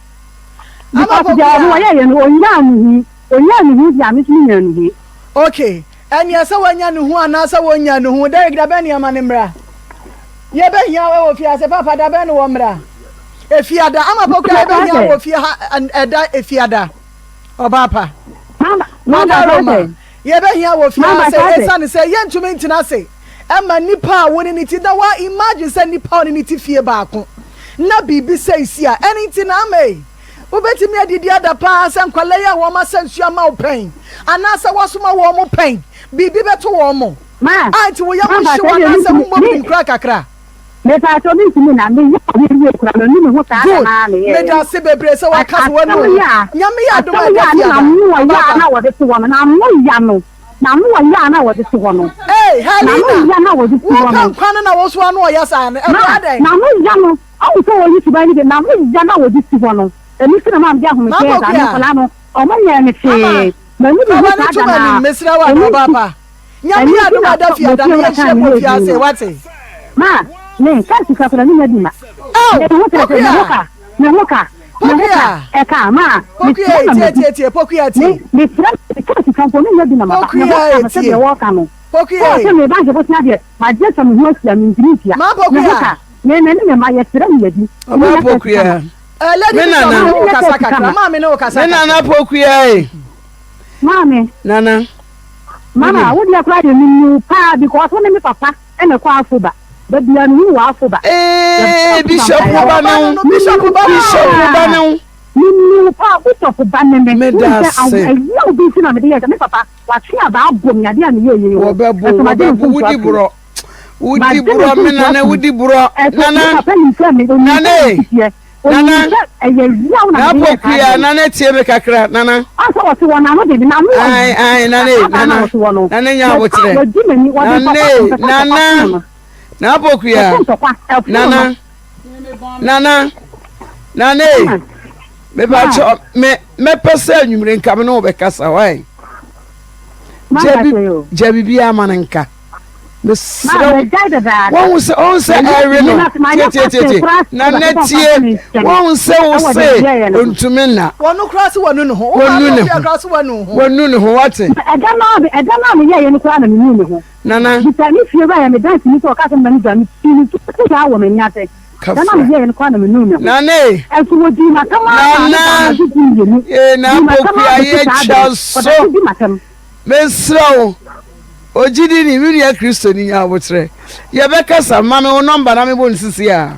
Ama Because deɛ ɔno Pokuya. ɔyɛeɛ no, ɔnyaa ne ho. Ɔnyaa ne ho deɛ a, me nso menyaa ne ho. Okay. Ɛneɛ sɛ wanya ne ho anaasɛ wɔnnya ne ho, Derek da bɛn ne yɛma no mmra? Yɛbɛhia wo wɔ fiase papa, da bɛn ne wɔmmra? Efiada, ama pokua yɛbɛhia wɔ fie ha ɛda efiada. Ɔbaa pa. Madaroma, yɛbɛhia wɔ fie ha sɛ ɛsiane sɛ yɛntumi ntena ase ɛma nipa a wo ne ne ti na wa imagine sɛ nipa a ɔne ne ti fie baako na biribi sɛ si a ɛne nti na ama yi wobɛtumi adidi ada paa sɛ nkwadaa yi a wɔn asa nsuo ama wo pɛn anaasɛ wɔasoma wɔn mo pɛn biribi bɛto wɔn mo a nti wo yam hye wo anaasɛ wommɔ birim koraa kakra. Mepaakyɛw me ntumi na me yɛ ɔyɛ wie koraa manu me ho saa da Good naa me yɛɛyɛ no medase bebree sɛ but waka sɛ wanu asɛm wo ho yɛ a Nyame yɛ adom a asɛm ɛda yɛ a ne fiada n'ano ɔba ɔyɛ a pa. na wɔde to hɔ no n'ano ya no n'ano ɔyɛ a na wɔde to hɔ no Ei n'ano Helena ya na wɔde si hɔ wopɛ no nkwa no na wo so ano ɔyɛ saa no ma ɛdeɛ adɛn. n'ano ya no ɔhu sɛ wɔyi suban no bi n'ano ya na wɔde si hɔ no ɛno nti na maa mede ahomegyeɛ Maame saa me Okua nkwadaa no ɔmo nyɛɛ me ama hwee manu me fa ho w'ani saa to da m'anim naa mesrɛ wo ada ɛno ɔba nti pa. Nyame Ɛno yɛ nti adom na a da fiada no wɔtie yɛnhyia wɔka mu ne wɔ yɛ fie din ase no. wate. Ma, me, ka sika koraa menya bi ma. Ao! Me ho kyerɛ sɛ me ho Pokuya! ka, me ho ka, me ho ka, Pokuya! ɛka, ma, Pokuya mesrɛ ei, na tie madi. tie tie, Pokuya Me, tie. mesrɛ, meka sika mpo menya bi na maba. Me ho Pokuya ka ei no tie. sɛdeɛ wɔka no. Pokuya Paul ei. sɛ me bank bosea deɛ, magye atwa me ho ahyia, mentumi ntua. Ma Me ho Pokuya. ka, me, me ne me mma, yɛsrɛ na yɛdi. Ɔbaa Menya ka sika Pokuya. ma. Eh, Lady Me Bishop nana. me ne wo Menya ka kasa sika kakra, ma. ma me ne wo kasa Me kakra. nana Pokuya ei. Maame. Nana. Mama, wo deɛ koraa deɛ menim wo paa because wo ne me papa na ɛkɔ Afoba. Da biara mehu wo wɔ Afoba. Ee, Bishop ba ne wo. Bishop ba ne wo. Bishop ba ne wo. Menim wo paa, Bishop ba ne me. Meda Wonim sɛ ase. ɛyaw bi nti na mede yɛɛ sɛ me papa watwe abaa abɔ me adeɛ a meyɛɛ yei ho. Wɔbɛbo, Ɛso magye me wɔbɛbo, mfomsoɔ wodi atom. borɔ. Wodi Magye me borɔ, me mfomsoɔ nana, atom. wodi borɔ. Ɛso me Nana, papa nim sɛ me, onim sɛ nana me e. teɛ. Onim Nana, sɛ ɛyɛ yaw na na mede yɛɛ saa Pokuya, adeɛ no. nana tie me kakra, nana. Ɔsɛ ɔte hɔ n'ano de n'ano wɔ Ae, ae, nana e, abaa na nana, ɔte hɔ no. nana nya Wɔka aboterɛ. wɔdi n'ani wɔde Nana ntɔkwa e, mpɛ sɛ ntɔkwa nana, pono no. na Pokuya, Wɔto ntɔkwa ɛpono no. nana, nana, nana e, Ma mepa kyɛ, me, mɛpɛ sɛ anwummere nka me ne wo bɛkasa, wai? Ma Gya bi, nkasa yi o. gya biribiara ma no nka. Ma Mesrɛ wo, magyae dadaada. woahu sɛ, woahu sɛ Manyɛ ɛwe no, me tie, manyɛ tie, tie, fasting tie, koraa sɛ nana Awurade sɛ ɔmfa tie, me nkyɛ me woahu sɛ wo ɛwɔ deɛ se meyɛeɛ no ho. ɔntumi nna. Wɔno koraa se wanu ne ho. Wo Wanu maame ne Ofia ho. koraa se wanu wo ho. Wanu ne ho, wate. Ɛda no a ɛda no a meyɛeɛ no koraa na menuu me ho. Nana. Bisa me fie wura yɛ me danseni sɛ ɔka sɛ mma no dwa me tii ne so saa wɔ m'ani ase. Da no a Kafra. meyɛeɛ no koraa na menuu me ho. Nana e. Ɛnso wɔdii m'atɛm ara maa me baa Nana. anadwo du-mmienu. Ee, na Dii m'atɛm Pokuya ara bɛsi yɛ saa twa bere. Wɔda so. so di m'atɛm. Mesrɛ wo, ogyidini, me nua Kristoni, nya aboterɛ. Yɛbɛkasa. Ma me wo nɔmba na mebɔ no sisi a.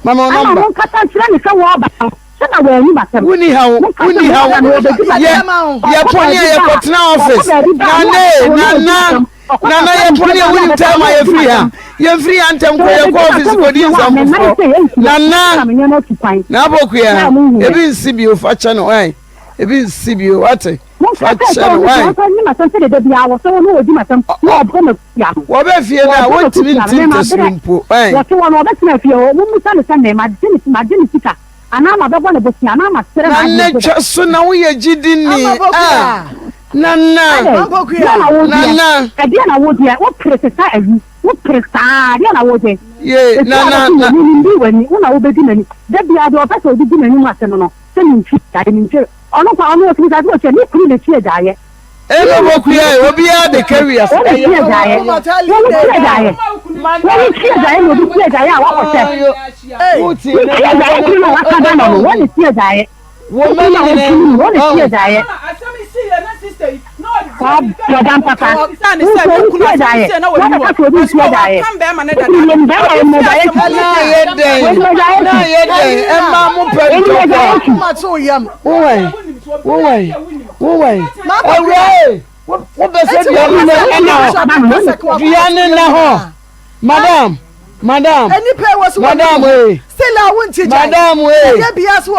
Ma me wo Ɛnna nɔmba. monkasa nkyerɛ no sɛ wɔreba no, sɛ na wanni m'asɛm. Wonni haw, Monka sɛ wonni haw. wɔreba no, wɔbɛdi Yɛ, m'asɛm. Ɔkɔ yɛpɔne a baabi ba a, yɛkɔtena ɔkɔ office. baabi ba a, Nana e, na ɔbɛka sɛ wɔne ɔdi Nana, m'asɛm. Ɔkɔ Nana, kasa yɛpɔne nkyerɛ a baabi a wonim bɛka time na a ɔdi yɛfiri ha. m'asɛm. Yɛmfiri ha ntɛm Sɛ kɔ, wɔbɛdi yɛkɔ office m'asɛm wɔ kɔdi fie hɔ a, nsɛm me nan foforɔ. sɛ ɛnsi hɔ. Nana, Na me nneɛma atu kwan. Nana Pokuya, Na monhu me. ebi nsi bio, fa kyɛ no, wai. Ebi nsi bio, wate. Monka Fa sɛ kyɛ sɛ no, ɔno wai. deɛ ɔmfa nni m'asɛm sɛdeɛ da biara wɔsɛ wo ne ɔdi m'asɛm na ɔbɔ m'akua no. Wɔbɛ fie no a, Wɔbɔ wontumi m'akua no, nte me ntasuo mabrɛ. mpo, wai. Wɔte hɔ no, ɔbɛtena fie hɔ, mommisa no sɛ me, magye ne, magye ne sika, anaa mabɛbɔ ne bosea, anaa masrɛ Na n'adeɛ nnɛ mpo da. twa so na woyɛ gyidini Ama a, Pokuya. Nana, Adɛn, Ama Pokuya. deɛ na wodeɛ, Nana. ɛdeɛ na wodeɛ, wopere te sɛ awi, wopere saa, deɛ na wode. Ye, Ɛfiri a Nana, bɛto na. w'ani, mendi w'ani, wo na wobɛdi m'ani. Da biara deɛ ɔpɛ sɛ ɔde di m'anim ase no no, sɛ mentwi daeɛ, mentwi. Ɔno kwa, ɔno ɔtumi sa sɛ ɔtua ne kunu na tua gyaeɛ. Eno mo kua yi, obiara de ka wiase. Wɔn tua gyaeɛ, wɔn tua gyaeɛ, wɔn tua gyaeɛ na obi tua gyaeɛ a wakɔ sɛ. Ne tua gyaeɛ kunu na waka da no no, wɔn na tua gyaeɛ. Wo Kunu na wɔn no, wɔn na tua gyaeɛ. Wabɔ papa, nso obi tua gyaeɛ, wɔn na kasa obi tua gyaeɛ. Kunu yɛ bɛrima yɛ mɔ gyaeɛ tu. Na yɛ dɛn, na yɛ dɛn, ɛma mo pɛ ntɔkwa. Wowɛn, wowɛn, wowɛn. Awura e, wopɛ sɛ dua no na ɛna hɔ. Dua no na hɔ. Madam, madam, madam e. Madam e.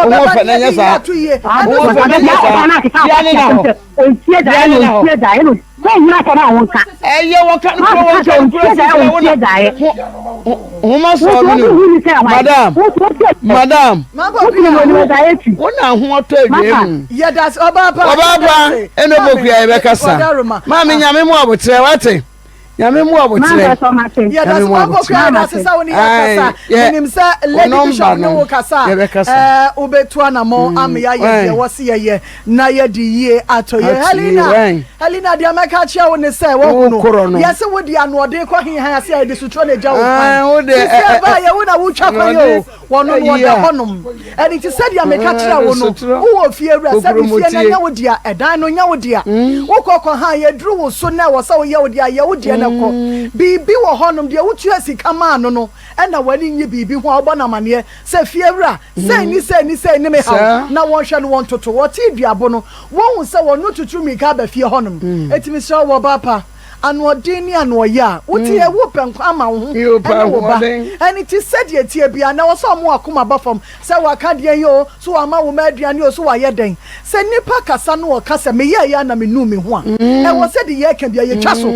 Owó fɛ na nyɛ saa. Owó fɛ na nyɛ saa. Dua no na hɔ. Dua no na hɔ. Ɛyɛ wɔka no kura wɔka no kura sisi ɛwɔ na homa sɔɔ mi no madam madam wo na ho ɔtɔ awia mu ɔbaa pa ɛna obokua yɛ bɛkasa maame nyame mu abotrɛ wate nyame mu abotrɛ nyame mu abotrɛ menim sɛ lady bishop ne wo kasa a wobɛtu anammɔn ama yɛayɛ deɛ wɔse yɛyɛ Na yɛde yie atɔ yie. Helena, Helena, deɛ mɛka akyerɛ wo ne sɛ, woahu no, yɛse wode anoɔden kɔ he han ase a, yɛde suturo na egya wo kwan. Sisi ɛbaa yɛ wo na wotwa kwan o. Wɔno no ɔda hɔnom. Ɛno nti sɛdeɛ meka kyerɛɛ wo no, wowɔ fie wura, sɛbi fie no nyɛ wo dea, ɛdan no nyɛ wo dea. Wokɔ kɔ ha a, yɛduru wo so na ɛwɔ sɛ woyɛ wo dea, yɛ wo deɛ na kɔ. Biribi wɔ hɔnom, deɛ wotua sika maa no no, ɛna w'ani nnye biribi ho a, wobɔ no amaneɛ sɛ, fie wura, sei ne sei ne sei ne me haw, na wɔnhwɛ no wɔntoto. Wɔtee duabo no, wɔhu sɛ wɔno tuturu mmirika aba fie hɔnom. Enti mesrɛ wo, ɔbaa pa, Anoɔden ne anoɔyɛ a wote yɛ wopɛ nkwa ama wo ho ne wo ba ɛne ti sɛdeɛ ɛteɛ biara na ɛwɔ sɛ ɔmo akoma ba fam sɛ waka deɛn oo so wama wo mma aduane oo so wayɛ dɛn sɛ nipa kasa no ɔka sɛ meyɛɛyɛ a na menuu me ho a ɛwɔ sɛ de yɛka biara yɛtwa so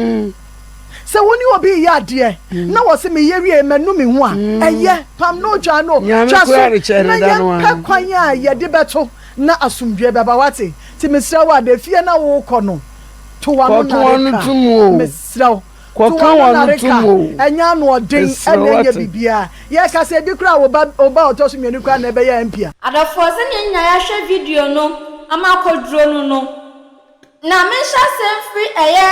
sɛ wo ne obi reyɛ adeɛ na wɔ se meyɛ wie manu me ho a ɛyɛ pam no twa no twa so na yɛmpɛ kwan a yɛde bɛto na asomdwoeɛ bɛba wate nti mesrɛ wo a fie na wokɔ no To w'ano Kɔka nareka, w'ano tom o. mesrɛ wo. To Kɔka w'ano w'ano tom nareka, o. ɛnyɛ anoɔden Mesrɛ ɛna wo ɛnyɛ ate. biribiara. Yɛka sɛ ebi koraa wo ba wo ba a ɔtɔ so mmienu koraa na ɛbɛyɛ MP a. Adɔfoɔ, sɛdeɛ yɛn nyinaa yɛahwɛ video no ama akɔduro no no, na menhyɛ aseɛ mfiri ɛyɛ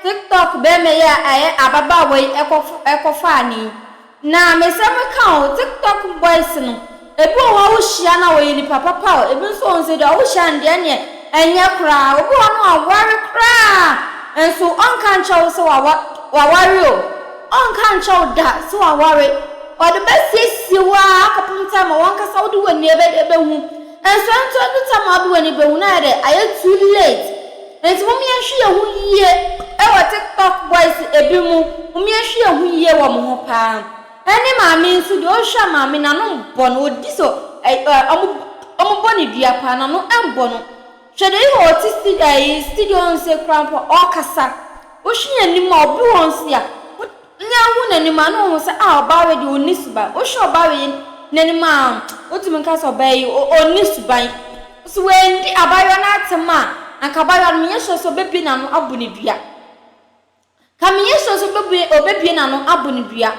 TikTok bɛɛma yi a ɛyɛ ababaawa yi ɛkɔfaa no yi. Na mesɛ meka o, TikTok boys no, ebi wɔ hɔ a wohyia no a ɔyɛ nipa papa o, ebi nso wɔ hɔ nso deɛ wohyia no deɛ ɛneɛ ɛnyɛ koraa. Obi wɔ hɔ no waware koraa nso ɔnka nkyerɛ wo sɛ wawa waware o, ɔnka nkyerɛ wo da sɛ waware. Ɔde bɛsiesie wo ara akɔpem time a wankasa wode w'ani bɛhu. Nso ɛnto ɛdu time a wode w'ani bɛhu no ayɛ dɛ ayɛ too late. Nti mom yɛnhwe yɛn ho yie wɔ tiktok boys ebi mo mom yɛnhwe yɛn ho yie wɔ mo ho paa ɛne maame yi nso deɛ ɔhwɛ a maame n'ano mbɔ no ɔdi sɛ ɔmo ɔmo bɔ ne dua paa n'ano mbɔ no hwɛ deɛ yi ɔte sti ɛyi studio nse koraa mpo ɔkasa wohwe yɛn anim a obi wɔ nso ya Nya hu n'anim a, na wohu sɛ ah ɔbaa wei deɛ ɔnni suban. Wohwɛ ɔbaa wei n'anim a, wotumi nka sɛ ɔbaa yi ɔnni suban. So wandi abaayewa no atɛm a, anka abaayewa no menyɛ sure sɛ ɔbɛbue n'ano abɔ no dua. Ka menyɛ sure sɛ ɔbɛbue ɔbɛbue n'ano abɔ no dua.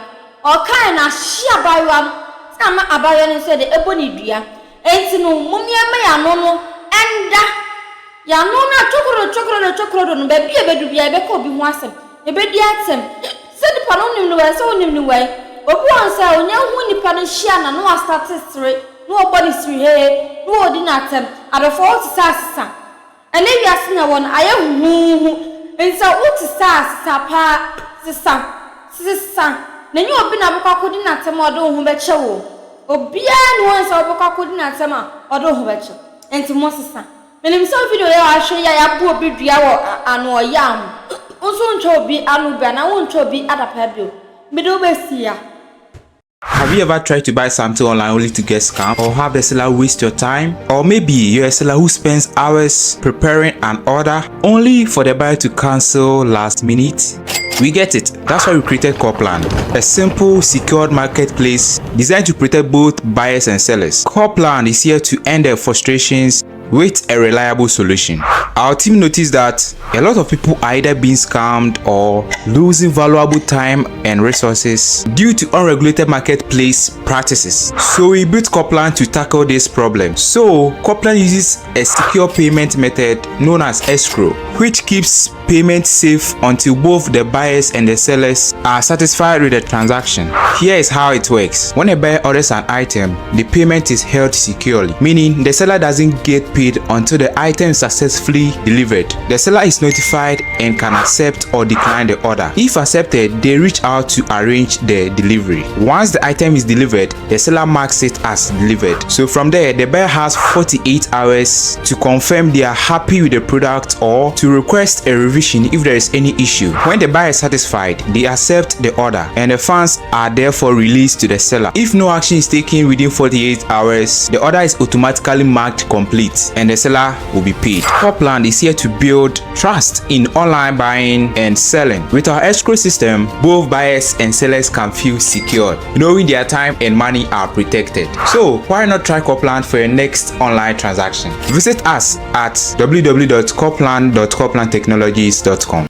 Ɔkae no ahye abaayewa no, nti na ama abaayewa no nso de ɛbɔ no dua. Enti no, mom yɛmma yɛn ano no nda. Yɛn ano no a twokorodo twokorodo twokorodo no, baabi a ɛbɛdu biara yɛbɛka obi ho asɛm. Yɛbɛdi atɛm. Sɛ nipa no wonim no wɛn, sɛ wonim no wɛn. Obi wɔ hɔ sɛ onya hu nipa no hyia no a na wastate sere, na ɔbɔ ne siri hee, na ɔredi no atɛm. Adɔfoɔ wote sɛ asesa. Ɛnɛ wiase na ɛwɔ no ayɛ huhuuhu. Nti sɛ wote sɛ asesa paa, sesa, sesa. Na ɛnyɛ obi na wobɛkɔ akɔdi no atɛm a ɔde wo ho bɛkyɛ wo o. Obiara nni hɔ sɛ wobɛkɔ akɔdi no atɛm a ɔde wo ho bɛkyɛ wo. Nti mosesa. Menim sɛ wo video yi a wahwɛ yi a yɛabɔ obi dua wɔ ano ɔyaw ho, wo nso wontwa obi ano bio anaa wontwa obi adapaa bio. Mede wo bɛsi ha. Have you ever tried to buy something online only to get scammed or have the seller waste your time? Or maybe you're a seller who spends hours preparing an order only for the buyer to cancel last minute? We get it. That's why we created Corplan, a simple, secured marketplace designed to protect both buyers and sellers. Corplan is here to end their frustrations with a reliable solution. Our team noticed that a lot of people are either being scammed or losing valuable time and resources due to unregulated marketplace practices. So we built Corplan to tackle this problem. So Corplan uses a secure payment method known as escrow, which keeps payment safe until both the buyers and the sellers are satisfied with the transaction. Here is how it works. When a buyer orders an item, the payment is held securely, meaning the seller doesn't get paid until the item is successfully delivered. The seller is notified and can accept or decline the order. If accepted, they reach out to arrange the delivery. Once the item is delivered, the seller marks it as delivered. So from there, the buyer has 48 hours to confirm they are happy with the product or to request a revision if there is any issue. When the buyer is satisfied, they accept the order and the funds are therefore released to the seller. If no action is taken within 48 hours, the order is automatically marked complete and the seller will be paid. Copland is here to build trust in online buying and selling. With our escrow system, both buyers and sellers can feel secure, knowing their time and money are protected. So why not try Copland for your next online transaction? Visit us at www.copland.coplandtechnologies.com.